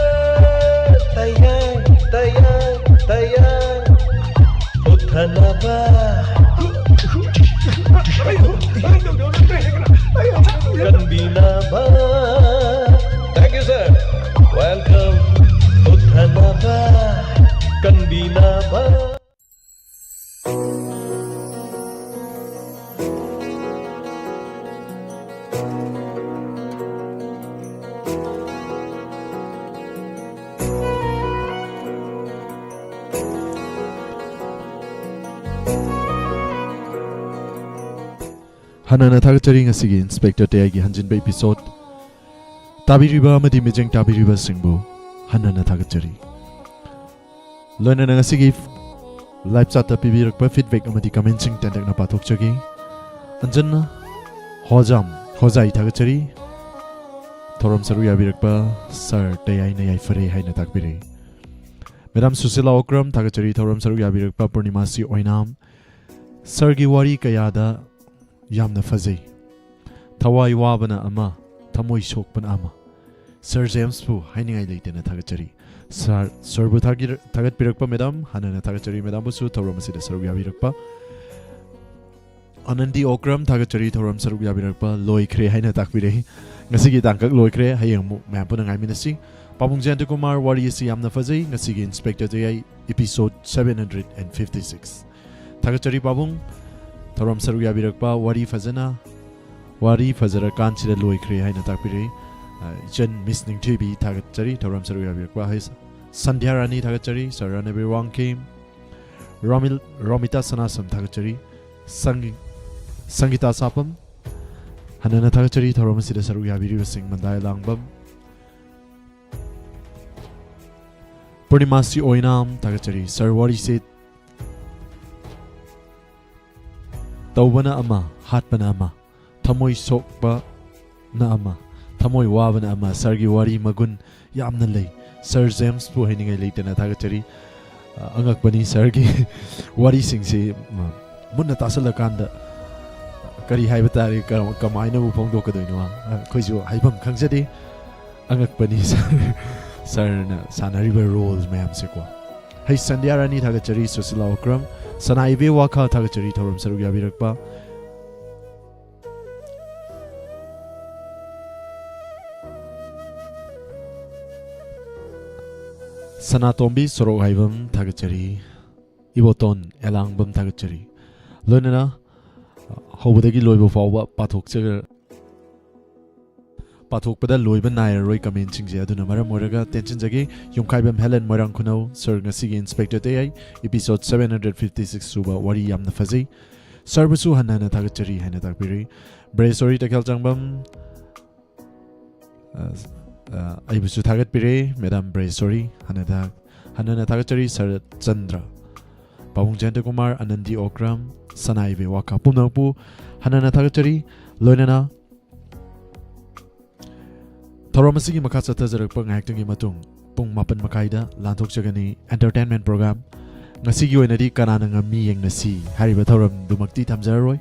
ꯇꯌꯥꯏ, ꯇꯌꯥꯏ, ꯇꯌꯥꯏ꯫ ꯎꯠꯊꯅꯕ, ꯀꯟꯕꯤꯅꯕ꯫ Thank you, sir. Welcome. ꯎꯠꯊꯅꯕ, ꯀꯟꯕꯤꯅꯕ꯫ ꯍꯟꯅ ꯍꯟꯅ ꯊꯥꯒꯠꯆꯔꯤ ꯉꯁꯤꯒꯤ ꯏꯟꯁꯄꯦꯛꯇꯔ ꯇꯌꯥꯏꯒꯤ ꯍꯟꯖꯤꯟꯕ ꯏꯄꯤꯁꯣꯗ ꯇꯥꯕꯤꯔꯤꯕ ꯑꯃꯗꯤ ꯃꯤꯠꯌꯦꯡ ꯇꯥꯕꯤꯔꯤꯕꯁꯤꯡꯕꯨ ꯍꯟꯅ ꯍꯟꯅ ꯊꯥꯒꯠꯆꯔꯤ꯫ ꯂꯣꯏꯅꯅ ꯉꯁꯤꯒꯤ ꯂꯥꯏꯚ ꯆꯥꯠꯇ ꯄꯤꯕꯤꯔꯛꯄ ꯐꯤꯗꯕꯦꯛ ꯑꯃꯗꯤ ꯀꯃꯦꯟꯁꯤꯡ ꯇꯦꯟꯇꯛꯅ ꯄꯥꯊꯣꯛꯆꯒꯦ꯫ ꯑꯟꯖꯟꯅ ꯍꯣꯖꯥꯝ, ꯍꯣꯖꯥꯏ ꯊꯥꯒꯠꯆꯔꯤ꯫ ꯊꯧꯔꯝ ꯁꯔꯨꯛ ꯌꯥꯕꯤꯔꯛꯄ ꯁꯥꯔ ꯇꯌꯥꯏꯅ ꯌꯥꯏꯐꯔꯦ ꯍꯥꯏꯅ ꯇꯥꯛꯄꯤꯔꯛꯏ꯫ ꯃꯦꯗꯥꯝ ꯁꯨꯁꯤꯂꯥ ꯑꯣꯀ꯭ꯔꯝ ꯊꯥꯒꯠꯆꯔꯤ, ꯊꯧꯔꯝ ꯁꯔꯨꯛ ꯌꯥꯕꯤꯔꯛꯄ ꯄꯨꯔꯅꯤꯃꯥꯁꯤ ꯑꯣꯏꯅꯥꯝ꯫ ꯁꯥꯔꯒꯤ ꯋꯥꯔꯤ ꯀꯌꯥꯗ ꯌꯥꯝꯅ ꯐꯖꯩ꯫ ꯊꯋꯥꯏ ꯋꯥꯕꯅ ꯑꯃ, ꯊꯃꯣꯏ ꯁꯣꯛꯄꯅ ꯑꯃ꯫ ꯁꯥꯔ ꯖꯦꯝꯁꯄꯨ ꯍꯥꯏꯅꯤꯡꯉꯥꯏ ꯂꯩꯇꯦꯅ ꯊꯥꯒꯠꯆꯔꯤ꯫ ꯁꯥꯔ, ꯁꯥꯔꯕꯨ ꯊꯥꯒꯤꯔ-, ꯊꯥꯒꯠꯄꯤꯔꯛꯄ ꯃꯦꯗꯥꯝ, ꯍꯟꯅ ꯍꯟꯅ ꯊꯥꯒꯠꯆꯔꯤ ꯃꯦꯗꯥꯝꯕꯨꯁꯨ ꯊꯧꯔꯝ ꯑꯁꯤꯗ ꯁꯔꯨꯛ ꯌꯥꯕꯤꯔꯛꯄ꯫ ꯑꯅꯟꯗꯤ ꯑꯣꯀ꯭ꯔꯝ, ꯊꯥꯒꯠꯆꯔꯤ ꯊꯧꯔꯝ ꯁꯔꯨꯛ ꯌꯥꯕꯤꯔꯛꯄ꯫ ꯂꯣꯏꯈ꯭ꯔꯦ ꯍꯥꯏꯅ ꯇꯥꯛꯄꯤꯔꯛꯏ꯫ ꯉꯁꯤꯒꯤ ꯇꯥꯡꯀꯛ ꯂꯣꯏꯈ꯭ꯔꯦ, ꯍꯌꯦꯡ ꯑꯃꯨꯛ ꯃꯌꯥꯝ ꯄꯨꯟꯅ ꯉꯥꯏꯃꯤꯟꯅꯁꯤ꯫ ꯄꯥꯕꯨꯡ ꯖꯌꯟꯇ ꯀꯨꯃꯥꯔ, ꯋꯥꯔꯤ ꯑꯁꯤ ꯌꯥꯝꯅ ꯐꯖꯩ꯫ ꯉꯁꯤꯒꯤ inspector ꯇꯌꯥꯏ, episode seven hundred and fifty six꯫ ꯊꯥꯒꯠꯆꯔꯤ ꯄꯥꯕꯨꯡ, ꯊꯧꯔꯝ ꯁꯔꯨꯛ ꯌꯥꯕꯤꯔꯛꯄ꯫ ꯋꯥꯔꯤ ꯐꯖꯅ, ꯋꯥꯔꯤ ꯐꯖꯔꯀꯥꯟꯁꯤꯗ ꯂꯣꯏꯈ꯭ꯔꯦ ꯍꯥꯏꯅ ꯇꯥꯛꯄꯤꯔꯛꯏ꯫ ꯑ, ꯏꯆꯟ ꯃꯤꯁ ꯅꯤꯡꯊꯤꯕꯤ, ꯊꯥꯒꯠꯆꯔꯤ ꯊꯧꯔꯝ ꯁꯔꯨꯛ ꯌꯥꯕꯤꯔꯛꯄ꯫ ꯍꯩ, ꯁꯟꯙ꯭ꯌꯥ ꯔꯥꯅꯤ, ꯊꯥꯒꯠꯆꯔꯤ꯫ ꯁꯔ ꯔꯅꯕꯤꯔ ꯋꯥꯡꯈꯦꯝ, ꯔꯣꯃꯤꯜ-, ꯔꯣꯃꯤꯇꯥ ꯁꯅꯥꯁꯝ, ꯊꯥꯒꯠꯆꯔꯤ꯫ ꯁꯪꯒꯤ-, ꯁꯪꯒꯤꯇꯥ ꯁꯥꯄꯝ, ꯍꯟꯅꯅ ꯊꯥꯒꯠꯆꯔꯤ ꯊꯧꯔꯝ ꯑꯁꯤꯗ ꯁꯔꯨꯛ ꯌꯥꯕꯤꯔꯤꯕꯁꯤꯡ꯫ ꯃꯟꯗꯥꯏ ꯂꯥꯡꯕꯝ, ꯄꯨꯔꯅꯤꯃꯥꯁꯤ ꯑꯣꯏꯅꯥꯝ, ꯊꯥꯒꯠꯆꯔꯤ꯫ ꯁꯔ, ꯋꯥꯔꯤꯁꯦ ꯇꯧꯕꯅ ꯑꯃ, ꯍꯥꯠꯄꯅ ꯑꯃ, ꯊꯃꯣꯏ ꯁꯣꯛꯄꯅ ꯑꯃ, ꯊꯃꯣꯏ ꯋꯥꯕꯅ ꯑꯃ꯫ ꯁꯔꯒꯤ ꯋꯥꯔꯤ ꯃꯒꯨꯟ ꯌꯥꯝꯅ ꯂꯩ꯫ ꯁꯔ ꯖꯦꯝꯁꯄꯨ ꯍꯥꯏꯅꯤꯡꯉꯥꯏ ꯂꯩꯇꯅ ꯊꯥꯒꯠꯆꯔꯤ꯫ ꯑ, ꯑꯉꯛꯄꯅꯤ ꯁꯔꯒꯤ ꯋꯥꯔꯤꯁꯤꯡꯁꯤ, ꯃ-, ꯃꯨꯟꯅ ꯇꯥꯁꯜꯂꯀꯥꯟꯗ ꯀꯔꯤ ꯍꯥꯏꯕ ꯇꯥꯔꯦ, ꯀ-, ꯀꯃꯥꯏꯅꯕꯨ ꯐꯣꯡꯗꯣꯛꯀꯗꯣꯏꯅꯣ, ꯑ, ꯑꯩꯈꯣꯏꯁꯨ ꯍꯥꯏꯐꯝ ꯈꯪꯖꯗꯦ꯫ ꯑꯉꯛꯄꯅꯤ ꯁꯔ, ꯁꯔꯅ ꯁꯥꯟꯅꯔꯤꯕ ꯔꯣꯜ ꯃꯌꯥꯝꯁꯦꯀꯣ꯫ ꯍꯩ, ꯁꯟꯙ꯭ꯌꯥ ꯔꯥꯅꯤ, ꯊꯥꯒꯠꯆꯔꯤ꯫ ꯁꯨꯁꯤꯂꯥ ꯑꯣꯀ꯭ꯔꯝ, ꯁꯅꯥ ꯏꯕꯦ ꯋꯥꯈꯥ, ꯊꯥꯒꯠꯆꯔꯤ ꯊꯧꯔꯝ ꯁꯔꯨꯛ ꯌꯥꯕꯤꯔꯛꯄ꯫ ꯁꯅꯥꯇꯣꯝꯕꯤ ꯁꯣꯔꯣꯛ ꯍꯥꯏꯕꯝ, ꯊꯥꯒꯠꯆꯔꯤ꯫ ꯏꯕꯣꯇꯣꯟ ꯑꯦꯂꯥꯡꯕꯝ, ꯊꯥꯒꯠꯆꯔꯤ꯫ ꯂꯣꯏꯅꯅ ꯍꯧꯕꯗꯒꯤ ꯂꯣꯏꯕ ꯐꯥꯎꯕ ꯄꯥꯊꯣꯛꯆ-, ꯄꯥꯊꯣꯛꯄꯗ ꯂꯣꯏꯕ ꯅꯥꯏꯔꯔꯣꯏ ꯀꯃꯦꯟꯁꯤꯡꯁꯦ꯫ ꯑꯗꯨꯅ ꯃꯔꯝ ꯑꯣꯏꯔꯒ ꯇꯦꯟꯁꯤꯟꯖꯒꯦ꯫ ꯌꯨꯝꯈꯥꯏꯕꯝ ꯍꯦꯂꯦꯟ ꯃꯣꯏꯔꯥꯡ ꯈꯨꯅꯧ, ꯁꯔ, ꯉꯁꯤꯒꯤ inspector ꯇꯌꯥꯏ, episode seven hundred fifty six ꯁꯨꯕ, ꯋꯥꯔꯤ ꯌꯥꯝꯅ ꯐꯖꯩ꯫ ꯁꯔꯕꯨꯁꯨ ꯍꯟꯅ ꯍꯟꯅ ꯊꯥꯒꯠꯆꯔꯤ ꯍꯥꯏꯅ ꯇꯥꯛꯄꯤꯔꯤ꯫ ꯕ꯭ꯔꯦꯁꯣꯔꯤ ꯇꯈꯦꯜ ꯆꯪꯕꯝ, ꯑ, ꯑ, ꯑꯩꯕꯨꯁꯨ ꯊꯥꯒꯠꯄꯤꯔꯦ꯫ ꯃꯦꯗꯥꯝ ꯕ꯭ꯔꯦꯁꯣꯔꯤ, ꯍꯟꯅ ꯊꯥ-, ꯍꯟꯅ ꯍꯟꯅ ꯊꯥꯒꯠꯆꯔꯤ꯫ ꯁꯔꯠ ꯆꯟꯗ꯭ꯔ, ꯄꯥꯕꯨꯡ ꯖꯌꯟꯇ ꯀꯨꯃꯥꯔ, ꯑꯅꯟꯗꯤ ꯑꯣꯀ꯭ꯔꯝ, ꯁꯅꯥꯏꯕꯤ ꯋꯥꯀꯥ, ꯄꯨꯝꯅꯃꯛꯄꯨ ꯍꯟꯅ ꯍꯟꯅ ꯊꯥꯒꯠꯆꯔꯤ꯫ ꯂꯣꯏꯅꯅ ꯊꯧꯔꯝ ꯑꯁꯤꯒꯤ ꯃꯈꯥ ꯆꯠꯊꯖꯔꯛꯄ ꯉꯥꯏꯍꯥꯛꯇꯪꯒꯤ ꯃꯇꯨꯡ ꯄꯨꯡ ꯃꯥꯄꯟ ꯃꯈꯥꯏꯗ ꯂꯥꯟꯊꯣꯛꯆꯒꯅꯤ entertainment program꯫ ꯉꯁꯤꯒꯤ ꯑꯣꯏꯅꯗꯤ ꯀꯅꯥꯅ ꯉꯝꯃꯤ ꯌꯦꯡꯅꯁꯤ ꯍꯥꯏꯔꯤꯕ ꯊꯧꯔꯝꯗꯨꯃꯛꯇꯤ ꯊꯝꯖꯔꯔꯣꯏ꯫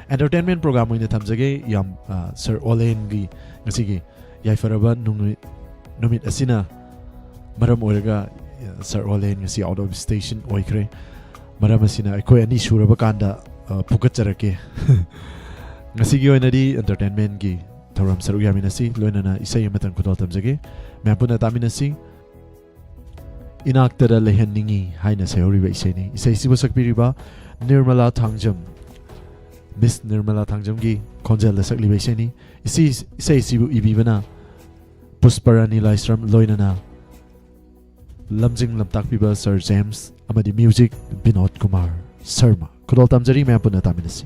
Entertainment program ꯑꯣꯏꯅ ꯊꯝꯖꯒꯦ꯫ ꯌꯥꯝ, ꯑ, ꯁꯔ ꯑꯣꯂꯦꯟꯒꯤ ꯉꯁꯤꯒꯤ ꯌꯥꯏꯐꯔꯕ ꯅꯨꯃꯤꯠ, ꯅꯨꯃꯤꯠ ꯑꯁꯤꯅ ꯃꯔꯝ ꯑꯣꯏꯔꯒ, ꯑ, ꯁꯔ ꯑꯣꯂꯦꯟ ꯉꯁꯤ out of station ꯑꯣꯏꯈ꯭ꯔꯦ꯫ ꯃꯔꯝ ꯑꯁꯤꯅ ꯑꯩꯈꯣꯏ ꯑꯅꯤ ꯁꯨꯔꯕ ꯀꯥꯟꯗ ꯑ, ꯐꯨꯀꯠꯆꯔꯛꯀꯦ꯫ ꯉꯁꯤꯒꯤ ꯑꯣꯏꯅꯗꯤ entertainmentꯀꯤ ꯊꯧꯔꯝ ꯁꯔꯨꯛ ꯌꯥꯃꯤꯟꯅꯁꯤ, ꯂꯣꯏꯅꯅ ꯏꯁꯩ ꯑꯃꯇꯪ ꯈꯨꯗꯣꯜ ꯇꯝꯖꯒꯦ꯫ ꯃꯌꯥꯝ ꯄꯨꯟꯅ ꯇꯥꯃꯤꯟꯅꯁꯤ꯫ ꯏꯅꯥꯛꯇꯗ ꯂꯩꯍꯟꯅꯤꯡꯉꯤ ꯍꯥꯏꯅ ꯁꯩꯍꯧꯔꯤꯕ ꯏꯁꯩꯅꯤ꯫ ꯏꯁꯩꯁꯤꯕꯨ ꯁꯛꯄꯤꯔꯤꯕ ꯅꯤꯔꯃꯂꯥ ꯊꯥꯡꯖꯝ, ꯃꯤꯁ ꯅꯤꯔꯃꯂꯥ ꯊꯥꯡꯖꯝꯒꯤ ꯈꯣꯟꯖꯦꯜꯗ ꯁꯛꯂꯤꯕ ꯏꯁꯩꯅꯤ꯫ ꯏꯁꯩ, ꯏꯁꯩꯁꯤꯕꯨ ꯏꯕꯤꯕꯅ ꯄꯨꯁꯄꯔꯥꯅꯤ ꯂꯥꯏꯁ꯭ꯔꯝ, ꯂꯣꯏꯅꯅ ꯂꯝꯖꯤꯡ ꯂꯝꯇꯥꯛꯄꯤꯕ ꯁꯔ ꯖꯦꯝꯁ, ꯑꯃꯗꯤ music ꯕꯤꯅꯣꯗ ꯀꯨꯃꯥꯔ ꯁꯔꯃ꯫ ꯈꯨꯗꯣꯜ ꯇꯝꯖꯔꯤ, ꯃꯌꯥꯝ ꯄꯨꯟꯅ ꯇꯥꯃꯤꯟꯅꯁꯤ꯫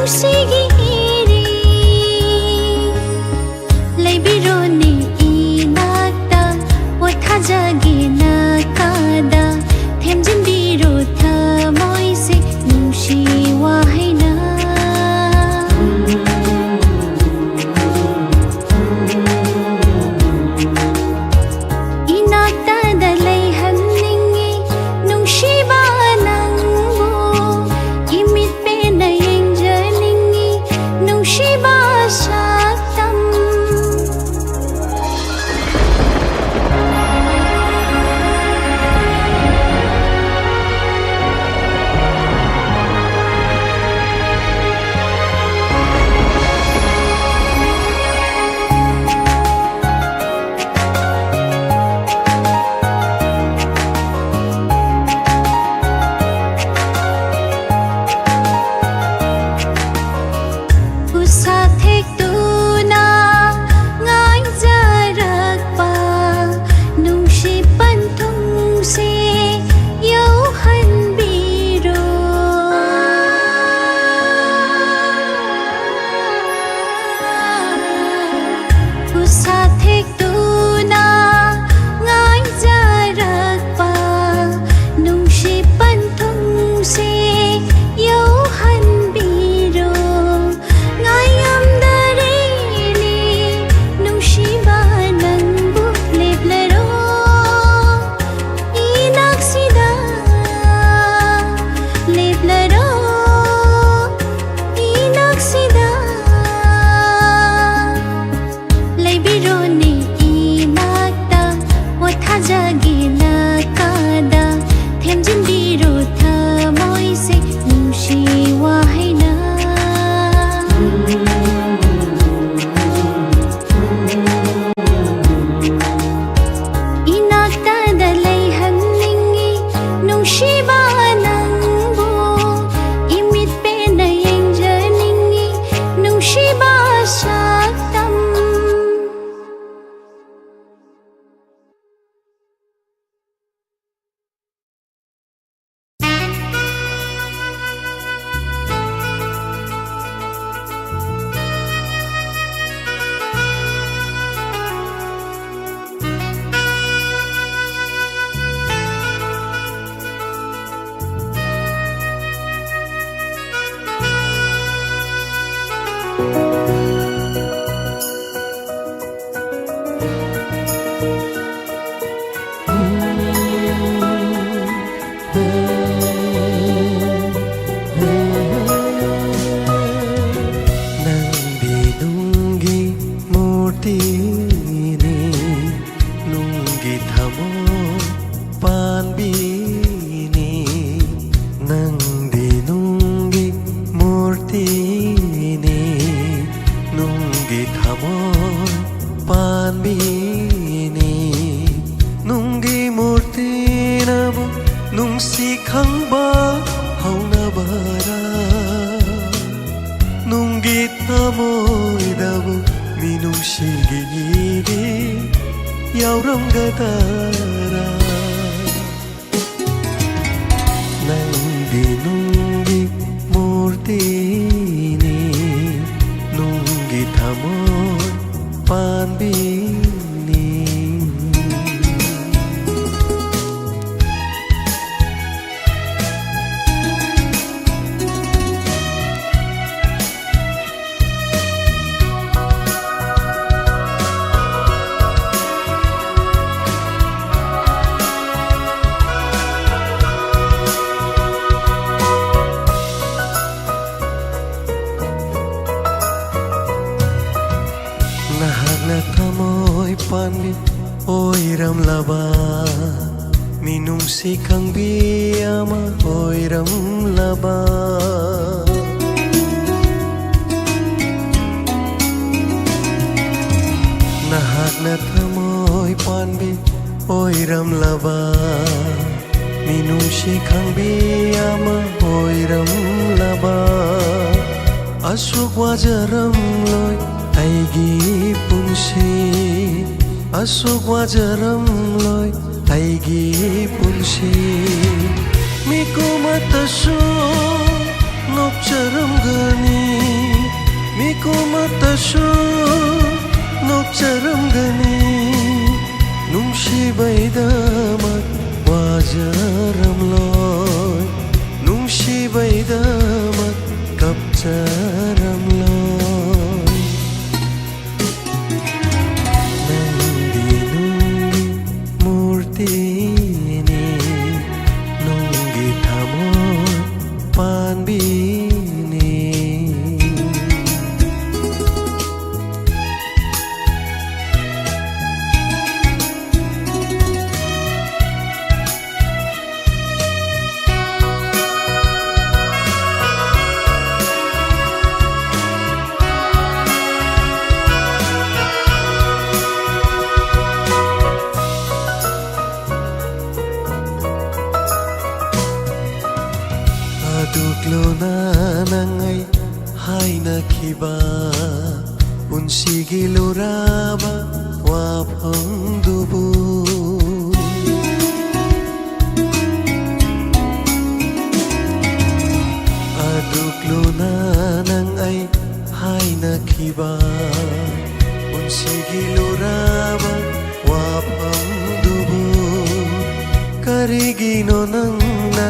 ꯅꯨꯡꯁꯤꯒꯤ ꯏꯔꯤ ꯂꯩꯕꯤꯔꯣꯅꯦ ꯏꯅꯥꯛꯇ, ꯄꯣꯊꯥꯖꯒꯦ ꯅꯥꯀꯥꯗ, ꯊꯦꯝꯖꯤꯟꯕꯤꯔꯣ ꯊꯃꯣꯏꯁꯦ ꯅꯨꯡꯁꯤ ꯋꯥꯍꯩꯅ꯫ ꯏꯅꯥꯛꯇꯗ ꯂꯩꯍꯟꯅꯤꯡꯉꯤ ꯅꯨꯡꯁꯤꯕ ꯅꯪꯕꯨ, ꯏꯃꯤꯠ ꯄꯦꯟꯅ ꯌꯦꯡꯖꯅꯤꯡꯉꯤ ꯅꯪꯗꯤ ꯅꯨꯡꯒꯤ ꯃꯨꯔꯇꯤꯅꯤ, ꯅꯨꯡꯒꯤ ꯊꯃꯣꯏ ꯄꯥꯟꯕꯤꯅꯤ꯫ ꯅꯪꯗꯤ ꯅꯨꯡꯒꯤ ꯃꯨꯔꯇꯤꯅꯤ, ꯅꯨꯡꯒꯤ ꯊꯃꯣꯏ ꯄꯥꯟꯕꯤꯅꯤ꯫ ꯅꯨꯡꯒꯤ ꯃꯨꯔꯇꯤꯅꯕꯨ ꯅꯨꯡꯁꯤ ꯈꯪꯕ ꯍꯧꯅꯕꯔꯥ? ꯅꯨꯡꯒꯤ ꯊꯃꯣꯏꯗꯕꯨ ꯃꯤꯅꯨꯡꯁꯤꯒꯤ ꯏꯔꯤ ꯌꯥꯎꯔꯝꯒꯗꯔꯥ? ꯅꯪꯗꯤ ꯅꯨꯡꯒꯤ ꯃꯨꯔꯇꯤꯅꯤ, ꯅꯨꯡꯒꯤ ꯊꯃꯣꯏ ꯄꯥꯟꯕꯤꯅꯤ꯫ ꯅꯍꯥꯛꯅ ꯊꯃꯣꯏ ꯄꯥꯟꯕꯤ ꯑꯣꯏꯔꯝꯂꯕ, ꯃꯤꯅꯨꯡꯁꯤ ꯈꯪꯕꯤ ꯑꯃ ꯑꯣꯏꯔꯝꯂꯕ꯫ ꯅꯍꯥꯛꯅ ꯊꯃꯣꯏ ꯄꯥꯟꯕꯤ ꯑꯣꯏꯔꯝꯂꯕ, ꯃꯤꯅꯨꯡꯁꯤ ꯈꯪꯕꯤ ꯑꯃ ꯑꯣꯏꯔꯝꯂꯕ꯫ ꯑꯁꯨꯛ ꯋꯥꯖꯔꯝꯂꯣꯏ ꯑꯩꯒꯤ ꯄꯨꯟꯁꯤ, ꯑꯁꯨꯛ ꯋꯥꯖꯔꯝꯂꯣꯏ ꯑꯩꯒꯤ ꯄꯨꯟꯁꯤ꯫ ꯃꯤꯀꯨꯝ ꯑꯃꯠꯇꯁꯨ ꯅꯣꯛꯆꯔꯝꯒꯅꯤ, ꯃꯤꯀꯨꯝ ꯑꯃꯠꯇꯁꯨ ꯅꯣꯛꯆꯔꯝꯒꯅꯤ꯫ ꯅꯨꯡꯁꯤꯕꯩꯗꯃꯛ ꯋꯥꯖꯔꯝꯂꯣꯏ, ꯅꯨꯡꯁꯤꯕꯩꯗꯃꯛ ꯀꯞꯆꯔꯝꯂꯣꯏ꯫ ꯈꯤꯕ ꯄꯨꯟꯁꯤꯒꯤ ꯂꯨꯔꯕ ꯋꯥꯐꯝꯗꯨꯕꯨ꯫ ꯑꯗꯨꯛ ꯂꯨꯅ ꯅꯪ ꯑꯩ ꯍꯥꯏꯅꯈꯤꯕ ꯄꯨꯟꯁꯤꯒꯤ ꯂꯨꯔꯕ ꯋꯥꯐꯝꯗꯨꯕꯨ ꯀꯔꯤꯒꯤꯅꯣ ꯅꯪꯅ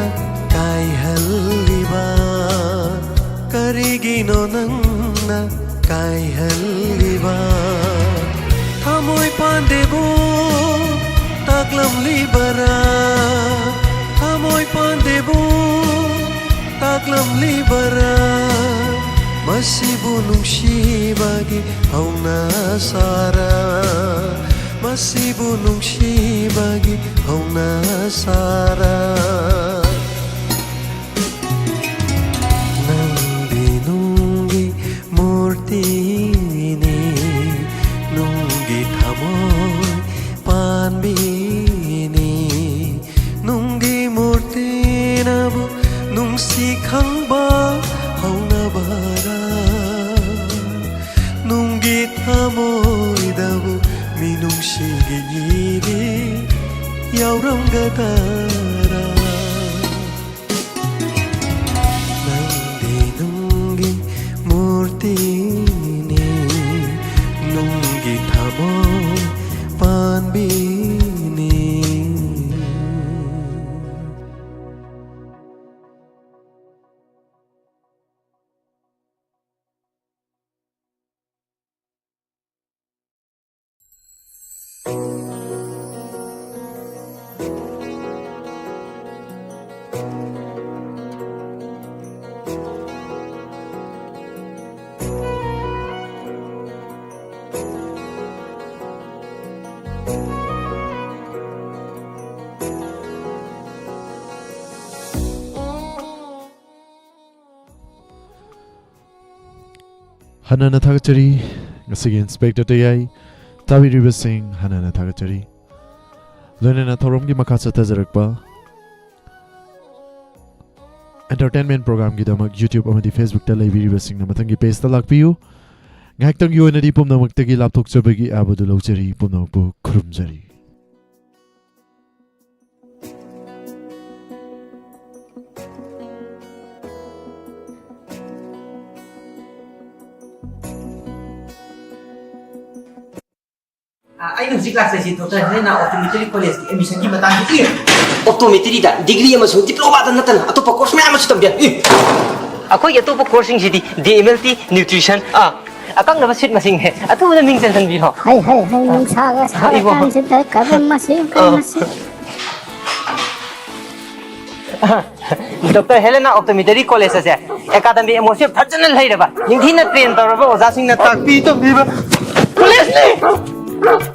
ꯀꯥꯏꯍꯜꯂꯤꯕ? ꯀꯔꯤꯒꯤꯅꯣ ꯅꯪꯅ ꯀꯥꯏꯍꯜꯂꯤꯕ? ꯊꯃꯣꯏ ꯄꯥꯟꯗꯦꯕꯨ ꯇꯥꯛꯂꯝꯂꯤꯕꯔꯥ? ꯊꯃꯣꯏ ꯄꯥꯟꯗꯦꯕꯨ ꯇꯥꯛꯂꯝꯂꯤꯕꯔꯥ? ꯃꯁꯤꯕꯨ ꯅꯨꯡꯁꯤꯕꯒꯤ ꯍꯧꯅꯁꯥꯔꯥ? ꯃꯁꯤꯕꯨ ꯅꯨꯡꯁꯤꯕꯒꯤ ꯍꯧꯅꯁꯥꯔꯥ? ꯅꯪꯗꯤ ꯅꯨꯡꯒꯤ ꯃꯨꯔꯇꯤꯅꯤ, ꯅꯨꯡꯒꯤ ꯊꯃꯣꯏ ꯄꯥꯟꯕꯤꯅꯤ꯫ ꯅꯨꯡꯒꯤ ꯃꯨꯔꯇꯤꯅꯕꯨ ꯅꯨꯡꯁꯤ ꯈꯪꯕ ꯍꯧꯅꯕꯔꯥ? ꯅꯨꯡꯒꯤ ꯊꯃꯣꯏꯗꯕꯨ ꯃꯤꯅꯨꯡꯁꯤꯒꯤ ꯏꯔꯤ ꯌꯥꯎꯔꯝꯒꯗꯔꯥ? ꯅꯪꯗꯤ ꯅꯨꯡꯒꯤ ꯃꯨꯔꯇꯤꯅꯤ, ꯅꯨꯡꯒꯤ ꯊꯃꯣꯏ ꯄꯥꯟꯕꯤꯅꯤ꯫ ꯍꯟꯅꯅ ꯊꯥꯒꯠꯆꯔꯤ꯫ ꯉꯁꯤꯒꯤ ꯏꯟꯁꯄꯦꯛꯇꯔ ꯇꯌꯥꯏ ꯇꯥꯕꯤꯔꯤꯕꯁꯤꯡ ꯍꯟꯅꯅ ꯊꯥꯒꯠꯆꯔꯤ꯫ ꯂꯣꯏꯅꯅ ꯊꯧꯔꯝꯒꯤ ꯃꯈꯥ ꯆꯠꯊꯖꯔꯛꯄ Entertainment programꯒꯤꯗꯃꯛ YouTube ꯑꯃꯗꯤ Facebookꯇ ꯂꯩꯕꯤꯔꯤꯕꯁꯤꯡꯅ ꯃꯊꯪꯒꯤ pageꯇ ꯂꯥꯛꯄꯤꯌꯨ꯫ ꯉꯥꯏꯍꯥꯛꯇꯪꯒꯤ ꯑꯣꯏꯅꯗꯤ ꯄꯨꯝꯅꯃꯛꯇꯒꯤ ꯂꯥꯞꯊꯣꯛꯆꯕꯒꯤ ꯑꯥꯕꯗꯨ ꯂꯧꯖꯔꯤ꯫ ꯄꯨꯝꯅꯃꯛꯄꯨ ꯈꯨꯔꯨꯝꯖꯔꯤ꯫ ꯑ, ꯑꯩꯅ ꯍꯧꯖꯤꯛ ꯂꯥꯛꯆꯩꯁꯤ ꯗꯣꯛꯇꯔ ꯍꯦꯂꯦꯅꯥ ꯑꯣꯞꯇꯣꯃꯦꯇ꯭ꯔꯤ ꯀꯣꯂꯦꯖꯀꯤ ꯑꯦꯗꯃꯤꯁꯟꯒꯤ ꯃꯇꯥꯡꯗ꯫ ꯑꯦ, ꯑꯣꯞꯇꯣꯃꯦꯇ꯭ꯔꯤꯗ ꯗꯤꯒ꯭ꯔꯤ ꯑꯃꯁꯨꯡ ꯗꯤꯄ꯭ꯂꯣꯃꯥꯗ ꯅꯠꯇꯅ ꯑꯇꯣꯞꯄ ꯀꯣꯔꯁ ꯃꯌꯥꯝ ꯑꯃꯁꯨ ꯇꯝꯕ ꯌꯥꯏ꯫ ꯑꯦ! ꯑꯩꯈꯣꯏꯒꯤ ꯑꯇꯣꯞꯄ ꯀꯣꯔꯁꯁꯤꯡꯁꯤꯗꯤ D M L T, nutrition, ꯑ, ꯑꯀꯪꯅꯕ ꯁꯤꯠ ꯃꯁꯤꯡꯅꯦ꯫ ꯑꯊꯨꯕꯗ ꯃꯤꯡ ꯆꯟꯁꯤꯟꯕꯤꯔꯣ꯫ ꯍꯩ, ꯍꯩ, ꯍꯩ, ꯅꯨꯡꯁꯥꯒ ꯏꯕꯣ꯫ ꯁꯥꯔꯀꯥꯟꯁꯤꯗ ꯀꯔꯝ ꯃꯁꯤ, ꯀꯔꯝ ꯑ꯫ ꯃꯁꯤ? ꯗꯣꯛꯇꯔ ꯍꯦꯂꯦꯅꯥ ꯑꯣꯞꯇꯣꯃꯦꯇ꯭ꯔꯤ ꯀꯣꯂꯦꯖ ꯑꯁꯦ ꯑꯦꯀꯥꯗꯃꯤꯛ ꯑꯦꯠꯃꯣꯁꯐꯤꯌꯔ ꯐꯖꯅ ꯂꯩꯔꯕ, ꯅꯤꯡꯊꯤꯅ ꯇ꯭ꯔꯦꯟ ꯇꯧꯔꯕ ꯑꯣꯖꯥꯁꯤꯡꯅ ꯇꯥꯛꯄꯤ ꯇꯝꯕꯤꯕ ꯀꯣꯂꯦꯖꯅꯤ꯫